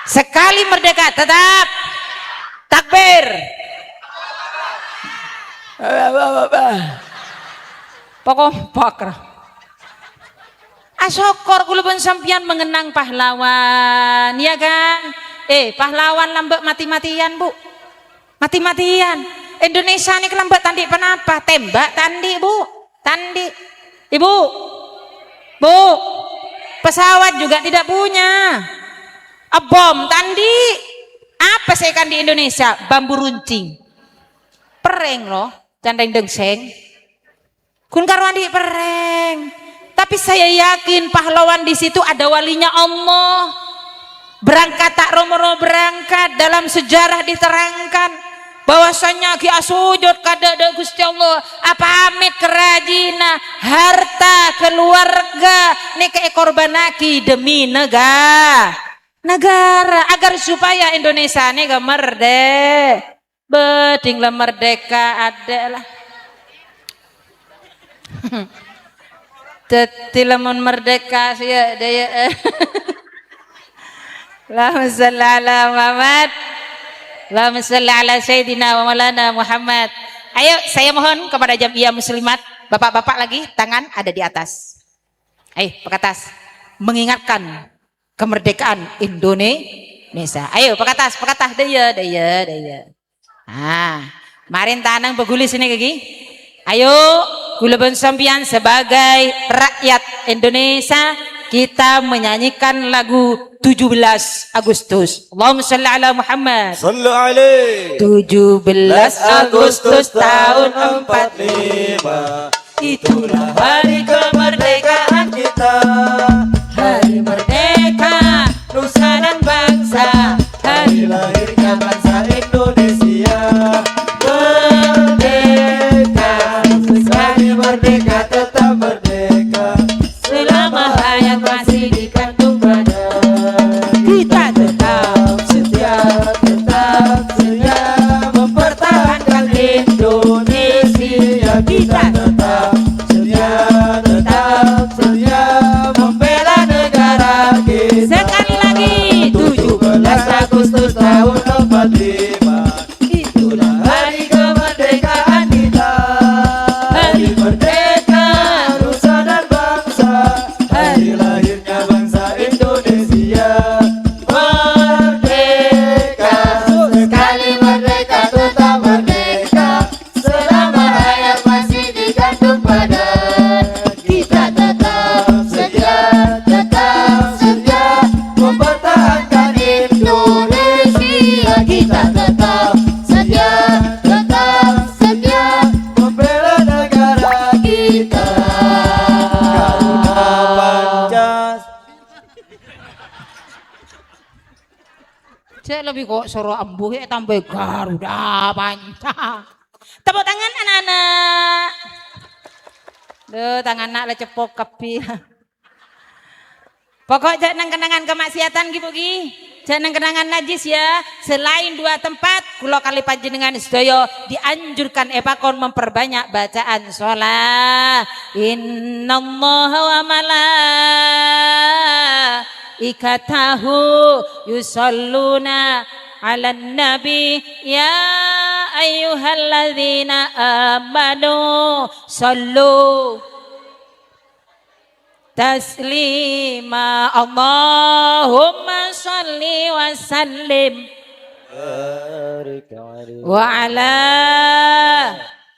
Sakali merdeka, tetap. Takbir. Pakompak, ra. Asokkor ghulâ bân sampèyan mengenang pahlawan, ya kan? Eh, pahlawan lambâ' mati-matian, Bu. Mati-matian. Indonesia nèka lambâ' ta' andi' ponapa. Tembak ta' andi', Bu. Ta' andi'. Ibu. Bu. Pesawat juga tidak punya. Bom ta' andi'. Apa sè èkaandi' Indonesia? Bambu runcing. Perrèng, loh. Can rèng-dengngsèng. Ghun karo andi' perrèng. Tapi saya yakin pahlawan di situ ada walinya Allah. Berangkat ta' ro-moro berangkat, dalam sejarah diterangkan bahwasanya ghi' asojud ka dâ'-, dâ' Ghustè Allah, apamèt ka rajina, harta, keluarga, nèka èkorbhânnaghi demi nega-, negara, agar supaya Indonesia nèka merde-, Bâding la merdeka adâ' la. Dâddhi lamon merdeka sè ya, dâ' ya. Allahumma shalli ala Muhammad. Allahumma shalli ala Sayyidina wa Maulana Muhammad. Ayo, saya mohon kepada jamiah muslimat Bapak-bapak lagi, tangan ada di atas. Ayo, pekatas. Mengingatkan kemerdekaan Indonesia. Ayo, pekatas, pekatas. Daya, daya, daya. Ah, marin tanang baguli sini lagi. Ayo, kaulâ bân sampèyan sebagai rakyat Indonesia, kita menyanyikan lagu tujuh belas Agustus. Allahumma shalli ala Muhammad. Sallu alaihi. Tujuh belas Agustus tahun empat lima. Itulah hari kemerdekaan kita. Hari merdeka nusa dan bangsa. Hari lahirnya bangsa Indonesia. Merdeka, sekali merdeka, tetap merdeka. Selama hayat masih dikandung badan, kita tetap setia, tetap setia mempertahankan Indonesia. Kita tetap setia, tetap setia membela negara kita. Sekali lagi, tujuh belas Agustus tahun empat lima. Itulah hari kemerdekaan kita. Hari merdeka nusa dan bangsa. Hari lahirnya bangsa Indonesia. Merdeka, sekali merdeka, tetap merdeka. Selama hayat masih dikandung badan, kita tetap setia, tetap setia mempertahankan Indonesia. Kita tetap setia, tetap setia membela negara kita. Karena Pancas- Cek lebih kok soro ambu ya tambah Garuda Panca. Tepuk tangan anak-anak. Duh, tangan nak le cepok kepi. Pokok jek nang kenangan kemaksiatan, Gi, Bu, Gi. Jek nang kenangan najis, ya. Selain dua tempat, kulo kali panjenengan sedaya dianjurkan epakon memperbanyak bacaan sholat. Innallaha wa malaikatahu yusalluna 'alan nabi, ya ayyuhalladzina amanu sallu taslima. Allahumma salli wa sallim. Barik alaihi Wa ala.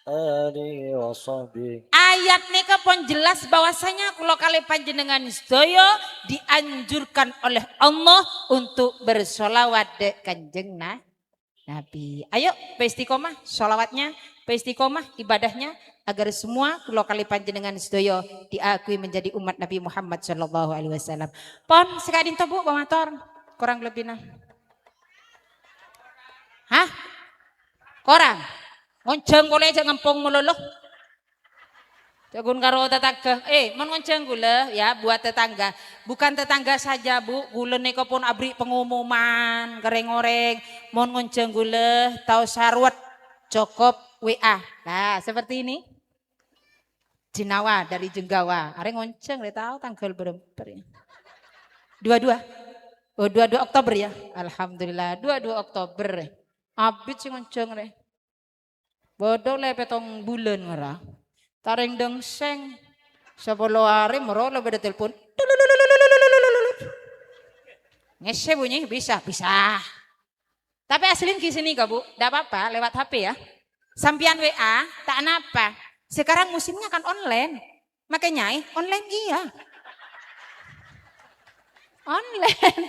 Alihi wa sahbihi. Ayat nèka pon jelas bahwasanya kula kalih panjenengan sedaya dianjurkan oleh Allah untuk bersolawat dek Kanjeng Na-, Nabi. Ayo, paistiqomah sholawatnya, paistiqomah ibadahnya, agar semua kula kalih panjenengan sedaya diakui menjadi umat Nabi Muhammad sallallahu alaihi wasallam. Pon, saka'dinto, Bu, pamator. Kurang lebihnya. Hah? Korang? Ngonjhâng polè jhâ' ngempong malolo. Jhâ' ghun karo tatangghâ. Eh, mon ngonjhâng ghulâ, ya, buat tetangga. Bukan tetangga saja, Bu. Ghulâ nèka pon abri' pengumuman ka rèng-orèng. Mon ngonjhâng ghulâ, tao sarowet, cokop W A. Nah, seperti ini. Jenawa dari Jenggawa. Arè ngonjhâng, rè tao tanggal berempat ya. Dua dua. Oh, dua dua Oktober ya. Alhamdulillah, dua dua Oktober. Abit sè ngonjhâng, rè. Bâdâ lè pètong bulân ngara. Tarèng dângsèng. Sapolo arè moro lè bâdâ telepon. Ngèssè bunyi, bisa, bisa. Tapi asli ghi' sini kok, Bu. Ndak apa-apa, lewat H P ya. Sampèyan W A, tak napa. Sekarang musimnya kan online. Makanya, eh, online iya. Online.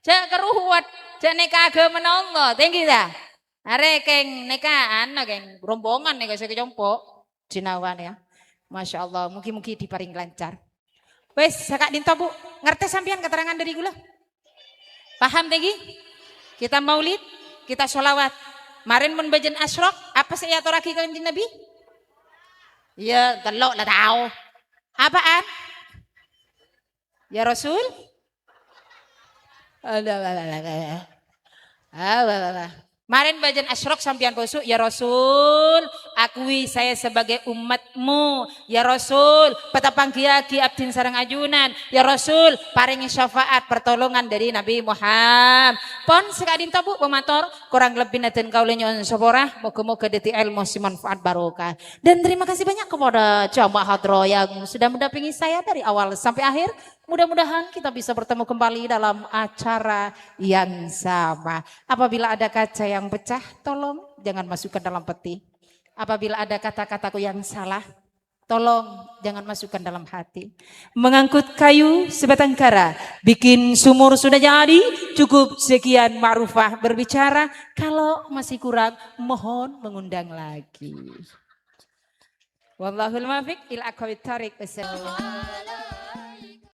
Jhâ' karuwet, jhâ' nèka aghâmana Allah. Thank you, ta? Arè kèng nèka, anu, kèng rombongan nèka sè kacompo'. Jinawan ya. Masya Allah, mugi-mugi diparing lancar. Wes, saka'dinto, Bu. Ngartè sampèyan keterangan dari kula? Paham, tèngghi? Kita maulid, kita sholawat. Marèn mon bâjâna asyrok, apa sè èatorraghi ka Kanjeng Nabi? Iya, tello' la tao. Apaan? Ya Rasul? Marèn bâjâna asyrok sampèyan poso', "Ya Rasul, Akui saya sebagai umatmu, ya Rasul, patapanggiyagi abdin sareng ajunan, ya Rasul, parèngè syafaat pertolongan dâri Nabi Muhammad. Pon saka'dinto, Bu, pamator, korang lebbina dân kaulâ nyo'on sapora, moga-moga dhâddhi èlmo sè manfaat barokah. Dan terima kasih banyak kepada jamaah hadroh yang sudah mendampingi saya dari awal sampai akhir. Mudah-mudahan kita bisa bertemu kembali dalam acara yang sama. Apabila ada kaca yang pecah, tolong jangan masukkan dalam peti. Apabila ada kata-kataku yang salah, tolong jangan masukkan dalam hati. Mengangkut kayu sebatang kara, bikin sumur sudah jadi, cukup sekian ma'rufah berbicara. Kalau masih kurang, mohon mengundang lagi. Wallahul muwaffiq ila aqwamit thariq. Wassalamualaikum.